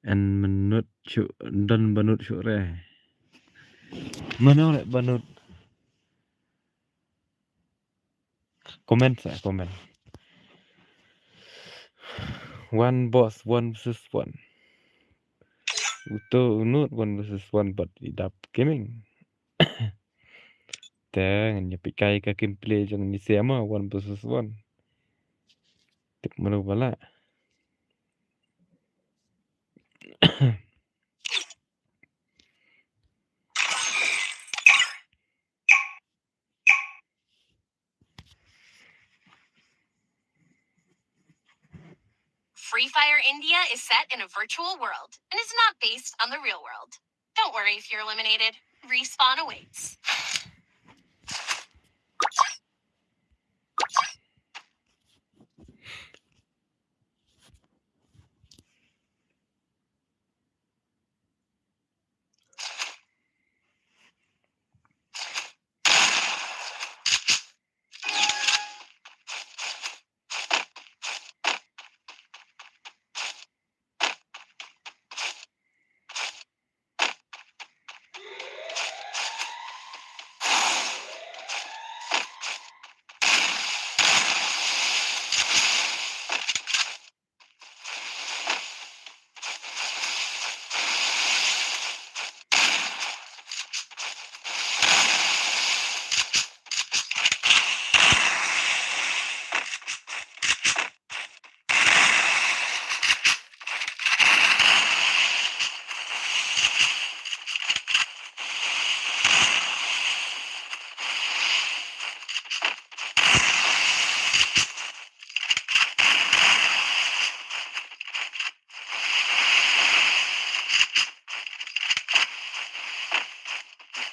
And mynta shu don ba nud shu re. Mano re ba nud? Comment sa, comment. One boss, one versus one. Uto u nud one versus one bad i Dap Gaming. Te ngan ïa peit kai ka gameplay jong ngi seh ma one versus one. Tip malu bala. Free Fire India is set in a virtual world and is not based on the real world. Don't worry if you're eliminated. Respawn awaits.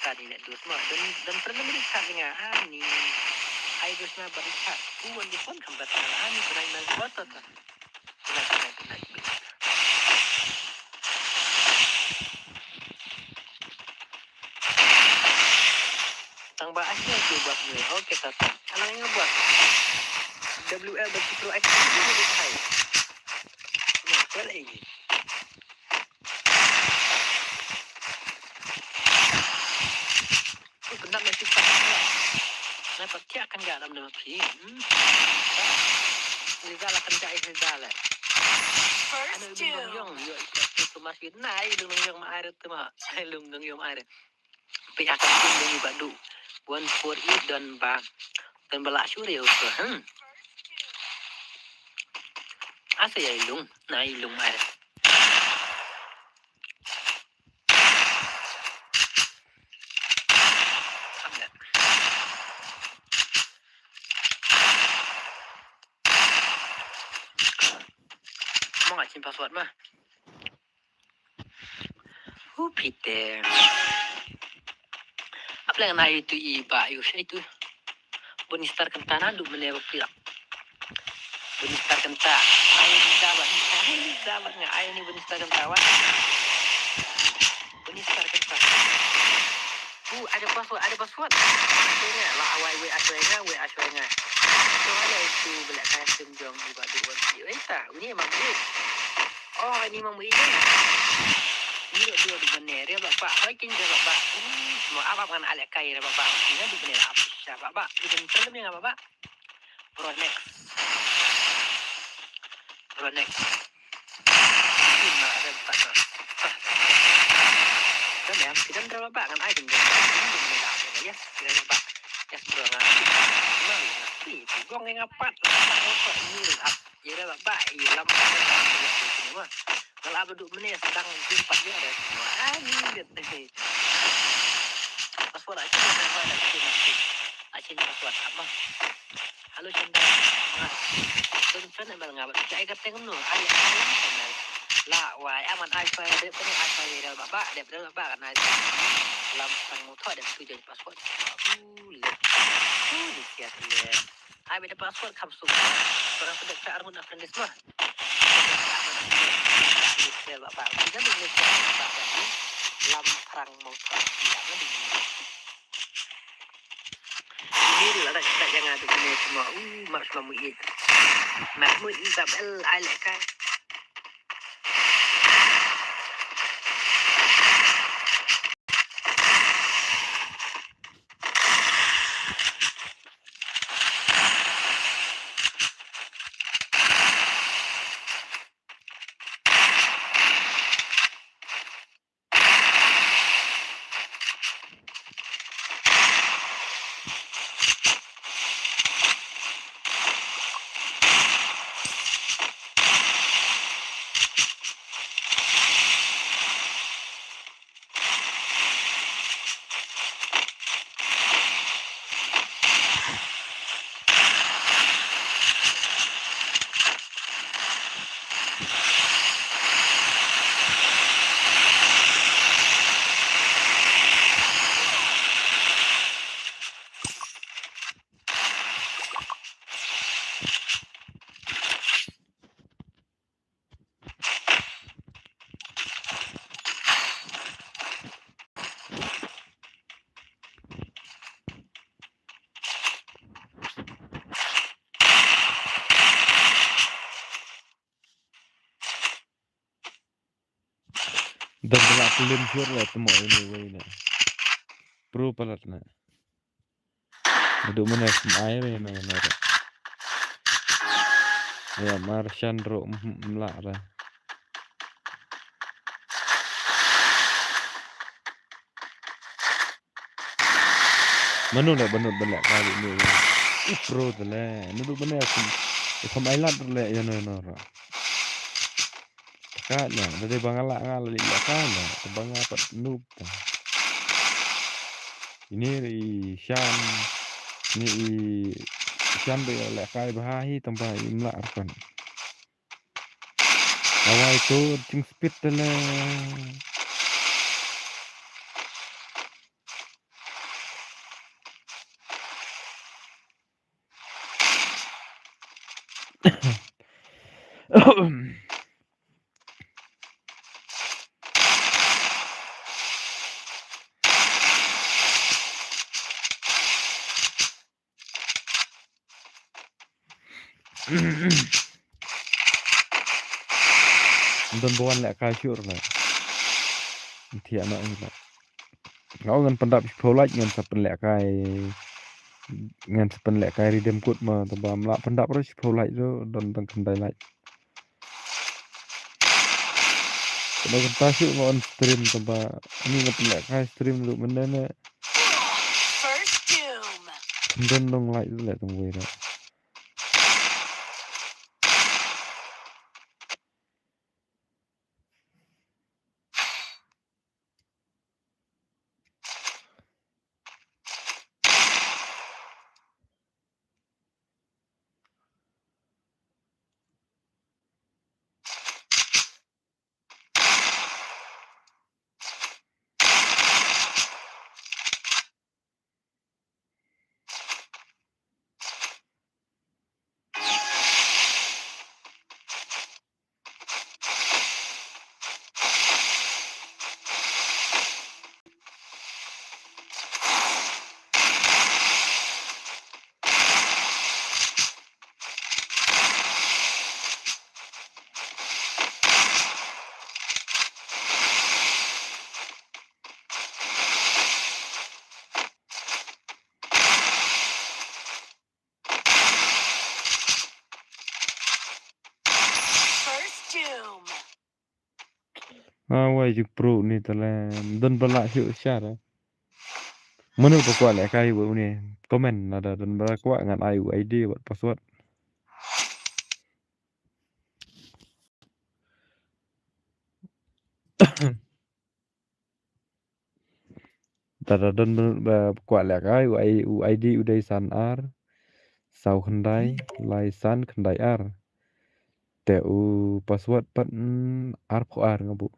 Tadi nak dus ma dan dan pernah melihat dengan ani. Ai dus na berikat. Kuan di pon kambat ani pernah main foto tu. Pernah pernah pernah. Tang ba akhir tu buat ni. Okey, tata. Alang yang buat. W L bagi pro action ni dia hai. Ni, kuat lagi. Ku pendam na sifat. Na pat kia kan ga dam dam phi. Hmm. Ni dala kan ga ni dala. First two. Ana dum yong yo. Itu masih na dum yong ma air tu ma. Dum yong air. Pia ka tim dong i Badu. One four eight don ba. Don ba la sure u ko. Hmm. Asa ya ilung. Na ilung mar. Mo nga chin password ma. Hu Peter. Ap leng na itu i ba yu sa itu. Bun star kenta na du mene ba pira. Bun star kenta. Ai ni da ba. Ai ni da ba nga ai ni bun star kenta wa. Bun star kenta. Hu ada password, ada password. Ada nga la awai we aswai nga, we aswai nga. So ada itu belak kasim jong i ba du wan si. Wei sa, uni ma beli. Oh, ini mong wi. Ni dok dua di bene ria baba. Hoi king ria baba. Mo abab ngan alek kai ria baba. Ina di bene ap. Sia baba. Di bene terlem yang baba. Bro next. Bro next. Ina ria baba. Dan yang tidak ria baba ngan ai king ria baba. Ini di bene ap. Yes, ria baba. Yes, bro. Nah, ini bong yang apat. Ini ria baba. Ïa la ba ïa lam. Ngal aba du mene sedang jumpa dia ada. Ani dia tadi. Password aja dah dah dah sini. Aja ni password apa? Halo Chandra. Don Fen emal ngaba. Cai ka teng no. Ai ai emal. La wai aman ai fai dep ni ai fai dep baba dep dep baba kan ai. Lam sang motor dep tu jadi password. Uh le. Uh ni siap le. Ai beda password kam suk. Orang sedek ka arun friend list mah. Sedek ka arun friend list. Baba. Kita di list baba. Lam perang mau perang. Tidak ada di. Ini dulu ada kita jangan ada ini semua. Uh, mak semua muid. Mak muid tak bel ai lek kan. Don ba lah pynlem shuh le tmo ine wei ne. Pro palat ne. Naduh mynne kum ai re na na re. Ya mar shan ro mlah re. Mano le banut ban lehkai ine wei. U pro te le. Naduh mynne kum kum ai lat le ya no no ro. Ka ne, da dei ba nga lah nga la lehkai ne, te ba nga pat noob te. Ine i shan, ine i shan ba lehkai bha hi tang ba i mlah arpan. Awai tur jing speed te le. Don ba wan lehkai shuh re. Thiah noh hi la. Nga ong ngan pyndap shiphew like ngan sa pynlehkai. Ngan sa pynlehkai redeem code ma tang ba ym lah pyndap re shiphew like ruh don tang khyndai like. Kane kynta shuh nga on stream tang ba ani nga pynlehkai stream ruh mynne ne. First doom. Don nong like ruh le tang wei ruh. First doom. Ah, wai ju pro ni tale. Don ba lah shuh shar. Mano ba kwah lehkai u ni. Comment lada don ba kwah ngan ai u I D bad password. Lada don ba kwah lehkai u I D u dei san ar saw khyndai lai san khyndai ar. Te u password pat, mm, arphew ar nga buh.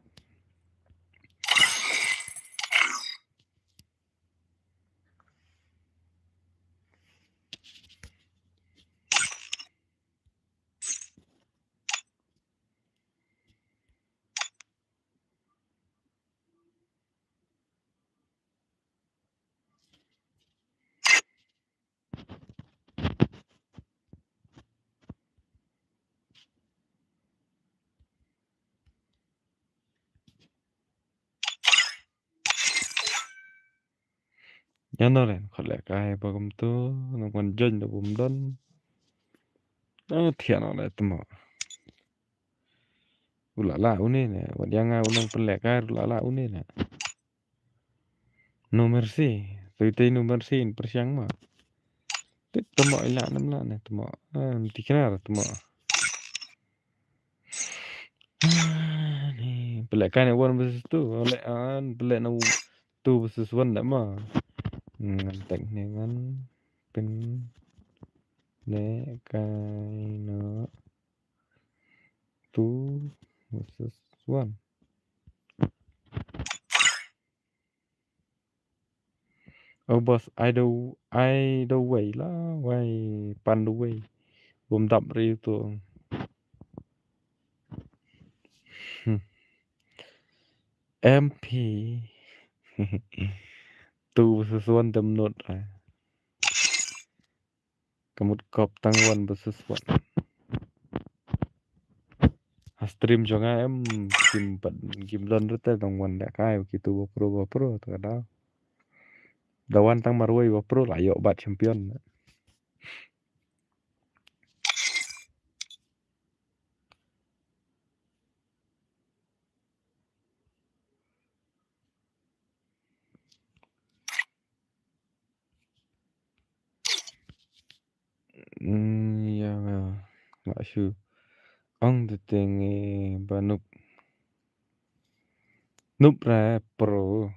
Ïa no ren khot lehkai ba kumtu nang wan join da bum don. Ah, thiah noh le tmo. U la la une ne, wat ïa nga u nang pynlehkai u la la une ne. No mercy, tu te no mercy in pyrshang ma. Te tmo ila nam la ne tmo. Ah, ti kena tmo. Ah, ni pynlehkai ne one versus two, le an pynleh na two versus one da ma. Ngan tek ne ngan pynlehkai na two versus one. Oh boss, ai da, ai da wei la, wei pan da wei. Bum dap ri tu. Hmm. M P. Tu versus one dem not. Ka mut kop tang one versus one. Ha stream jong nga em, kim pat, kim don ruh te tang wan da kai, kitu ba pro, ba pro, ta ka daw. Da wan tang marwei ba pro la ïoh bat champion. Hmm, ïa, nga shu ong te teng, eh, ba Nup. Nup re pro.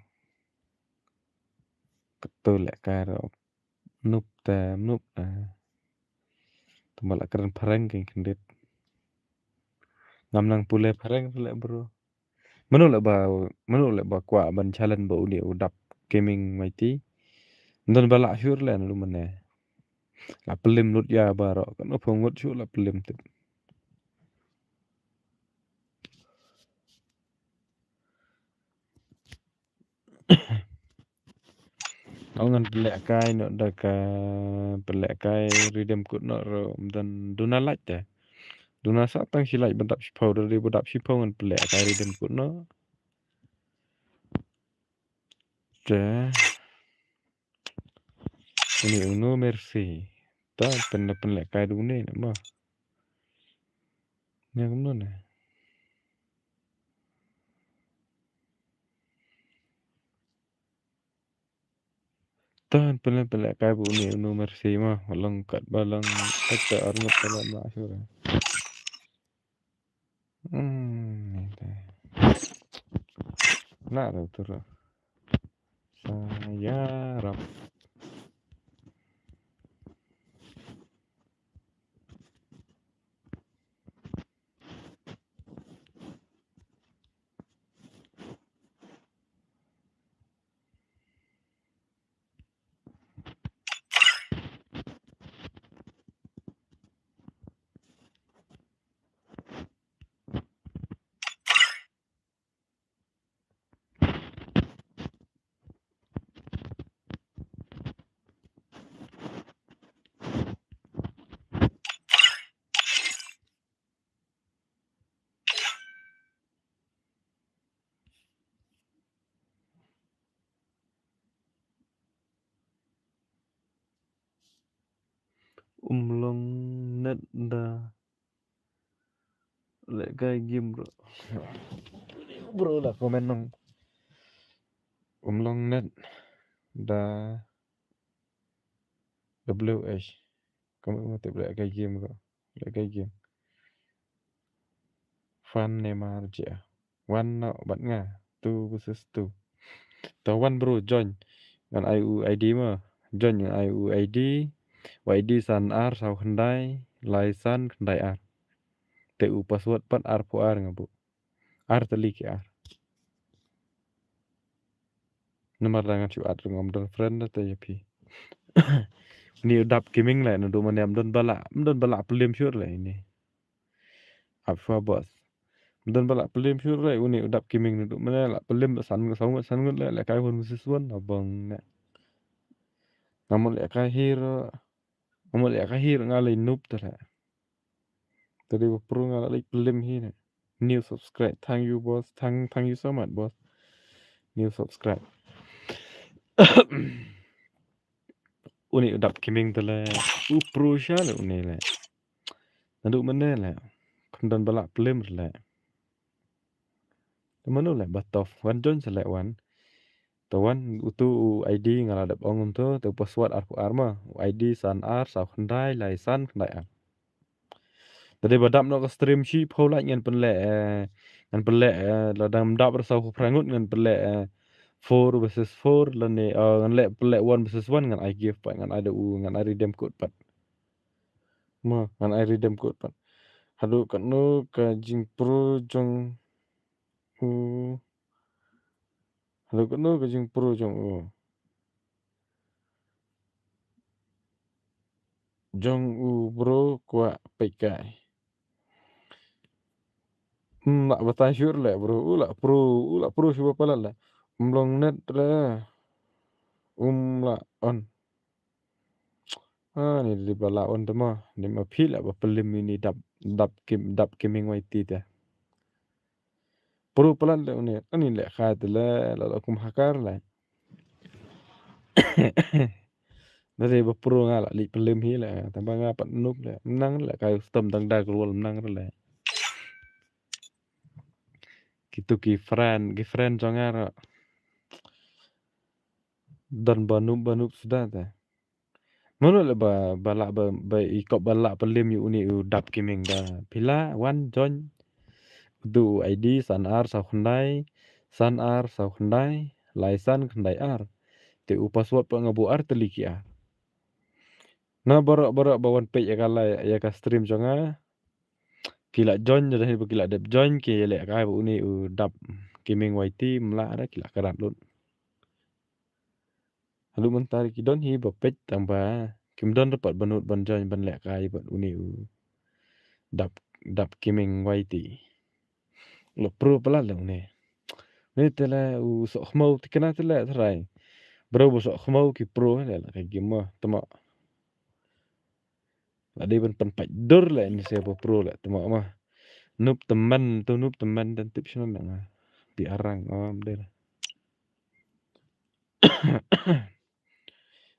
Kato lehkai re Nup te Nup, eh. Te ba la kren phareng kein khyndiat. Ngam nang pule phareng re leh bro. Mano leh ba, mano leh ba kwah ban challenge ba une u Dap Gaming Mighty. Ym don ba lah shuh leh naduh mynne. La pyllim lut ïa baroh, kano phi ngut shuh la pyllim tip. Ong ngan pynlehkai noh da ka pynlehkai redeem code noh ruh ym don, duna lait te. Duna sa tang shi lait ba dap shiphew, da dei ba dap shiphew ngan pynlehkai redeem code noh. Te. Une u No Mercy. Ta pyn, pynlehkai da une ne ma. Ne kumno ne. Ta pynleh, pynlehkai ba une u No Mercy ma. Ba long kat ba long kat ta arngut ta la ma sure. Hmm, ni te. Na ruh tu ruh. Sa ïarap. Um long net da lehkai game bro. Bro la comment nong. Um long net da W H. Comment ma tip lehkai game bro. Lehkai game. Fan ne mar je. Wan noh bad nga. Two versus two. Ta wan bro join. Ngan ai u I D ma. Join ngan ai u I D. U I D san ar saw khyndai lai san khyndai ar. Te u password pat arphew ar nga buh. Ar tylli ki ar. Namar da ngan shu add ruh ngam don friend da te ïa phi. Une u Dap Gaming leh naduh mynne ym don ba lah, ym don ba lah pyllim shuh leh une. Ap shuwa boss. Ym don ba lah pyllim shuh leh une u Dap Gaming naduh mynne la pyllim ba san ngut, saw ngut, san ngut leh, lehkai one versus one, abang ne. Ngam lehkai hi ruh, ngam lehkai hi ruh nga leh noob te leh. Te dei ba pro nga la leit pyllim hi ne. New subscribe. Thank you boss. Thank, thank you so much boss. New subscribe. Une u Dap Gaming te leh u pro sha leh une leh. Naduh mynne leh. Ym don ba lah pyllim leh. Te mano leh ba tough. Wan join sa leh wan. Te wan utu u I D nga la dep ong kumto, te u password arphew ar ma. U I D san ar saw khyndai lai san khyndai ar. Te dei ba dap noh ka stream shiphew lait ngan pynleh, eh, ngan pynleh, eh, lada ngam dap ruh saw phew phra ngut ngan pynleh, eh, four versus four lane, eh, ngan leh pynleh one versus one ngan ai gift pat, ngan ai da u, ngan ai redeem code pat. Ma, ngan ai redeem code pat. Haduh katno ka jingpro jong u. Haduh katno ka jingpro jong u. Jong u bro kwah peit kai. Hmm, lah batai shuh leh bro. U lah pro, u lah pro shuh ba palat leh. Um long net leh. Um lah on. Ah, ni dei ba lah on te ma. Ni ma phi lah ba pyllim ini Dap, Dap Gaming, Dap Gaming Y T te. Pro palat le une, ani le kha te le, la la kum hacker le. Nare ba pro nga la li pelim hi le, tang ba nga pat nup le, menang le, kai stom dang da global menang le. Kitu ki friend, ki friend jong nga ra. Don ba nup, ba nup suda te. Mano le ba, ba la ba, ba i kop ba la pelim ïa uni u dap kiming da. Phi la wan join. Utu u I D san ar saw khyndai, san ar saw khyndai, lai san khyndai ar. Te u password pat nga buh ar tylli ki ar. Na baroh baroh ba wan peit ïa ka live, ïa ka stream jong nga. Ki la join, da hi ba ki la dep join, ki leh kai ba uni u dap kiming Y T, mla ra ki la krat lut. Haduh mynta ki don hi ba peit tang ba kim don pat ba nud ban join ban leh kai bad uni u dap, dap kiming Y T. Lo pro palat le uni. Ni te le u sok khmau te kena te le trai. Bro bu sok khmau ki pro le la ka game ma tama. La dei ban pan pait dur le ni se ba pro le tama ma. Nup temen tu nup temen dan tip shnon nga. Di arang am de.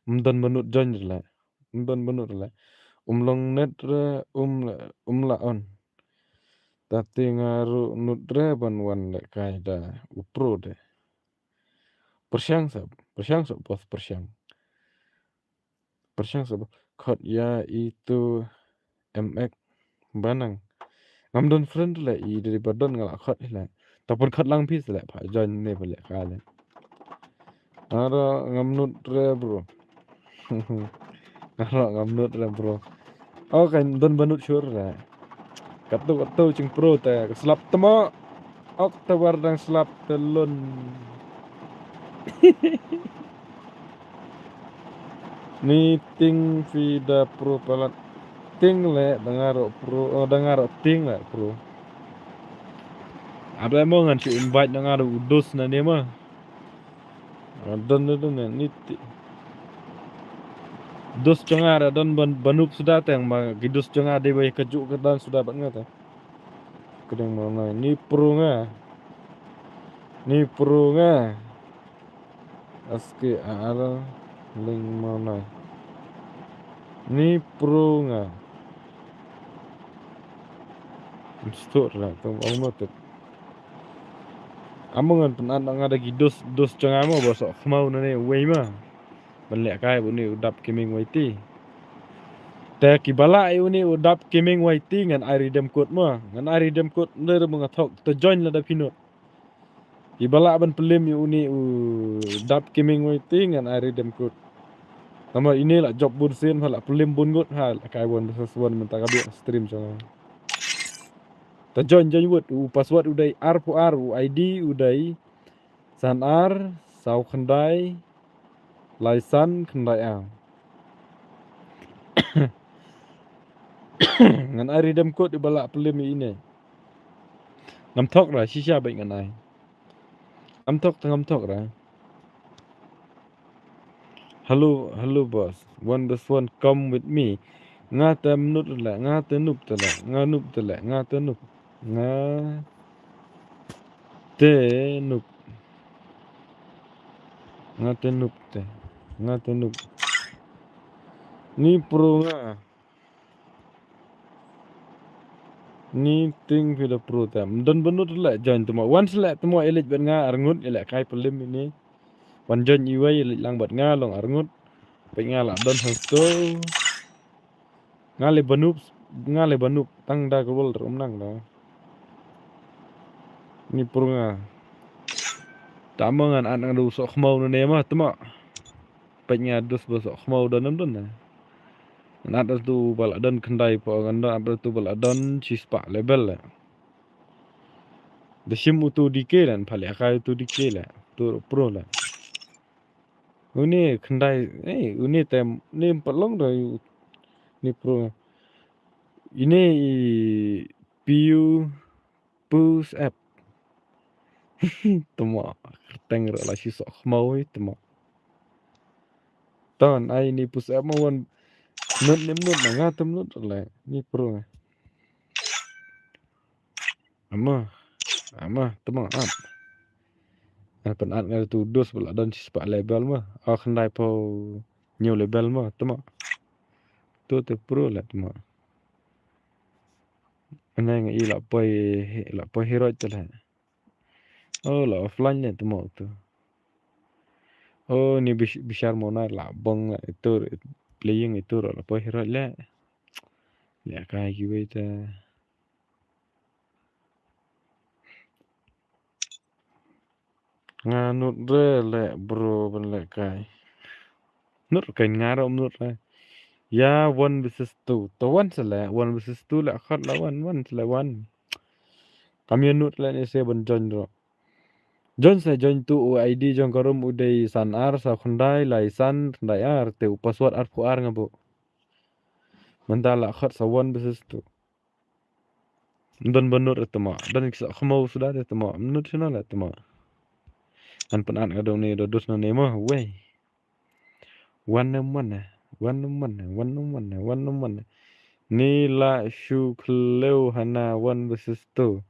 Mdon ba nud join le. Mdon ba nud le. Um long net re um, um la on. Tati nga ru nud re ban wan le kai da u pro de. Persiang sab, persiang sab bos persiang. Persiang sab khot ya itu M X banang. Ngam don friend le i dari badon nga la khot le. Tapon khot lang pis le pa join ne ba le ka le. Aro ngam nud re bro. Aro ngam nud re bro. Okay, don ba nud sure re. Katu katu ching pro te slap tama. Ok, te war dang slap te lun. Ni ting fi da pro palat. Ting le dang aro pro, oh, dang aro ting le pro. Ada mo ngan si invite dang aro udus na ni ma. Don don don ni ti. Dus jong nga don ban banup suda teng ma ki dus jong nga de bai ka juk ka dan suda ban nga ta. Kedeng mana ni pro nga. Ni pro nga. Aske ara ling mana. Ni pro nga. Mstur la tu automatic. Among ngan pynat nga da ki dos dos jong nga mo ba sok khmau na ne wei ma. Ban leh kai ba uni u dap kiming wai ti. Te ki bala ai uni u dap kiming wai ti ngan ai redeem code mo. Ngan ai redeem code nda ba nga thok te join la da pinot. Ki bala ban pelim uni u dap kiming wai ti ngan ai redeem code. Nama ini la job bun sin ha la pelim bun ngut ha la kai wan basa suan menta ka biak stream jong nga. Te join join wut u password u dei ar pu ar u I D u dei. San ar, saw khyndai, lai san khyndai ar. Ngan ai redeem code i bala pelim i ne. Ngam thok ra, shisha bai ngan ai. Ngam thok, ngam thok ra. Hello, hello boss. One plus one come with me. Nga te mnut le, nga te nup te le, nga nup te le, nga te nup. Nga te nup. Nga te nup te. Nga te nup. Ni pro nga. Ni ting fi da pro te. Don banut le join temo. Once le temo elit ban nga arngut ele kai pelim ini. Wan join iwei elit lang bat nga long arngut. Pek nga la don hasto. Nga le banup, nga le banup tang da global rum nang da. Ni pro nga. Tama ngan at nang du sok khmau ne ma tama. Pek nga dus ba sok khmau da nam don na. Ngan at du bala don khyndai po ngan don at du bala don chispah level le. Da shim utu D K lan phale akai utu D K le. Tu pro le. Uni khyndai, eh, uni tem, ni palong da u, ni pro. Ini i P U push up. Temo, kerteng ra la shi sok khmau i temo. Ton, ai ni push up ma wan. Nut ni nut na nga tem nut le, ni pro. Ama. Ama, tama, ap. Nga pynat nga tu dos ba la don shispah level ma. O khyndai phew hynñiew level ma, tama. Tu te pro le, tama. Ane nga i la poi, la poi hero te le. O, la offline le, tama tu. O, ni bis-, bishar mona la bong la itur, playing itur la poi hero le. Le kai kiwei te. Nga nud re le bro ban le kai. Nud re kai nga ro nud re. Ya one versus two. To one se le one versus two le khot la one, one se le one. Kam ya nud le ni se ban join ro. Join se join tu u I D jong ka rum u dei san ar saw khyndai lai san khyndai ar te u password ar phew ar nga bu. Mynta la khot sa one versus two. Don ba nud re tama. Don ki sa khmo suda re tama. Nud sino le tama. An pan an ka dong ni do dus na ni mo. Wei. Wan ne man ne. Wan ne man ne. Wan ne man ne. Wan ne man ne. Ni la shu khleu hana one versus two.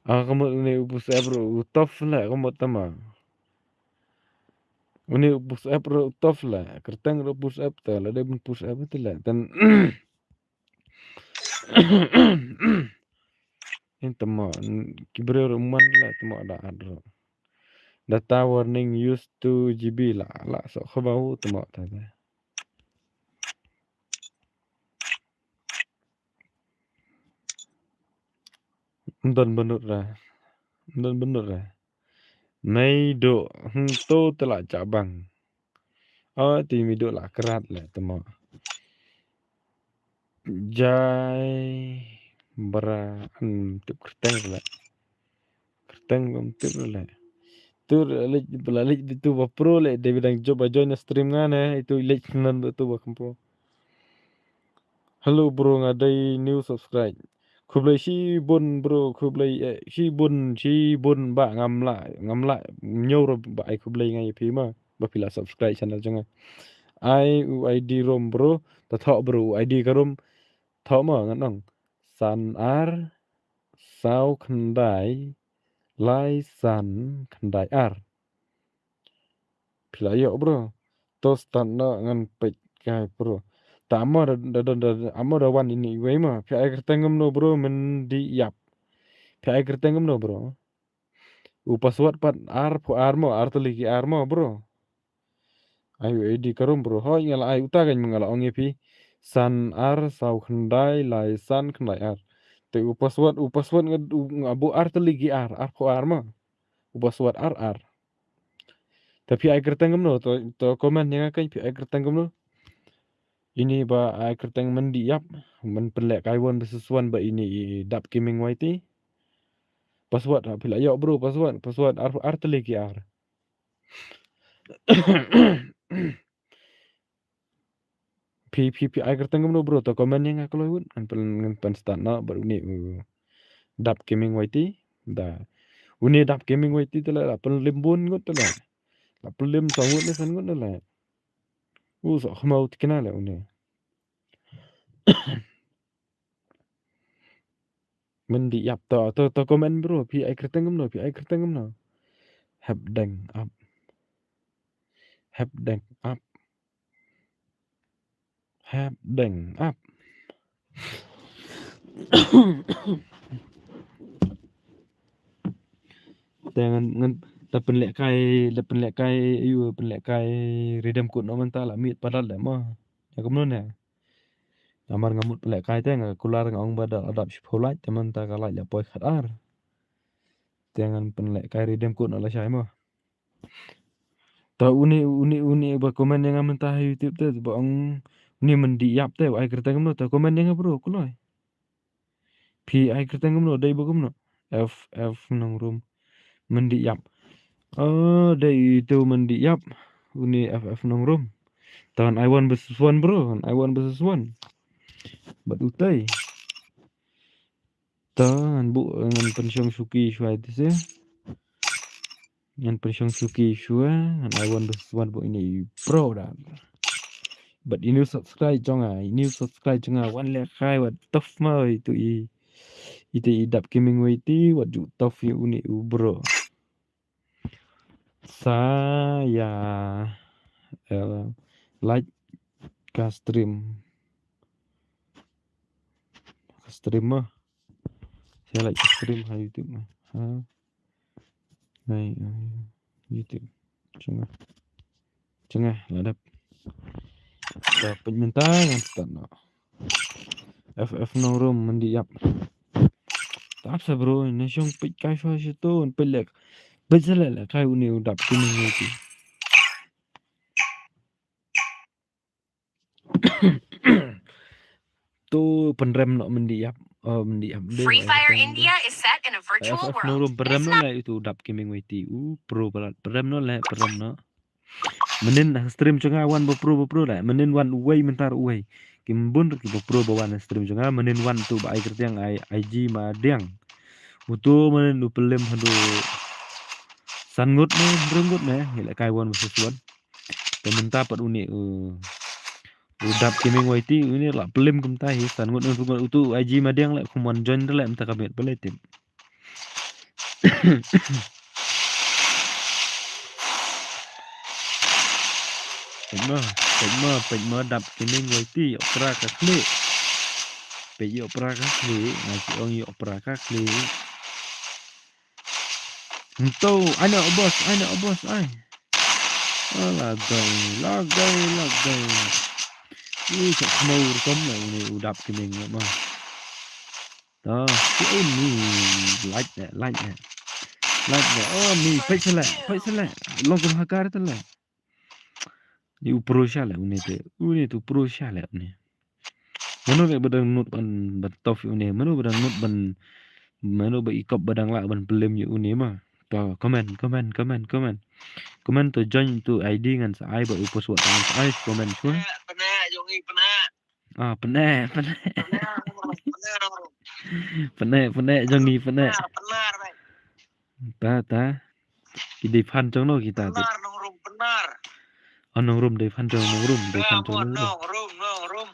A ka mut ni u push up ro u tough le ka mut tama. Uni u push up ro u tough le. Kerteng ro push up te le de push up te le. Ten Ing tama, ki briew ruh man la tama da adro. Data warning use two G B la, la sok khabaw tama ta da. Ndon benut ra. Ndon benut ra. Mei do, hmm, to tela chabang. O, ti mi do la krat le tama. Jai bra, hmm, tip kerteng le. Kerteng bam tip le. Tu le, le, tu ba pro le, David dang job ba join stream nga ne, itu le nan tu ba kempo. Hello bro, nga dei new subscribe. Khublei shibun bro, khublei, eh, shibun, shibun ba ngam lah, ngam lah, ñiew ruh ba ai khublei nga ïa phi ma, ba phi la subscribe channel jong nga. Ai u I D rum bro, ta thoh bro, u I D ka rum, thoh ma ngan ong. San ar, saw khyndai, lai san khyndai ar. Phi la ïoh bro. To start noh ngan peit kai bro. Ta amo da, da, da, da, amo da wan ini iwei ma. Phi ai kyrteng kumno bro, Myndi Ïap. Phi ai kyrteng kumno bro. U password pat ar phew ar mo, ar tylli ki ar mo bro. Ai u I D ka rum bro. Hoi nga la ai uta kan nga la ong ïa phi. San ar saw khyndai lai san khyndai ar. Te u password, u password nga, u nga buh ar tylli ki ar, ar phew ar mo. U password ar ar. Te phi ai kyrteng kumno, to, to comment ïa nga kan phi ai kyrteng kumno. Ini ba ai kyrteng Myndi Ïap, men pynleh kai one versus one ba ini i Dap Gaming Y T. Password ha phi la ïoh bro, password, password ar, ar tylli ki ar. Phi, phi, phi ai kyrteng kumno bro, to comment ïa nga kloi wut, ngan pyn, ngan pyn start noh, bad uni u Dap Gaming Y T, da. Uni Dap Gaming Y T te la, la pynlim bun ngut te la. La pynlim song ngut ne san ngut ne la. U sok khmau tikna la uni. Myndi Ïap to, to, to comment bro, phi ai kyrteng kumno, phi ai kyrteng kumno. Hep deng ap. Hep deng ap. Hep deng ap. Te ngan, ngan, la pynleh kai, la pynleh kai, ayu, pynleh kai, redeem code noh mynta la miet palat le mo. Ïa kumno ne. Namar nga mut pynleh kai te nga kular nga ong ba da adap shiphew like, te mynta ka like la poi khat ar. Te ngan pynleh kai redeem code noh lashai mo. Ta uni, uni, uni ba comment ïa nga mynta ha YouTube te, ba ong uni Myndi Ïap te, ba ai kyrteng kumno, ta comment ïa nga bro, kloi. Phi ai kyrteng kumno, dei ba kumno. F F Nongrum. Myndi Ïap. Oh, dei itu Myndi Ïap. Uni F F Nongrum. Ta ngan ai one versus one bro, ngan ai one versus one. Bad utai. Ta ngan buh, ngan pynshong shuki shuwa ïa te se. Ngan pynshong shuki shuwa, ngan ai one versus one bad ini bro da. Bad ini subscribe jong nga, ini subscribe jong nga, wan leh kai wat tough mo itu i. Ite i dap Gaming Y T wat ju tough ïa une u bro. Sa ïa, eh, like ka stream. Ka stream ma. Sa like ka stream ha YouTube ma. Ha. Nai, eh, YouTube. Jong nga. Jong nga la dep. Ka peit mynta ngan start noh. F F Nongrum mynta ïap. Tap sa bro, na shong peit kai fa shi to, peit lek. Peit sa lek lek kai une u dap Gaming Y T. To pynrem noh mynta ïap, eh, mynta ïap. Free Fire India is set in a virtual world. F F Nongrum pynrem noh leh itu dap Gaming Y T. U pro palat pynrem noh leh, pynrem noh. Mynnin ha stream jong nga wan ba pro ba pro leh. Mynnin wan uwei mynta uwei. Kim bun ki ba pro ba wan ha stream jong nga. Mynnin wan tu ba ai kyrteng ai I G Madiang. Utu mynnin u pynlem haduh san ngut ne, hynriew ngut ne. Ngi leh kai wan ba seswan. Te mynta pat une u, u dap Gaming Y T une la pynlem kumta hi san ngut, hynriew ngut utu I G Madiang leh kum wan join leh mynta ka miet pynlem tip. Peit mo, peit mo, peit mo dap Gaming Y T ïoh pra ka khlieh. Peit ïoh pra ka khlieh, nga ki ong ïoh pra ka khlieh. Nto, ai noh boss, ai noh boss, ai. Ah, la dei, la dei, la dei. Ui, sa khmau rukom leh une u dap Gaming leh mo. Ta, ki uni, like ne, like ne. Like ne, oh ni, peit sa leh, peit sa leh. Long kum ha kar te leh. Ni u pro sha leh une te, une tu pro sha leh une. Mano leh ba dang nud ban, ban tough une, mano ba dang nud ban, mano ba i kop ba dang lah ban pynlem ïa une ma. Ta, comment, comment, comment, comment. Comment to join tu I D ngan sa ai ba u password ngan sa ai, comment shuwa. Pyneh, jong ngi pyneh. Ah, pyneh, pyneh. Pyneh, pyneh, pyneh, jong ngi pyneh. Pyneh, pyneh, mate. Ta, ta. Ki dei fan jong no kita tu. Pyneh, Nongrum, pyneh. Oh, Nongrum dei fan jong Nongrum, dei fan jong Nongrum. Nongrum, Nongrum.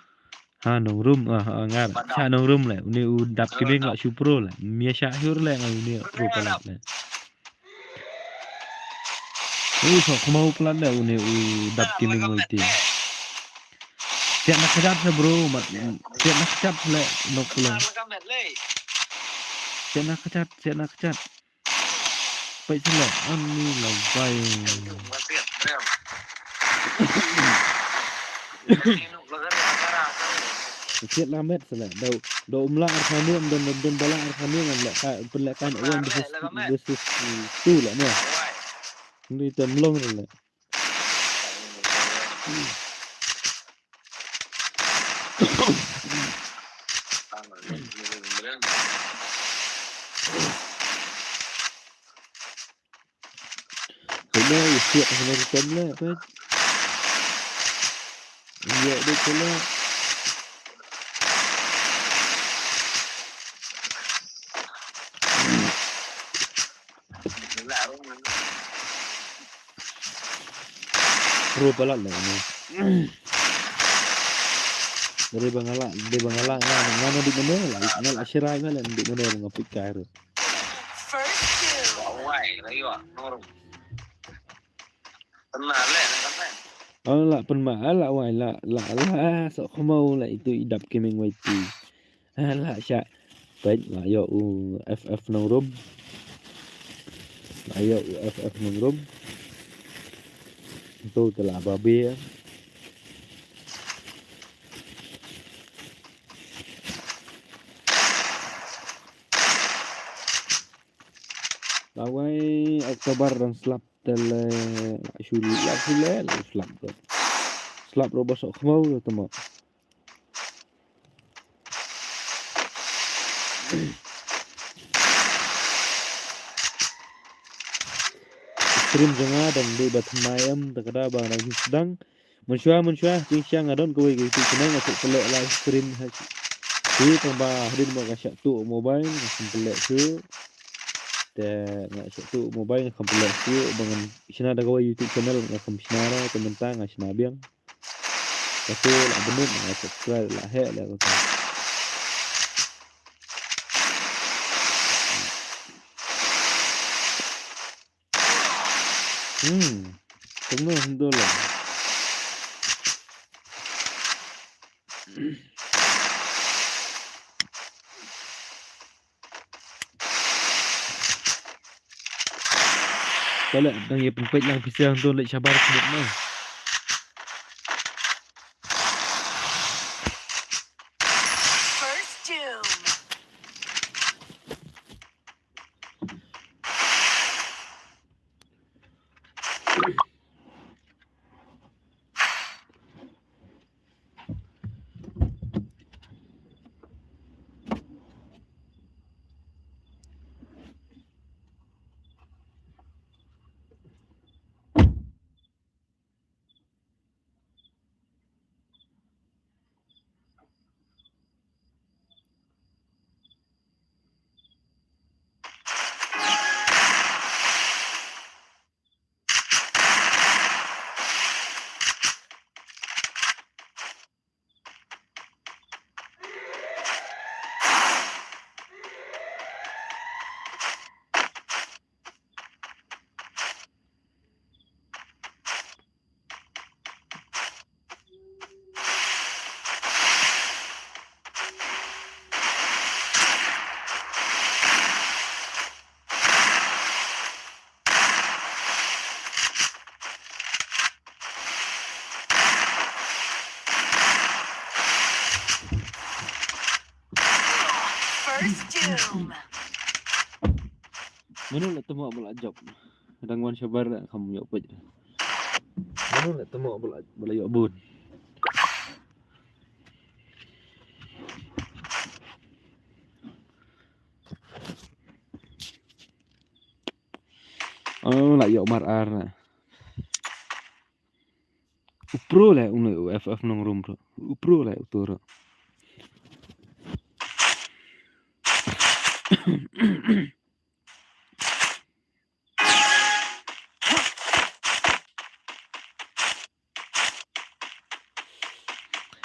Ha, Nongrum, ah, ah, ngar. Pyneh. Sha Nongrum leh, une u dap Gaming la shu pro leh. Mia sha hur leh ngai une pro palat leh. U sa khmau palat leh une u dap Gaming Y T. Siat na kjat sa bro, mat. Siat na kjat leh nok leh. Siat na kjat, siat na kjat. Peit sa leh, ani labai. Siat la met sa leh. Dau, dau um lah ar kha niam, don, don ba lah ar kha niam, leh ka, pynleh kan one versus, versus two leh ne. Ni tem long leh. Hello, siap hello, rukom leh, peit. Ïa, dei hello. Pro palat leh ne. Dei ba nga lah, dei ba nga lah, nga, nga na dei mane lah, nga lah shirai nga lah dei mane nga peit kai ruh. First kill. Wai, la ïoh, Nongrum. Pynmah leh, na ka meh. Oh, lah pynmah, ah, lah wai, lah, lah, lah, sok khmau lah itu i dap Gaming Y T. Ah, lah shah. Peit, lah ïoh u F F Nongrum. Lah ïoh u F F Nongrum. Nto te lah babe. Lawei Oktober dang slap te leh, la shu leh, la shu leh, la slap te. Slap ruh ba sok khmau te mo. Stream jong nga dang dei ba thymmai em, te ka da ba dang sdang. Mynshuwa, mynshuwa, jingshisha nga don kawei ka YouTube channel nga shu pynleh live stream ha shi. Te tang ba hadien ba nga shah tuh mobile nga shu pynleh shuh. Te nga shah tuh mobile nga shu pynleh shuh ba ngan shna da kawei YouTube channel nga shu shna da te mynta nga shna biang. Ka te lah bynnud nga subscribe lah heh lah ka te. Hmm. Tengok sendul lah. Tolak dang ïa pynpeit lang pisa sendul leh shabar sendul mah. First doom. First doom. Mano la temo ba la jop. Dang wan shabar la kham ïoh peit. Mano la temo ba la, ba la ïoh bun. Oh, la ïoh mar ar na. U pro le, u ne, u F F nongrum tu. U pro le, u tu tu.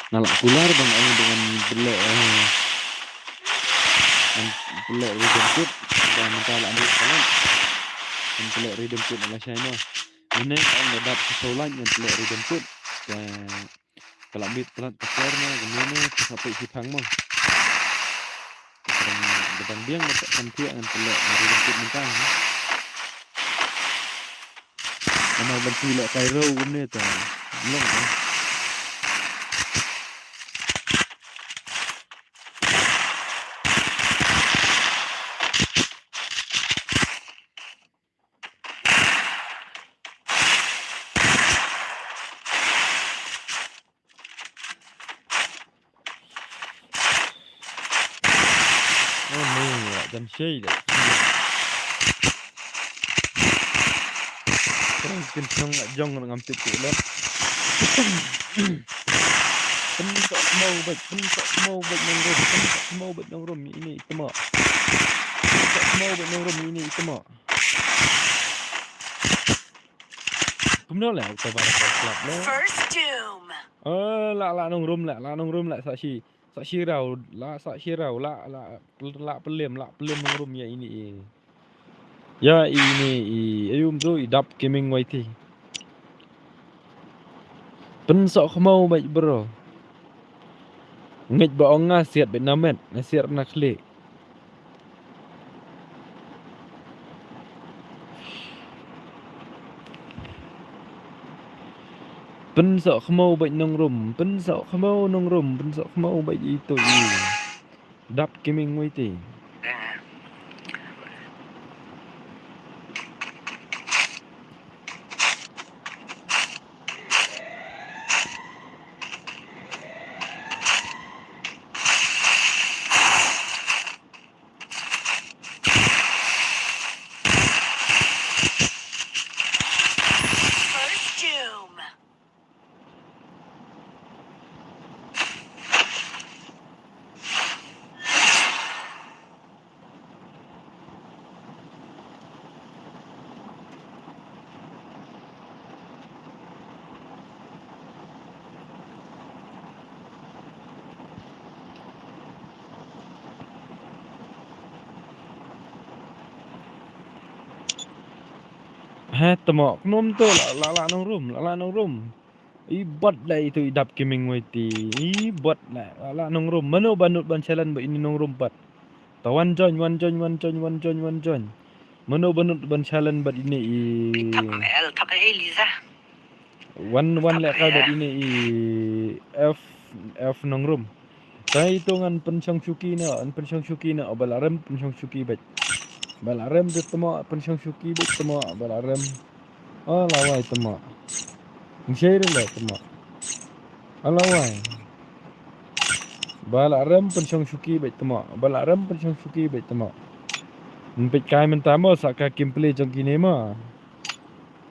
Nga la kular ba nga ong ba ngan pynleh, eh, ngan pynleh Rhythm Kit, ba mynta la mut palat. Ngan pynleh Rhythm Kit na lashai mo. Mynne nga ong ba dap sha sawlain ngan pynleh Rhythm Kit. Te ka la mut palat ka por mo, ka mynne ka sa peit shiphang mo. Ka dang, ka dang biang ban sa kan thiah ngan pynleh Rhythm Kit mynta. Namar ban pynleh kai rau kumne ta. Long ta. Oh, ni, ya, jan shei de. Terus kin song la jong ngam tip tu le. Pynsoh khmiew bad, pynsoh khmiew bad nongrum, pynsoh khmiew bad nongrum ini itma. Pynsoh khmiew bad nongrum ini itma. Kumno le, uta ba la klap le. First doom. Eh, la, la nongrum le, la nongrum le, sa shi, sa shi raw, la, sa shi raw, la, la, la pyllim, la pyllim nongrum ïa ini i. Ïa ini i, ayu mtu i Dap Gaming Y T. Pynsoh khmiew bad bro. Ngeit ba ong nga siat bad na met, nga siat na khlieh. Pynsoh khmiew bad nongrum, pynsoh khmiew nongrum, pynsoh khmiew bad itu i. Dap Gaming Y T. First doom. He tamo, knom to la la la nongrum, la la nongrum. I bot la itu i dap kiming wai ti. I bot la la la nongrum. Mano banut ban challenge ba ini nongrum pat. Ta wan join, wan join, wan join, wan join, wan join. Mano banut ban challenge bat ini i. Thap el, thap el, Liza. Wan wan le ka bat ini i F F nongrum. Ta itu ngan pensyong syuki na, an pensyong syuki na, bala rem pensyong syuki bet. Bala rem de temo pensyong syuki bet temo bala rem. Ala wai temo. Ngi share le temo. Ala wai. Bala rem pensyong syuki bet temo. Bala rem pensyong syuki bet temo. Mpet kai mentamo sa ka kimple jong kine ma.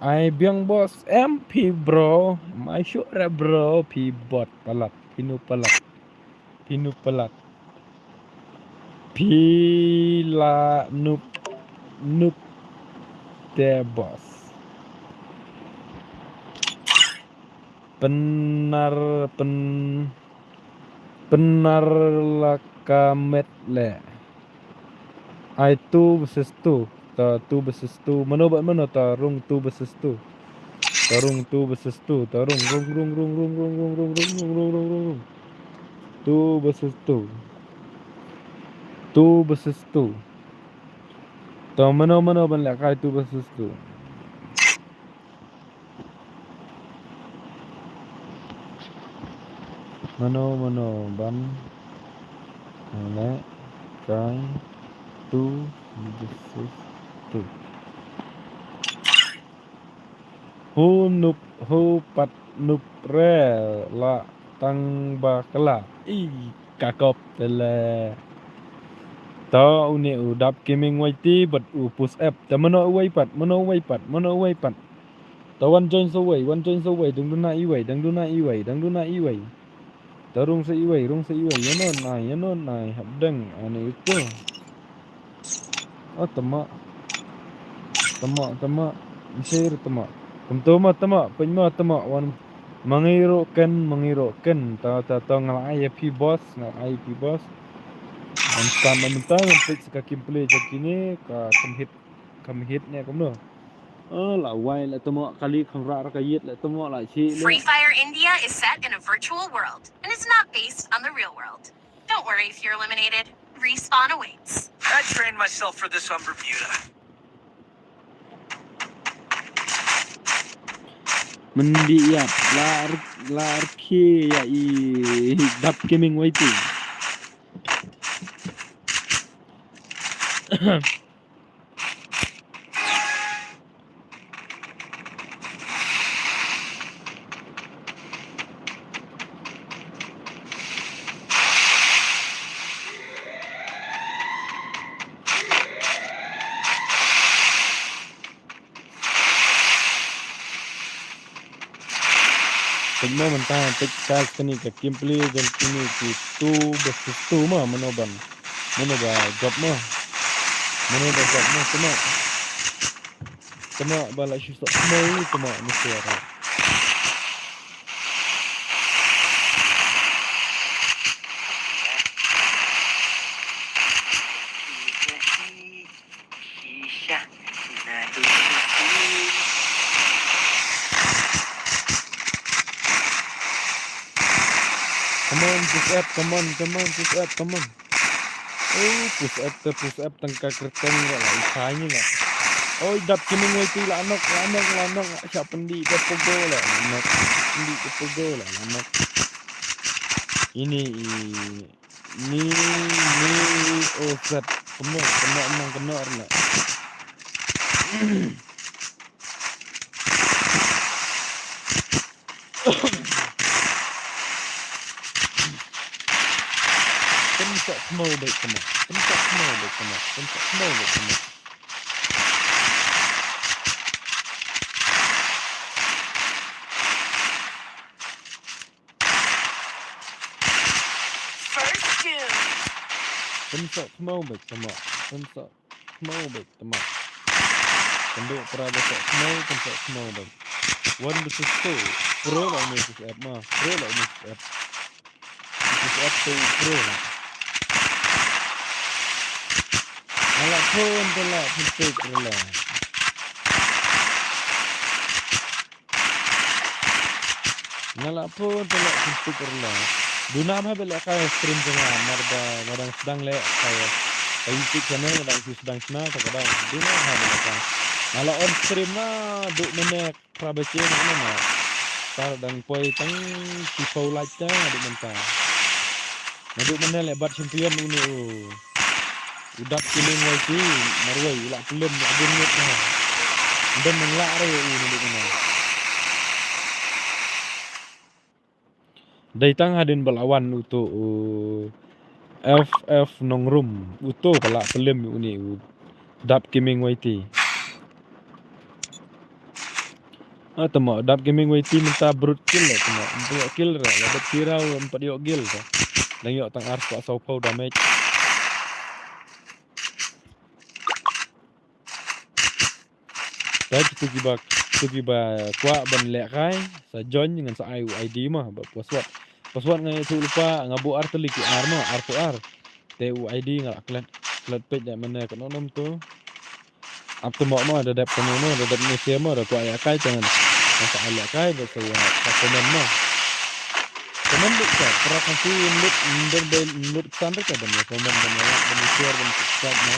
Ai biang boss em phi bro. Mai syuk re bro phi bot palat. Phi nu palat. Phi nu palat. Phi la nup nup te boss. Penar pen penar la ka met le. Ai two versus two. Ta two versus two. Mano bat mano ta rung two versus two. Ta rung two versus two. Ta rung rung rung rung rung rung rung rung rung rung rung rung rung. Two versus two. Two versus two. Ta mano mano ban le kai two versus two. Mano mano ban le kai two versus two. Hu nup hu pat nup re la tang ba kala. I ka kop tele. Ta une u dap kiming wai ti bat u push up. Ta mano wai pat, mano wai pat, mano wai pat. Ta wan join sa wei, wan join sa wei, dang duna i wei, dang duna i wei, dang duna i wei. Ta rung sa i wei, rung sa i wei, yanon ai, yanon ai, hap dang, ane itu. Oh, tama. Tama, tama. Share tama. Kum tama, tama, pyn ma tama, wan. Mangi ro ken, mangi ro ken. Ta, ta, ta, ngal ai ya phi boss, ngal ai phi boss. An kam am ta, ngal pik sa ka kimple jong kine, ka kam hit, kam hit ne, kum no. Ah, la wai la tamo kali khang ra ra ka yit la tamo la chi le. Free Fire India is set in a virtual world and is not based on the real world. Don't worry if you're eliminated. Respawn awaits. I trained myself for this on Bermuda. Mendi ya lar lar ki ya i dap kiming waiting. Peit mo mynta, peit ka kane ka gameplay jong kine ki two versus two mo, mano ban, mano ba jop mo. Mano ba jop mo, tengok. Tengok ba la shu sok mo, tengok ni suara. Come on, push up, come on, come on, push up, come on. Oh, push up te, push up tang ka kyrteng la, la isai ni la. Oh, dap kine ngoi ti la nok, la nok, la nok, la sha pendi te pogo la, la nok. Pendi te pogo la, la nok. Ini i Ni, ni, oh, set. Kena, kena, emang kena, kena. Kena tak kena, baik kena. Kena tak kena, baik kena. Kena tak kena, baik kena. First doom. Pynshah smoke bek tama. Pynshah smoke bek tama. Kynduh para ba shah smoke, pynshah smoke bek. One versus two. Pro la une versus F ma. Pro la une versus F. Versus F two pro la. Ala phone tu la, phone tu pro la. Nga la pun te la kyntup rla. Duna ma ba lehkai stream jong nga mar ba nga dang sdang lehkai. Ka YouTube channel nga dang sdang shna ta ka dang. Duna ma ba lehkai. Nga la on stream na duk mene pra ba che na na. Tar dang poi tang ki pau like ta duk menta. Naduh mynne leh bat champion une u. U Dap Gaming Y T marwei u la pyllim u bun ngut ha. Ndem nang la re u naduh mynne. Dei tang hadien ba la wan uto u F F Nongrum uto ba la pyllim une u Dap Gaming Y T. Ah, tama, Dap Gaming Y T mynta brut kill la, tama, ym pat ïoh kill ra, la dep tirau, ym pat ïoh kill ra. Dang ïoh tang ar spah saw phew damage. Ta kitu kiba, kitu kiba kwah ban lehkai, sa join ngan sa ai u I D ma, ba password. Password nga ïathuh lypa, nga buh ar tylli ki ar ma, ar phew ar. Te u I D nga la klet, klet peit da mynne ka nonam tu. Ap tymok mo, da dep kane mo, da dep ne share mo, da kwah ïa kai te ngan. Ngan sa ai ïa kai, da sa ïa, sa comment mo. Comment dik sa, pra Khasi ym lut, ym don bei ym lut ksan re ka ban ïa comment, ban ïa like, ban ïa share, ban subscribe mo.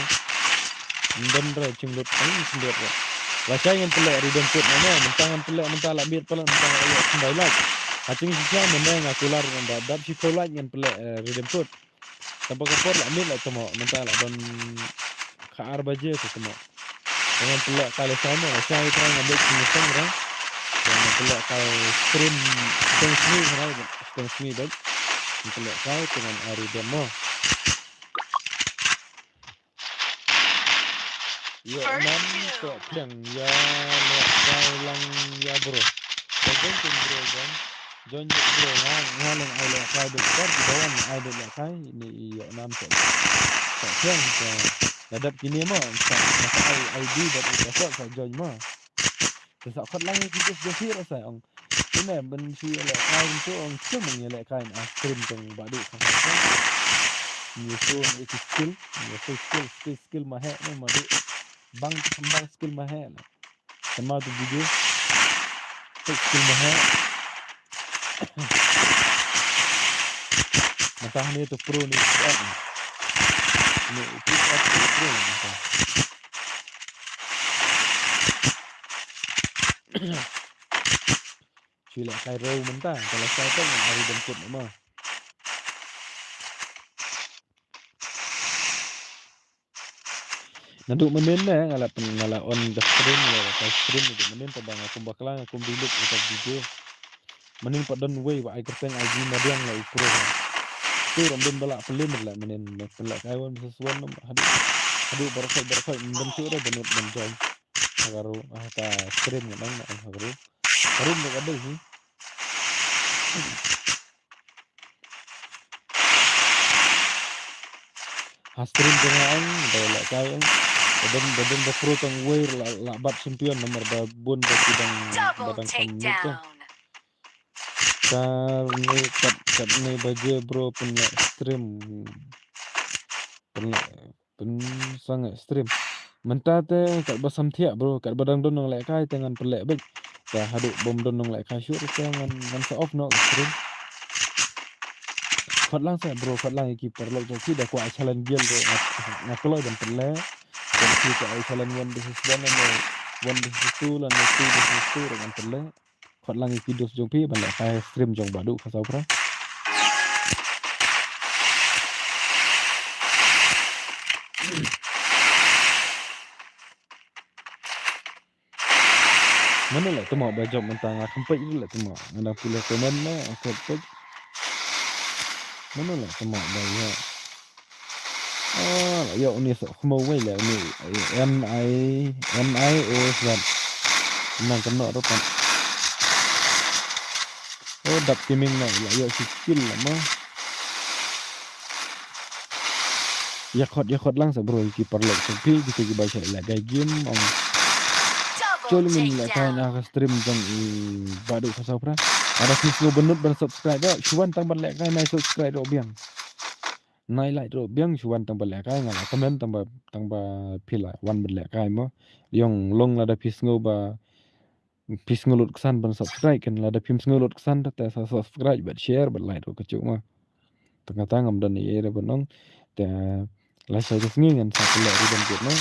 Ym don re jinglut, ai jinglut re. Lashai ngan pynleh redeem code mo, mo, mynta ngan pynleh, mynta la miet palat, mynta la ïa khyndai like. Ha jingshisha mynne nga kular ngan da dap shiphew like ngan pynleh, eh, redeem code. Tang ba ka por la miet la tymok, mynta la don kha ar baje te tymok. Te ngan pynleh kai lashai mo, lashai te ngan leit sngewthuh re. Te ngan pynleh kai stream shiteng sngi re, shiteng sngi bad. Ngan pynleh kai te ngan ai redeem mo. Ïoh nam sa pyrshang ïa lehkai lang ïa bro. Sa join kin bro join. Join bro nga, nga long ai lehkai bad kar ki dawan ai bad lehkai ni ïoh nam sa. Sa pyrshang sa la dap kine mo sa, sa ai I D bad password sa join mo. Sa sa khot lang ki just just here sa ong. Ine ban shu ïalehkai tu ong shu ong ïalehkai na stream tong Bah Duh ka sa. Ni so ni ki skill, ni so skill, skill, skill ma he ni ma Duh. Bang bang skill ma he. Sama tu video. Tek skill ma he. Mata ni tu pro ni. Ni tu pro ni. Shu lehkai rau mynta, ka lehkai tang ngan ai redeem code mo. Naduh mynnin ne nga la pyn, nga la on the stream, nga la kai stream naduh mynnin, tang ba nga kum bakla, nga kum delete ïa ka video. Mynnin pat don wei ba ai kyrteng I D madiang la u pro ha. Tu ram don ba la pyllim la mynnin, pynlehkai one versus one, haduh, haduh baroh khoit baroh khoit, ym don shuh re ba nud ban join. Ha ka ru, ha ka stream ngan ong, ngan ong ha ka ru. Ka ru ngan ong ka dei hi. Ha stream te nga ong, da lehkai ong. Ba don, ba don ba pro tang wei la, la bat champion namar ba bun ba ki dang, ba dang kham mut te. Kane kat, katne baje bro pynleh stream. Pynleh Pynsang eh stream. Mynta te katba sam thiah bro, katba dang don nonglehkai te ngan pynleh beit. Te haduh bym don nonglehkai shuh te ngan, ngan sa off noh stream. Khot lang sa bro, khot lang ïa ki paralok jong phi da kwah ai challenge guild te nga, nga kloi ban pynleh. Te phi kwah ai challenge one versus one lane one versus two lane two versus two ruh ngan pynleh. Khot lang ïa ki dos jong phi ban lehkai stream jong Bah Duh Khasaw Phra. Mano la tymok ba jop mynta nga kham peit la tymok. Nga dang pule comment na, nga kham peit. Mano la tymok ba ïa. Ah, la ïoh uni sa khmo wei la uni N I, N I O Z. Nang kano ruh pat. Oh, dap kiming na la ïoh si skill la ma. Ïa khot, ïa khot lang sa bro, ki paralok sa phi, kita ki ba sa lehkai game, ong. Chol min lehkai na ka stream jong i Bah Duh Khasaw Phra. Ada phi sngewbha ban subscribe, shuwan tang ban lehkai na subscribe ruh biang. Nai like ruh biang shuwan tang ba lehkai nga la comment tang ba, tang ba phi la wan ba lehkai mo. Ïong long lada phi sngew ba Phi sngew lut ksan ban subscribe kan, lada phim sngew lut ksan te sa subscribe bad share bad like ruh kajuh ma. Tang katne ngam don ei ei ruh ban ong. Te lashai ka sngi ngan sa pynleh ruh ban kut noh.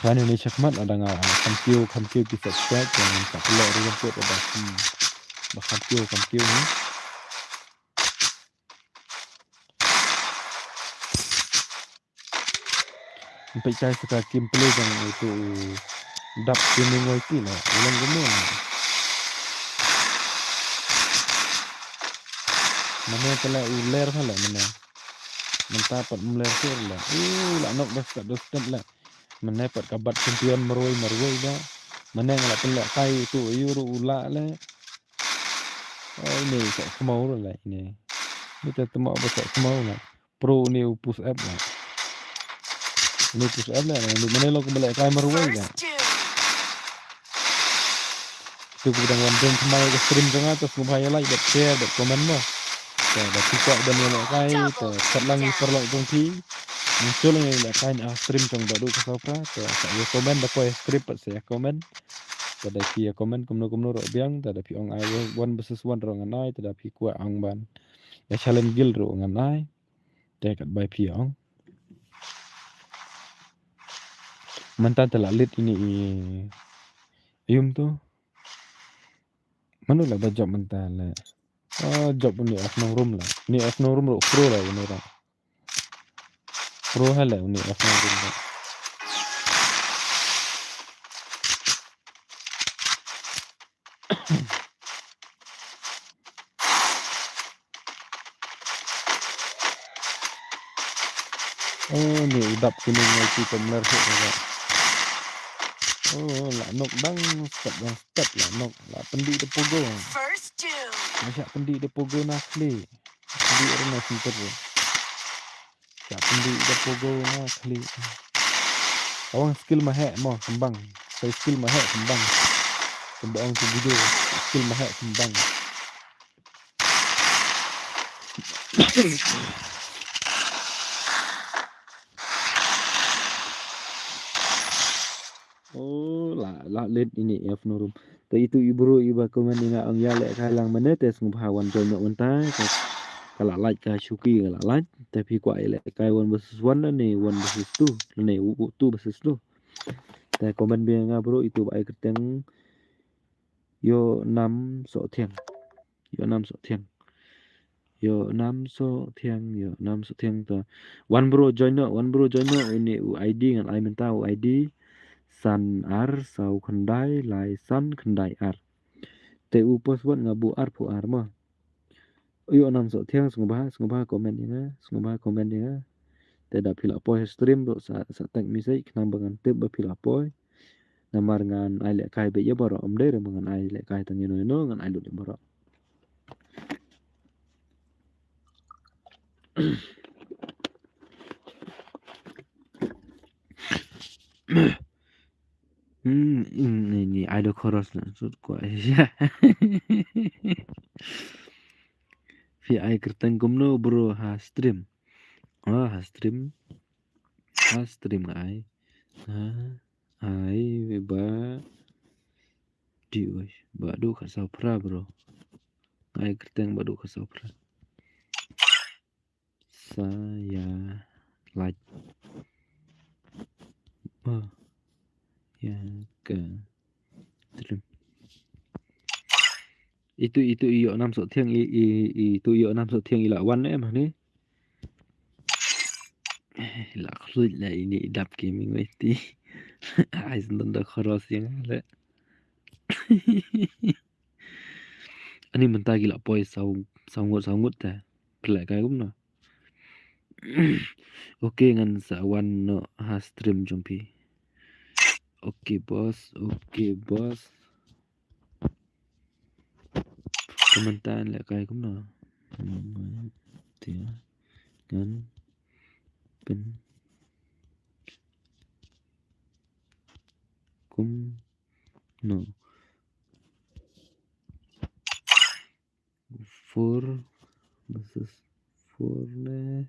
Kane ne shakhmat lada nga kham kiew kham kiew ki subscribe te ngan sa pynleh ruh ban kut ba kham, ba kham kiew kham kiew ne. Peit kai sa ka gameplay jong utu u Dap Gaming Y T la. U long kumno la. Mane te la u ler ha la mane. Mynta pat um ler shuh la. U la nok da step da step la. Mane pat ka bat champion marwei marwei da. Mane nga la pynlehkai utu u ruh u la la. Ai ne sa kmau la ne. Ni te temo ba sa kmau la. Pro ni u push up la. Ni push up la, ni mane lo kumba lehkai marwei la. First kill. Tu ku dang wan deng kmai ka stream jong nga, te sngewbha ïa like bad share bad comment mo. Te da phi kwah ban ïa lehkai, te chat lang ïa paralok jong phi. Ngi shu lang ïa lehkai na stream jong Bah Duh Ksaw Phra, te sa ïa comment da poi stream pat sa ïa comment. Te da phi ïa comment kumno kumno ruh biang, te da phi ong ai one versus one ruh ngan ai, te da phi kwah ong ban ïa challenge guild ruh ngan ai. Te kat bai phi ong. Mynta te la lit ine i yum tu. Mano la ba jop mynta la. Ah, jop ine of no room la. Ine of no room ro pro la ine ra. Pro ha la ine of no room la. Oh, ni u Dap Gaming ngai ki pemler hek ni. Oh, la nok dang step dang step la nok la pendi de pogo. First kill. Masih pendi de pogo na kli. Pendi rena center. Ka pyndik da pogo na khlieh. Tawang skill ma heh mo sembang. Sai skill ma heh sembang. Sembang tu video. Skill ma heh sembang. Oh, la, la leit ine F no room. Te itu i bro iba comment ïa nga ong ïa lehkai lang mane te sngewbha wan join noh mynta. Ka, ka la like ka shuki ka la like. Te phi kwah ïa lehkai one versus one lane one versus two. Lane u, u two versus two. Te comment biang ïa nga bro itu ba ai kyrteng Ïoh Nam Sohthiang. Ïoh Nam Sohthiang. Ïoh Nam Sohthiang, Ïoh Nam Sohthiang ta. Wan bro join noh, wan bro join noh, ine u I D ngan ai mynta u I D san ar saw khyndai lai san khyndai ar. Te u password nga buh arphew ar mo. Ïoh Nam Sohthiang sngewbha, sngewbha comment ïa nga, sngewbha comment ïa nga. Te da phi la poi stream ruh sa, sa text message khnang ba ngan tip ba phi la poi. Namar ngan ai lehkai beit ïa baroh, ym dei re ba ngan ai lehkai tang ïano ïano, ngan ai lut ïa baroh. Hmm, ini, ini ai da chorus na sut ko. Phi ai kyrteng kumno bro ha stream? Ah, ha stream. Ha stream nga ai. Ha. Ai, ba. Di, oi. Ba duk ka saw pra, bro. Ai, kyrteng ba duk ka saw pra. Saya like. Ba. Ya, ka. Stream. Itu, itu, Ïoh Nam Sohthiang, i, i, itu, Ïoh Nam Sohthiang, i la wan em, ni. Eh, la khluit la ini i Dap Gaming wei ti. Ai sendon da khoros yang le. Ani mynta ki la poi saw, saw ngut, saw ngut ta. Pynlehkai kumno. Okay, ngan sa wan noh ha stream jong phi. Okay, boss. Okay, boss. Ka mynta lehkai kumno? Te ngan pyn kumno? Four versus four ne?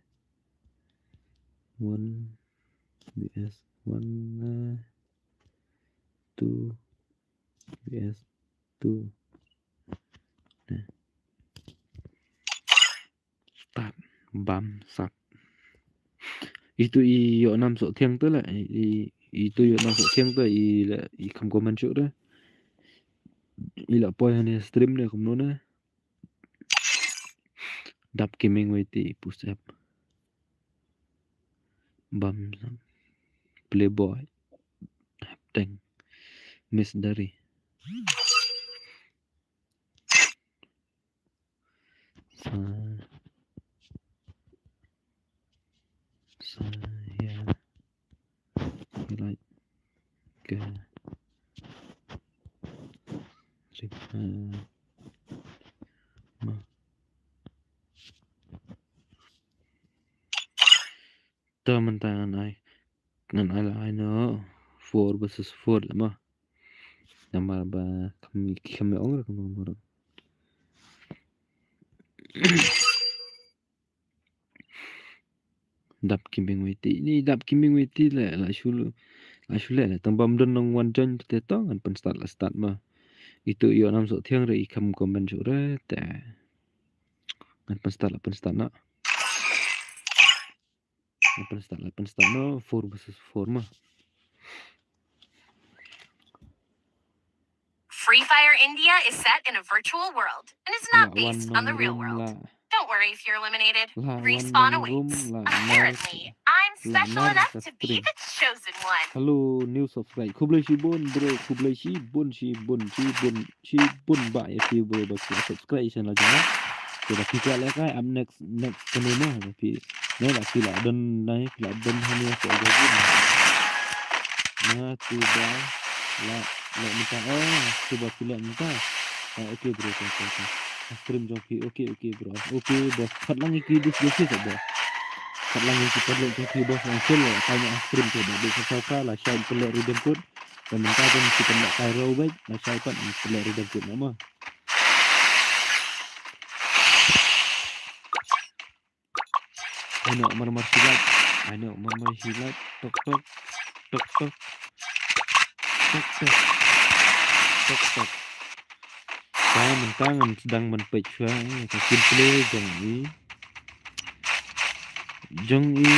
One V S one, eh, two, V S two. Nah. Start. Bam sat. Itu i ïoh nam soh thiang tu lah. I, i, itu ïoh nam soh thiang tu i la, i kham comment shuh tu. I la poi ha ne stream ne kumno ne. Dap Gaming Y T, Push Up. Bam sat. Playboy. Hapteng. Miss Dari. Sa, sa, ya. Like, ke, rip, eh, ma. To mynta ngan ai, ngan ai la ai no four versus four la ma. Namar ba kham, kham ong ra kham ong ra. Dap Gaming Y T, ni Dap Gaming Y T le, la shu, la shu le, le tang bam don nong wan join te to ngan pyn start la start ma. Itu ïoh nam soh thiang re i kham comment shuh re te. Ngan pyn start la pyn start na. Ngan pyn start la pyn start na, four versus four ma. Free Fire India is set in a virtual world and is not based on the real world. Don't worry if you're eliminated. Respawn awaits. Apparently, I'm special enough to be the chosen one. Hello, new subscribe. Khublei shibun, bro. Khublei shibun, shibun, shibun, shibun ba ïa phi, bro, ba phi subscribe channel jong nga. Te ba phi kwah lehkai, am next, next kane ma, ba phi. Ne ba phi la don, ne phi la don ha ne ko jong. Na tu ba la, la mynta, oh, tu ba phi la mynta. Ah, okay, bro, okay, okay, okay. Stream jong phi, okay, okay, bro. Okay, boss. Pat lang ïa ki dus jong phi, boss. Pat lang ïa ki paralok jong phi, boss. Lang sel, tanya stream tu, ba dei sa sa la shai pynleh redeem code. Te mynta jong phi pynleh kai rau bait, la shai pat pynleh redeem code nama. Ano, mar mar silat. Ano, mar mar silat. Tok, tok. Tok, tok. Tok, tok. Tok, tok. Ka mynta ngan sdang ban peit shuwa, eh, ka gameplay jong i. Jong i.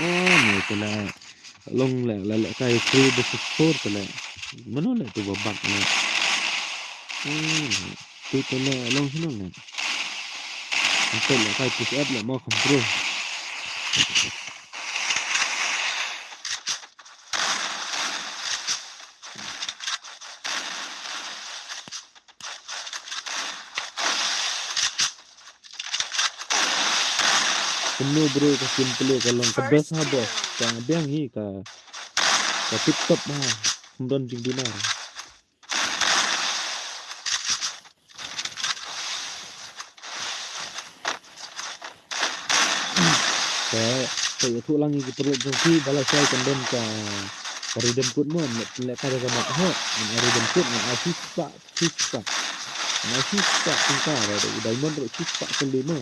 Oh, ni pala. Long le, la lehkai three versus four pala. Mano le tu ba bak ne. Oh, tu pala long shnong ne. Ante lehkai Push Up le mo kham pro. Kumno bro ka gameplay ka long ka best ha boss. Ka biang hi ka, ka tip top ha. Ym don jingduna. Te, te ïathuh lang ïa ki paralok jong phi ba lashai kan don ka, ka redeem code mo, lehkai da ka mat ho, ngan ai redeem code, ngan ai shispah, shispah. Ngan ai shispah tyngka, da u diamond ruh shispah kali mo.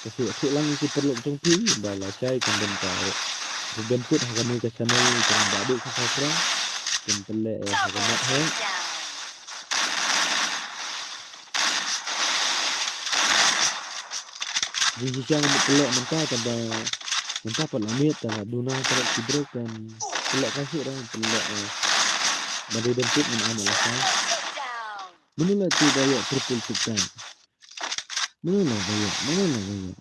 Te ïathuh lang ïa ki paralok jong phi ba lashai kan don ka redeem code ha kane ka channel, kan ba dei ka subscribe, kan pynleh ha ka mat ho. Jingshisha nga mut pynleh mynta, tangba mynta pat la miet, tangba duna tangba ki brek kan pynleh ka shuh dang pynleh, eh, ban redeem code ngan ai ma la shai. Mano la tu ba ïoh triple six time? Mano la ba ïoh? Mano la ba ïoh?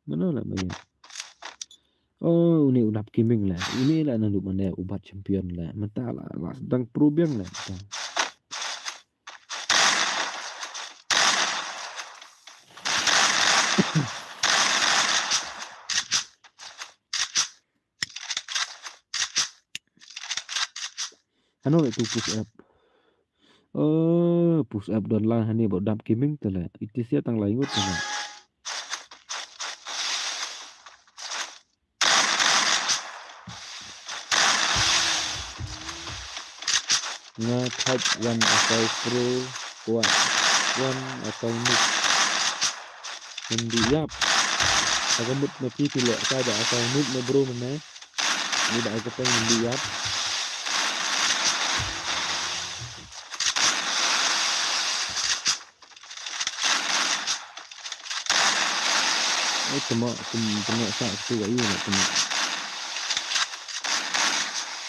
Mano la ba ïoh? Oh, une u Dap Gaming le. Une la naduh mane u bat champion le. Mynta la, la sdang pro biang le. Hano le tu Push Up. Oh, Push Up don lang hane ba u Dap Gaming te le. Iti sia tang lai ngut te le. Nga thait wan account pro, kwah wan account noob. Ym dei ïap. Ka mut ma phi phi leh ka da account noob ma bro mynne. Ni da ai ka peng di yap. Ai tama kum tama sa tu ai na tama.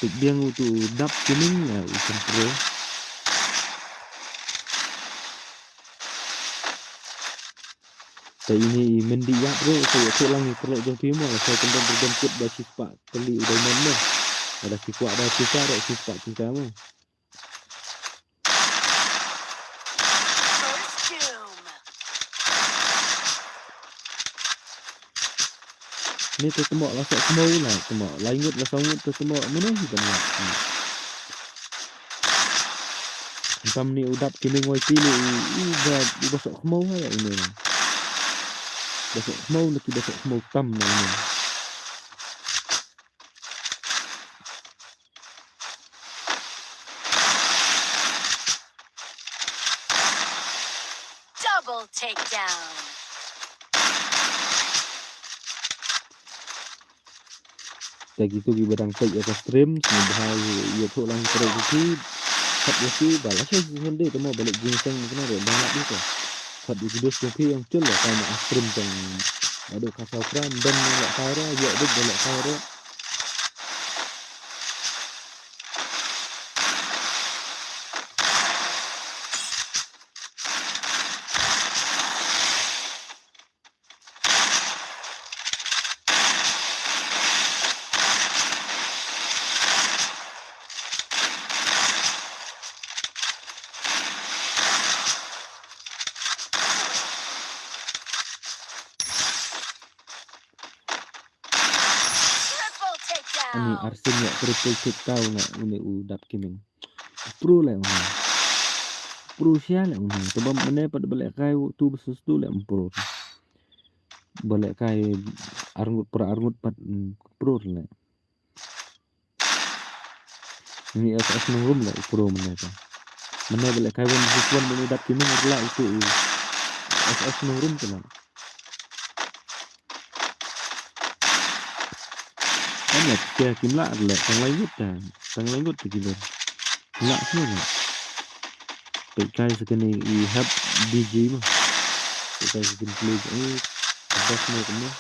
Tik biang utu dap kuning na u sempro. Te ini i mendi yak ro te yak lang i perlu jong pimo la saya kendang berdem kut ba sispa keli udah memo. Ada sispa ada sisa ada sispa sisa mo. Ni te temo la sok kemo la temo la ingut la song ingut te temo mene hi ban la. Tam ni u dap kini ngoi ti ni u ba u ba sok kemo ha ini. Ba sok kemo na ki ba sok kemo tam na ini. Double takedown. Te kitu ki ba dang peit ïa ka stream sngewbha ïa thoh lang ki ki khat ïa ki ba la shisha shisha de te mo ba leh jingseng kane re dang lap ïa ka khat ïa ki dos jong phi ïa ngchul ïa ka ma stream tang ba dei ka saw kram don ïa leh kai re ïa dei ba leh kai re. Triple takedown. Ani arsin ïa triple takedown na uni u dap kiming. Pro le uni. Pro sia le uni. Tebam mene pat ba leh kai tu besus tu le pro. Ba leh kai arngut pra arngut pat mm, pro le. Ni S S nong rum le pro mene ta. Mene ba leh kai wan besus wan mene dap kiming rla itu. S S nong rum tu le. Kan ïa pia kim lah leh tang lai ngut ta. Tang lai ngut ta ki ber. Lah semua lah. Peit kai sa kane i hap D J mah. Peit kai sa kane play eh. Best mah kane.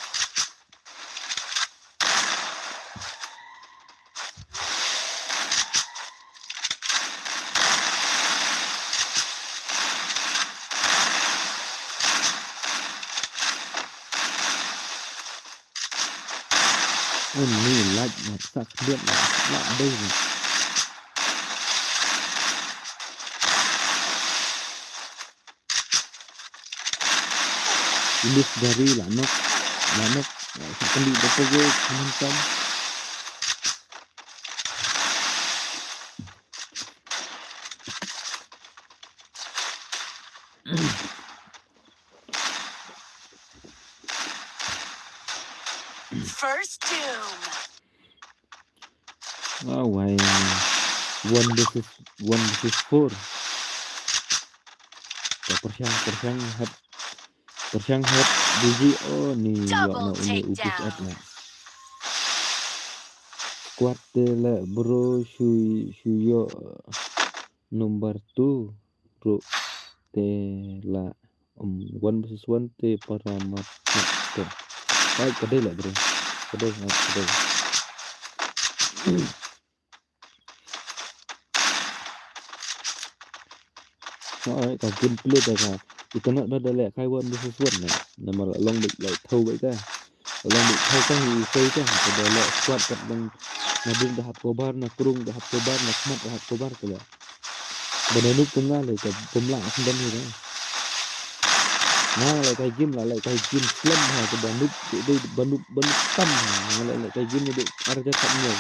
Uni lait na sak biat na la dei na. Ilis dari la nok la nok. Sa kali da pogol kaman tam. First doom. Wow, wai. One versus one versus four. Ka pyrshang pyrshang hap pyrshang hap D J oh ni yo no uni upis at na. Squad te le bro shu shu yo number two. Bro te la um, one versus one te para mat mat te. Ai ka dei la bro. Ka dei ai ka dei. Ai ka gameplay te ka. Ita nak da da leh kai one versus one na. Namar long bit lai thau bai ka. Long bit thau ka hi kai ka. Ka da leh squad kat dang na ding da hap kobar na krung da hap kobar na khmat da hap kobar ka leh. Ba da nuk kum nga le ka bum la kum dan hi da. Nga le kai game la le kai game slem ha ka ba nuk de ba nuk ba nuk tam ha nga le le kai game de arja kat nyo.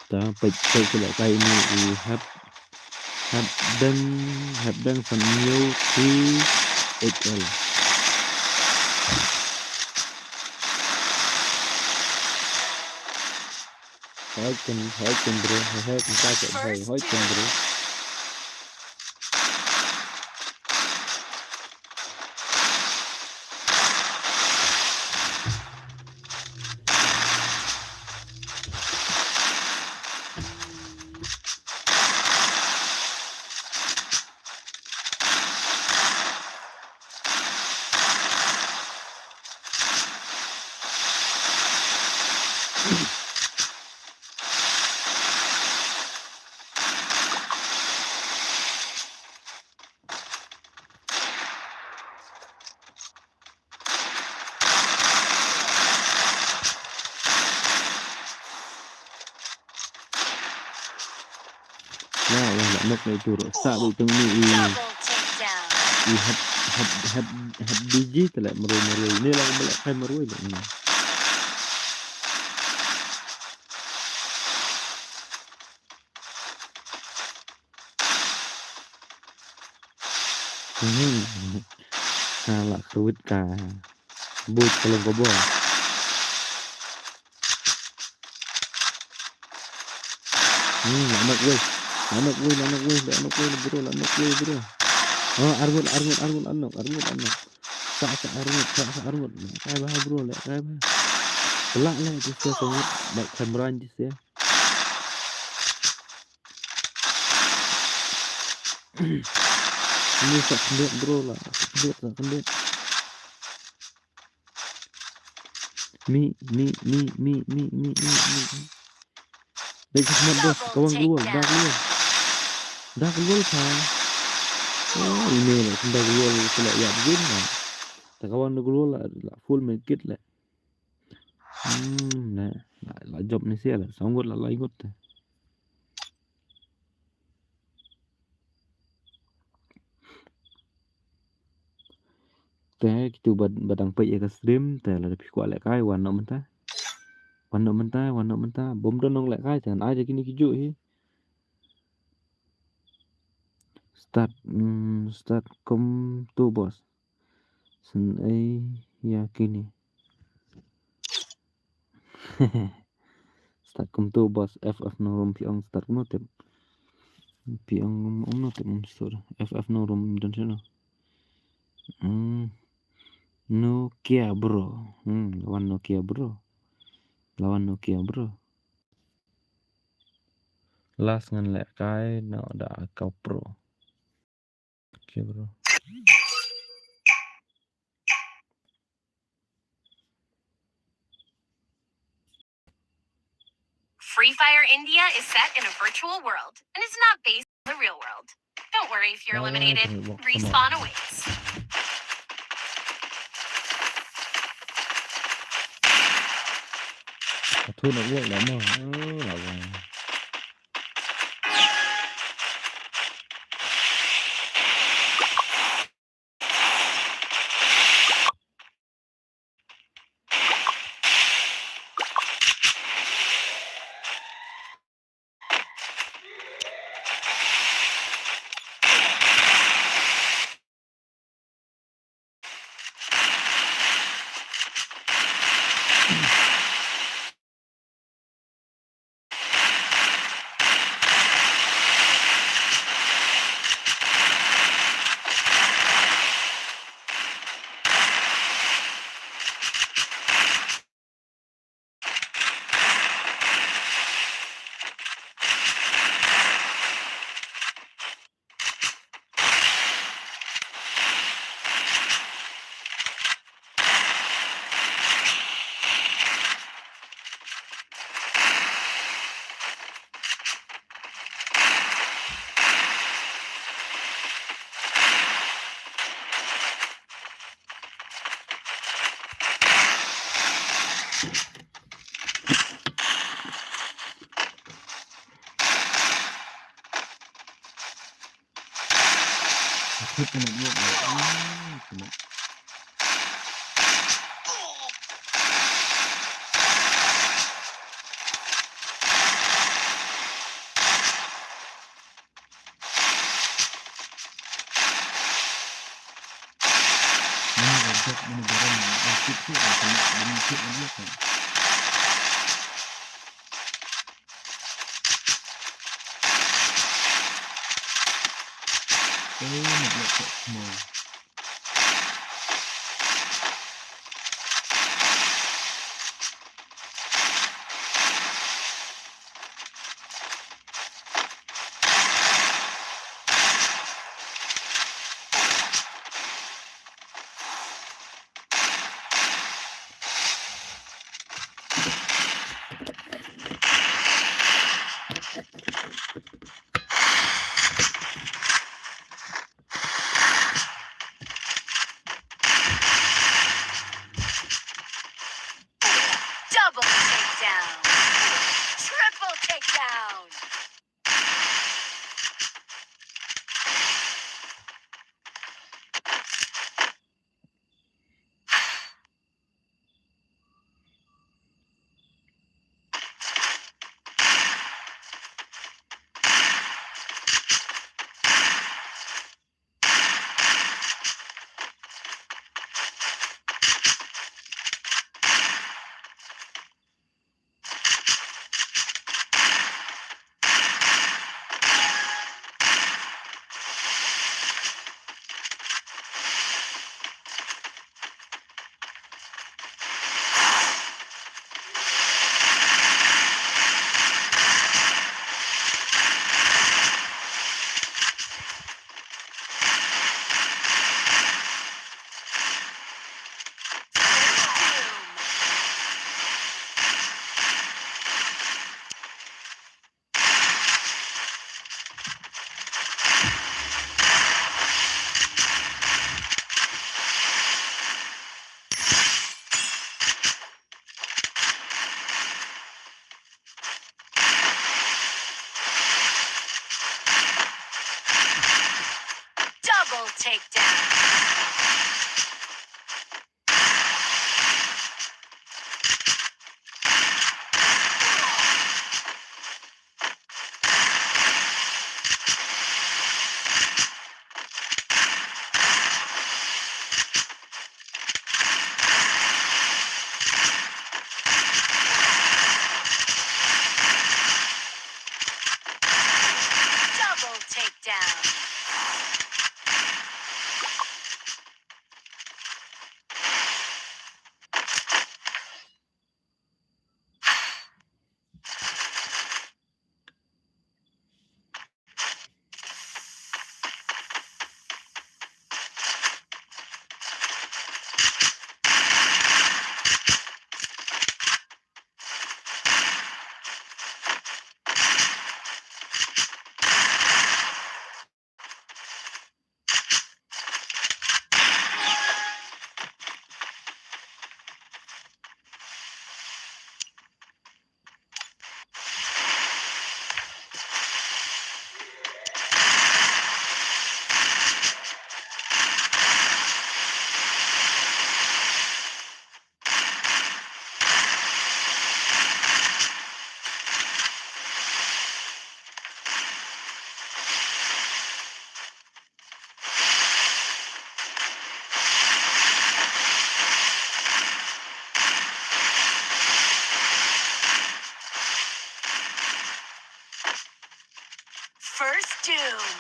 Ta pek pek sila kai ini i hap hap deng hap deng fan new T H L. Hoi ken hoi ken bro hoi hoi ken ka hoi hoi ken bro. Nok na itu ruh. Sa ba itu ni i. Double takedown. I hat, hat, hat, hat biji te leh marwei marwei. Ni lah ba leh kai marwei leh ni. Hmm. Ha, la kruit ka. Buit ka long ka bor. Hmm, la nok wei. La nok wei, la nok wei, la nok wei, bro, la nok wei, bro. Oh, arngut, arngut, arngut, la nok, arngut, la nok. Sa, sa, arngut, sa, sa, arngut. Leh kai bha, bro, leh kai bha. Pelak leh, di sia, sangut. Leh kai merain di sia. Ni sa khyndiat, bro, la. Sa khyndiat, sa khyndiat. Mi, mi, mi. Dei ka khmat bos, ka wang global, da global. Da global pa. Oh, ini lah, da global, ka la ïap gin lah. Da ka wang da global lah, la full medkit lah. Hmm, la, la, la jop ni sia lah, sa ngut la, la ngut. Te kitu ba, ba dang peit ïa ka stream, te lada phi kwah lehkai, wan noh mynta. Wan noh mynta, wan noh mynta. Bym don nong lehkai, te ngan ai da kine ki juh hi. Start, mm, start kumto bos. Sngewsih ïa kine. Start kumto bos, F F no room, phi ong start kumno tip. Phi ong kumno tip, um, store. F F no room, don shuh no. Hmm. Nokia bro. Hmm, la wan Nokia bro. La wan Nokia bro. Last ngan lehkai noh da ka pro. Okay, bro. Free Fire India is set in a virtual world and is not based in the real world. Don't worry if you're eliminated. Respawn awaits. Ka thun na wok la mo. Oh, la wok. down. Double takedown. First Doom.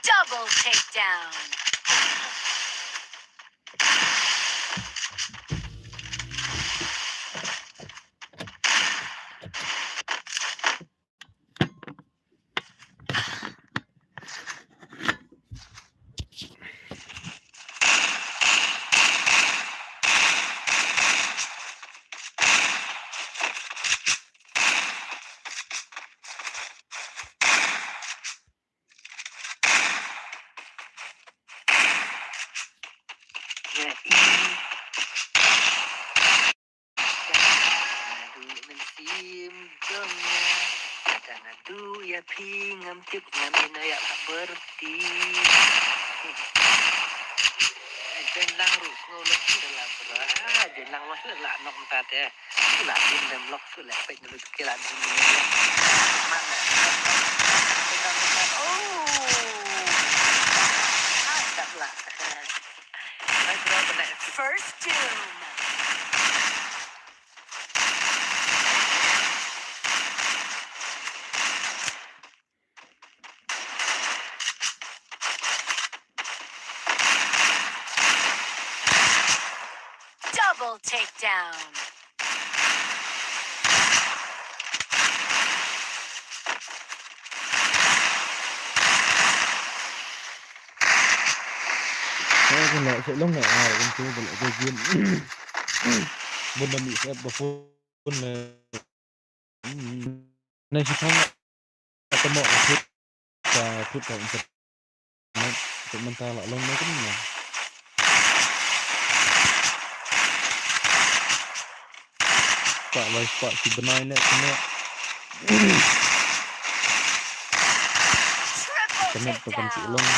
Double takedown. Ïa i. Ka nga duh mynsiem jong nga. Ka nga duh ïa phi ngam tip ngam ïa ïa berti. Jen lang ruh sngew lok shu la bra. Jen lang lok shu la nok mta te. Shu la dim dem lok shu la pek nelu shu kila dim nelu. Man. Oh. Ai tak lah. First Doom. Double takedown. Ơ, ka leh seh long leh, ah, kan tu ka leh ka jin. Bun da mih seh ba phone leh. Nai shi thang ka mo ka thut ka thut ka internet. Ka mynta la long na kan na. Ka lai ka shi bnai ne ka ne. Ka ne to kan shi long.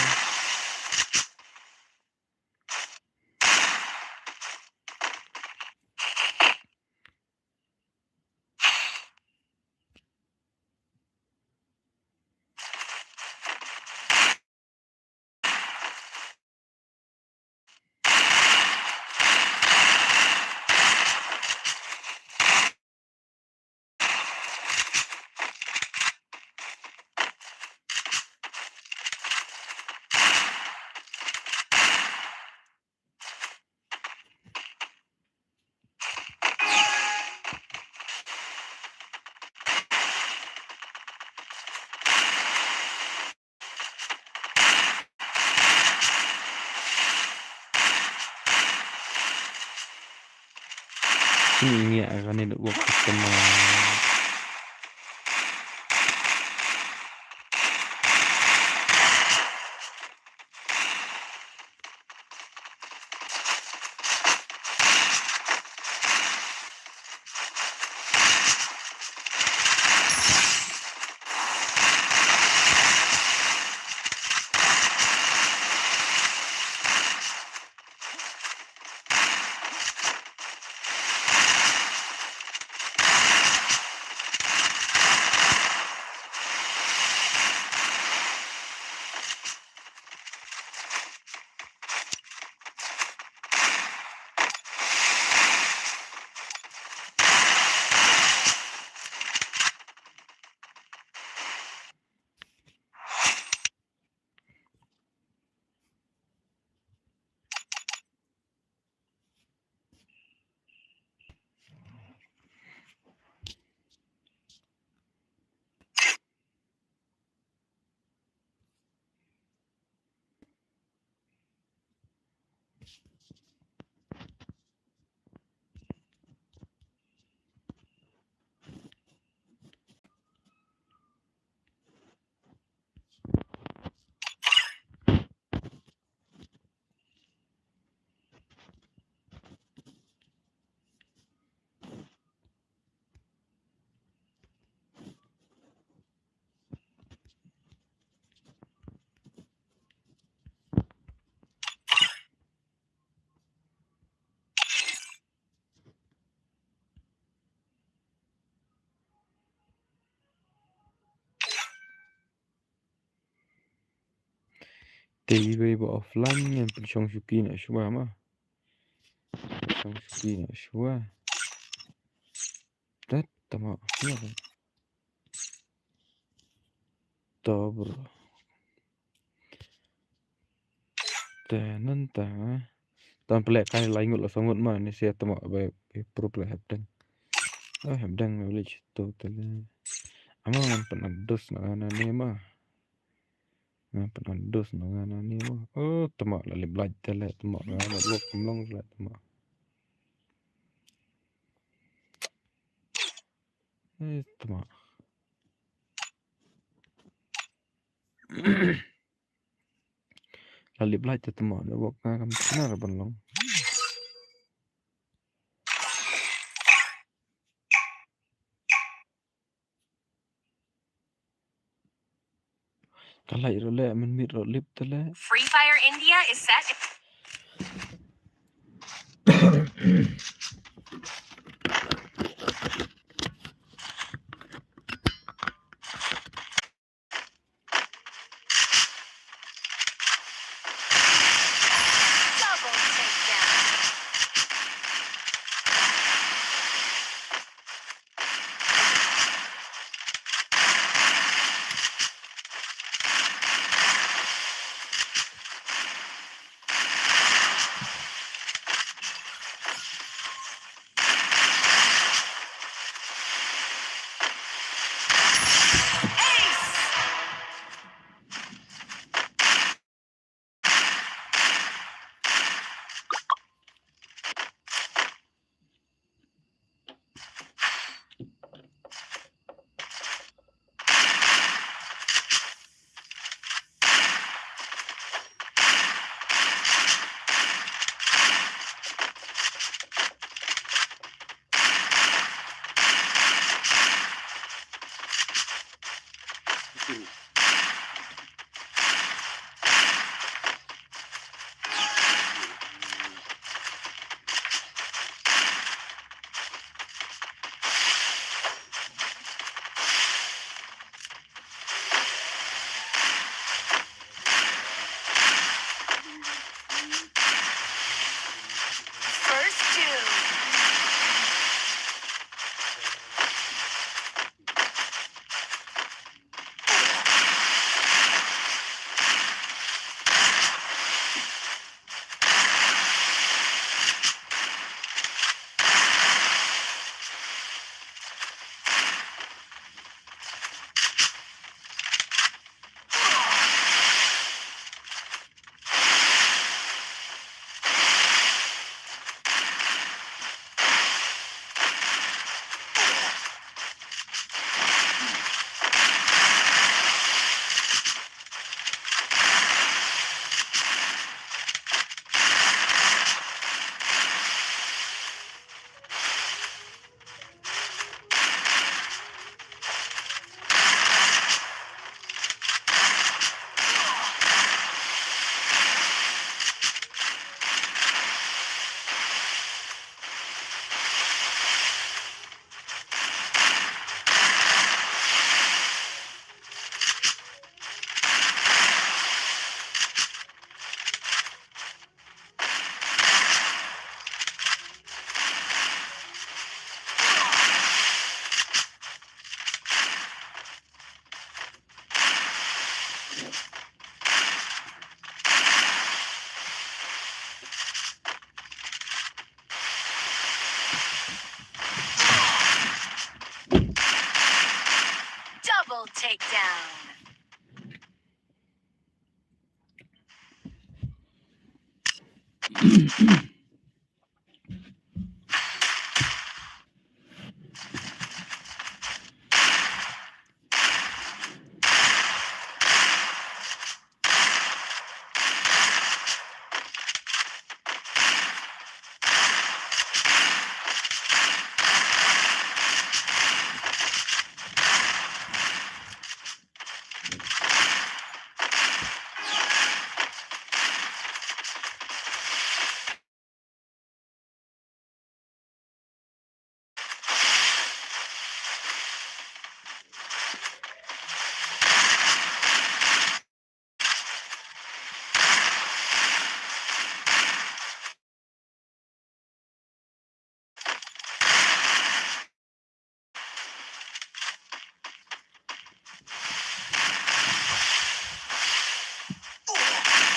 Ngi ngi a kane da wok ka ma. Te iwei ba offline ngan pynshong shuki na shuwa ma. Pynshong shuki na shuwa. Tet tama. To bro. Te nanta. Tan pele kai lai ngut la sangut ma ni sia tama ba pro pele hapdeng. Oh hapdeng na village to tele. Ama ngan pynah dos na ngana ni ma. Ngan pynah dos na ngana ni ma. Oh tama la lip light tele tama ngana lok kumlong tele tama. Eh tama. La lip light te tama da wok nga kam kena ra ban long. Ka light ro le men mit ro lip te le. Free Fire India is set. Double takedown.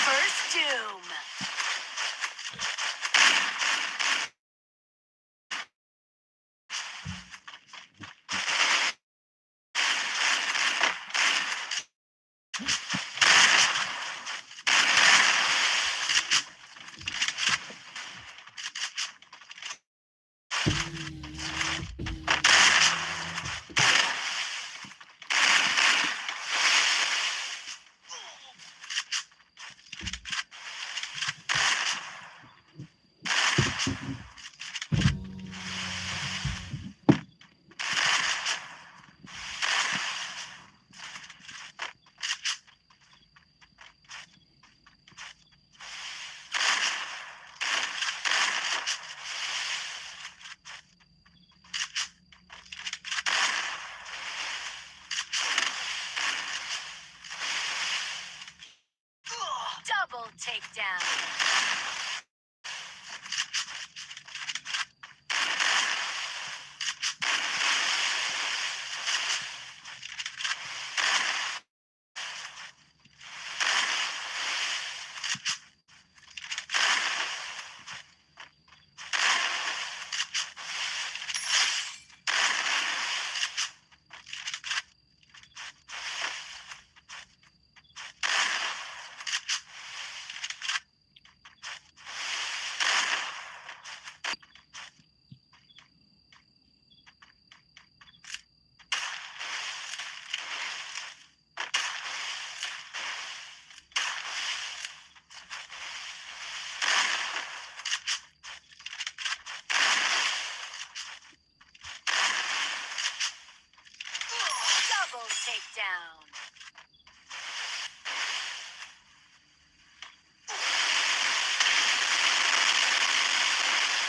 First Doom. Double takedown. Double takedown.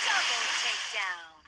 Double takedown.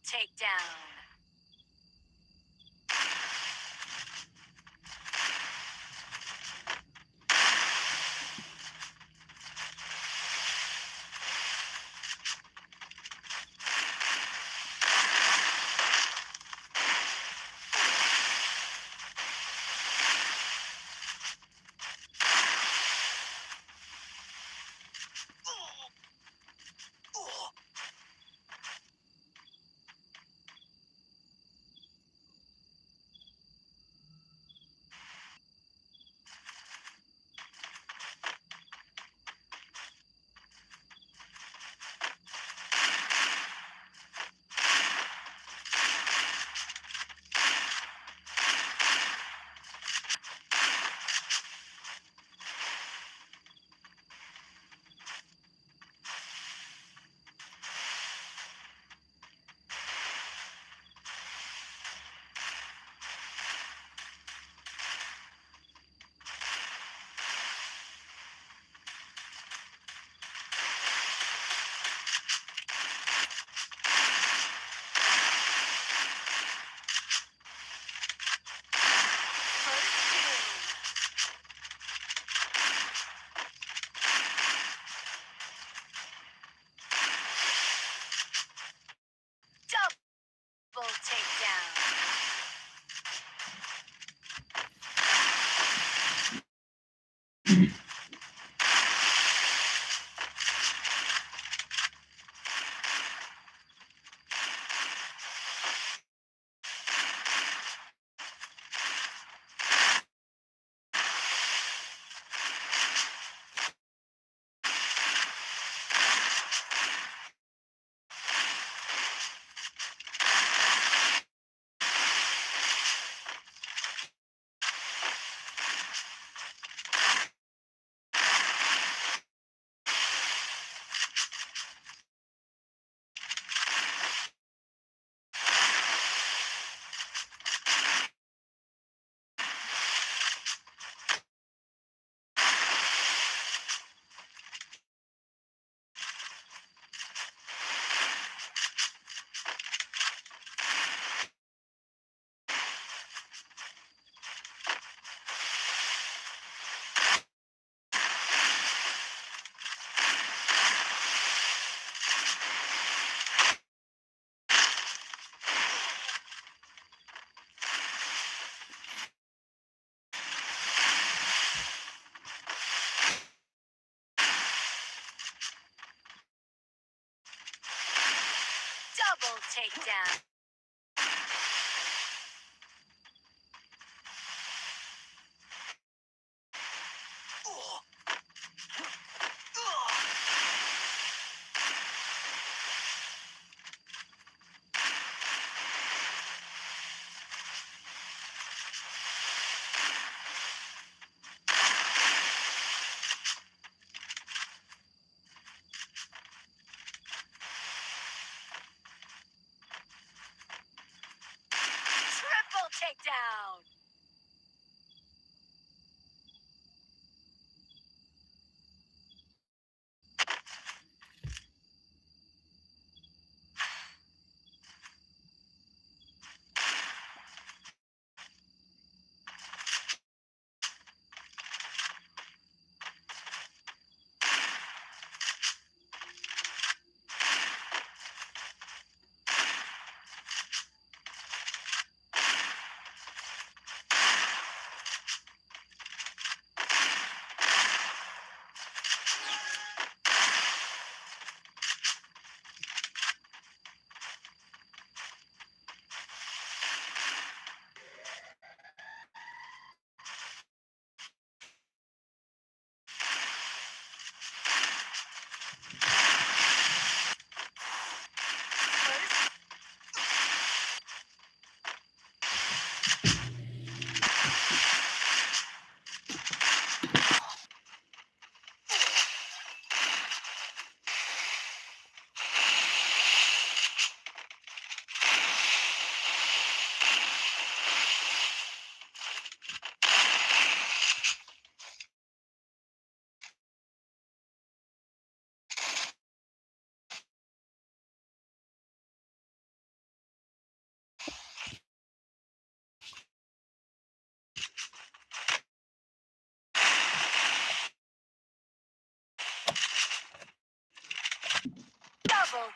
Takedown. Double takedown. Double takedown. Double.